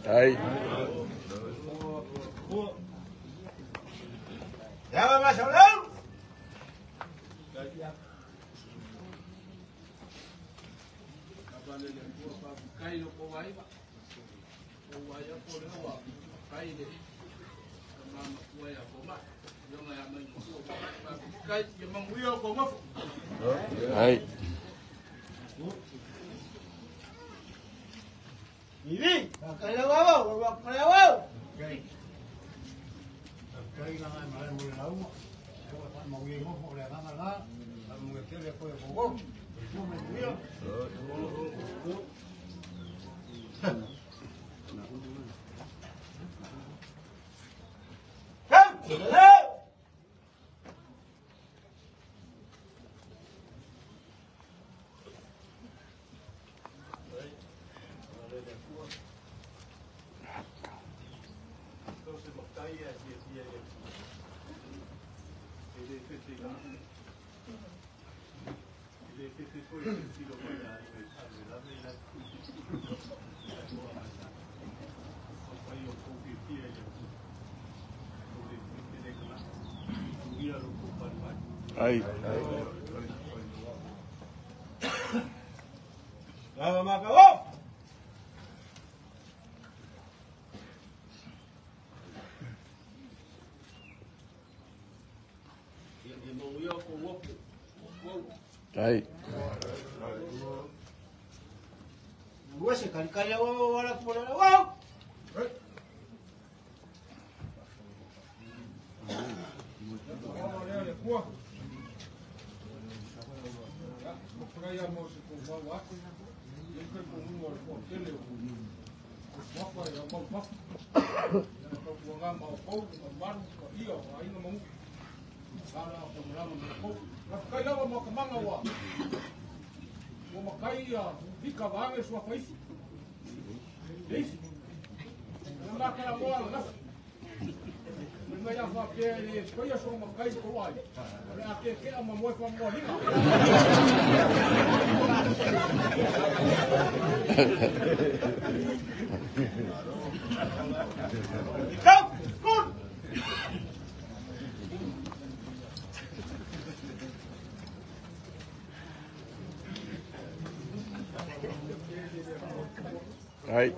Ai. Ya va más hablado. Ai. Ibi, kaya wawo, kaya wawo. Kai la mai mai mo la u. E wa ma wi mo le la la. Mo le tele ko ko. Mo me wi. Hey! ia fiafia i le Atua. E le fefe i lalo. E le fefe foi i le tilotilo mai a aiga i faalavelave i latou. Ae ua agasala. O paia o tou fiafia i le Atua. Tou le fefe le galaa. Manuia lo tou palemai. Ai. Lava maka o! Ia manuia o kou opo. Ai. Lua se kali kali au wala pula au. Go! Good! Ai.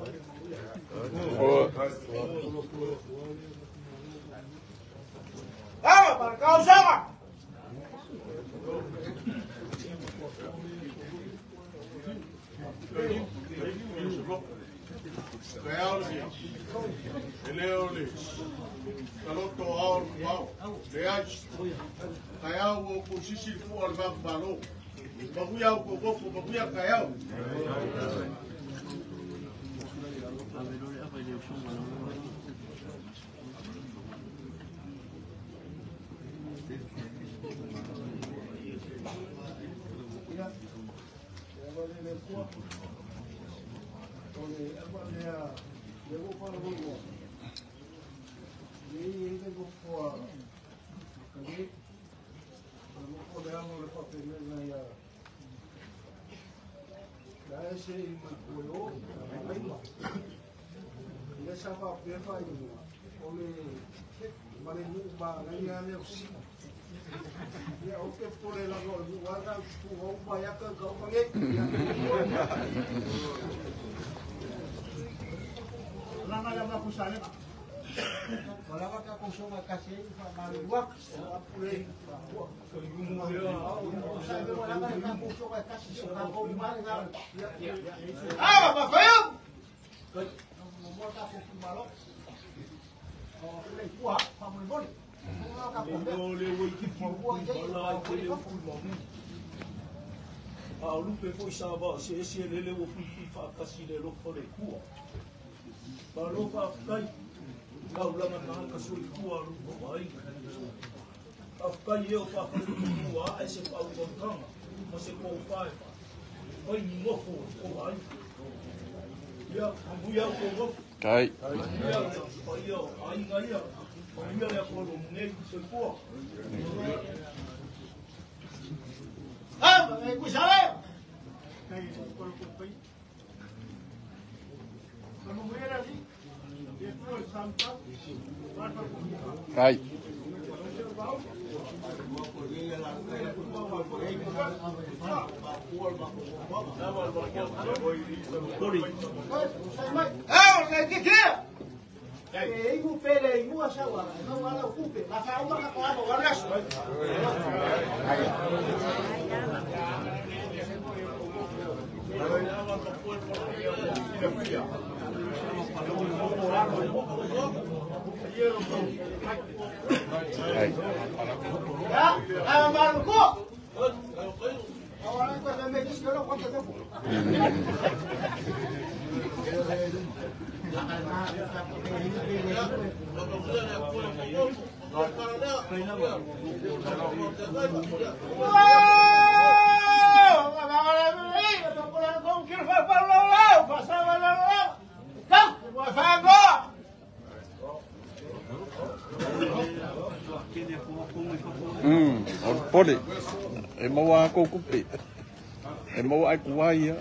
Boa. Lava para causar! E le o le taloto ao le ao, le ai, kai au o ko sisi fu o le vaku malo. Mahuia au ko gofu, mahuia kai au. A o lupe foi sa va se ese le le o fui fui whaakasi le lofo le kua. Ma lofa afkai, kau langa na ka sui kua lupa mai. Afkai e o whaakale kua a e se whau wangkanga, ma se kō whaefa. Pai ni ngofo o ai. Ia, mamuia o kō ngofo. Kai. Mamuia o paia o ainga ia. Mamuia le ako lo munei soifua. Ah, escúchame. Ai. Ah, ¿qué qué? Igu pele igu asawa, no wala kupe, la fauma ka kwa wala. Ai. Ya, ah, Ahora cuando me dices que no cuánto tiempo. Fole. E maua a kou kupe. E maua ai kuai ia.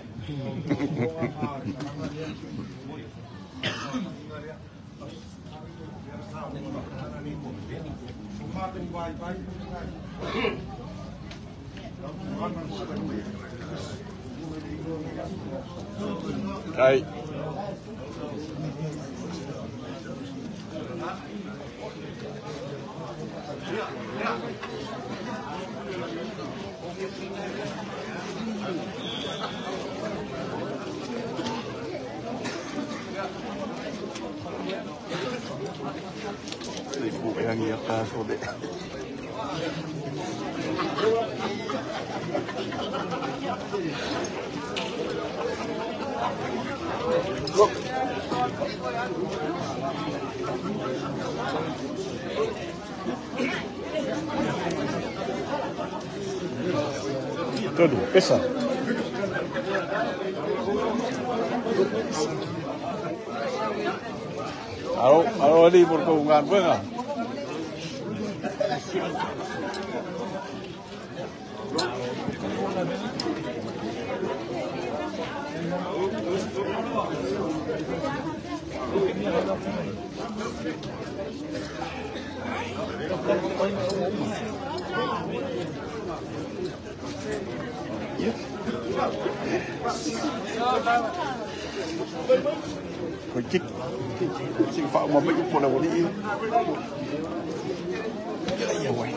Ai. Yang ia kaso de. Look. Todo, pesa. Aro, aro ali por ko ngan buenga. Koi chik, chik fa ma mai po na wali. Ya wai.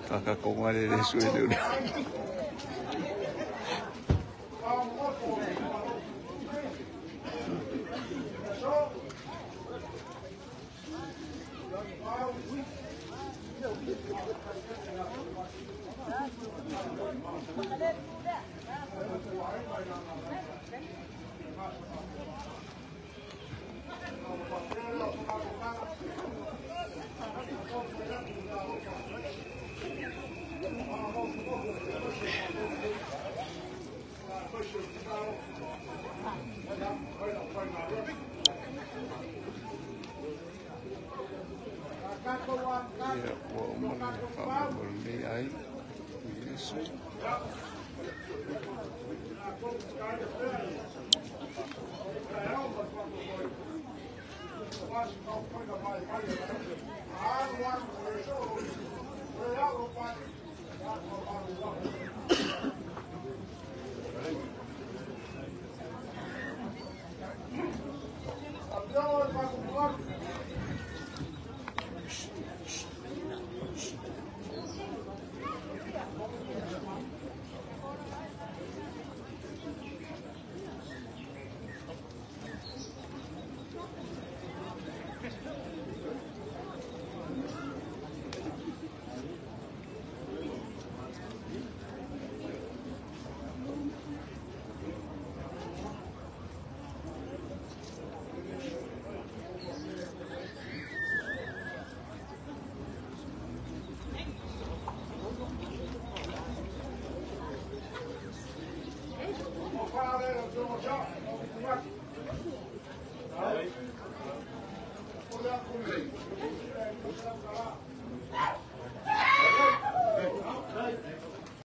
Kakakonga le suelo. Ia, ua uma le faamolemole ai. Thank you.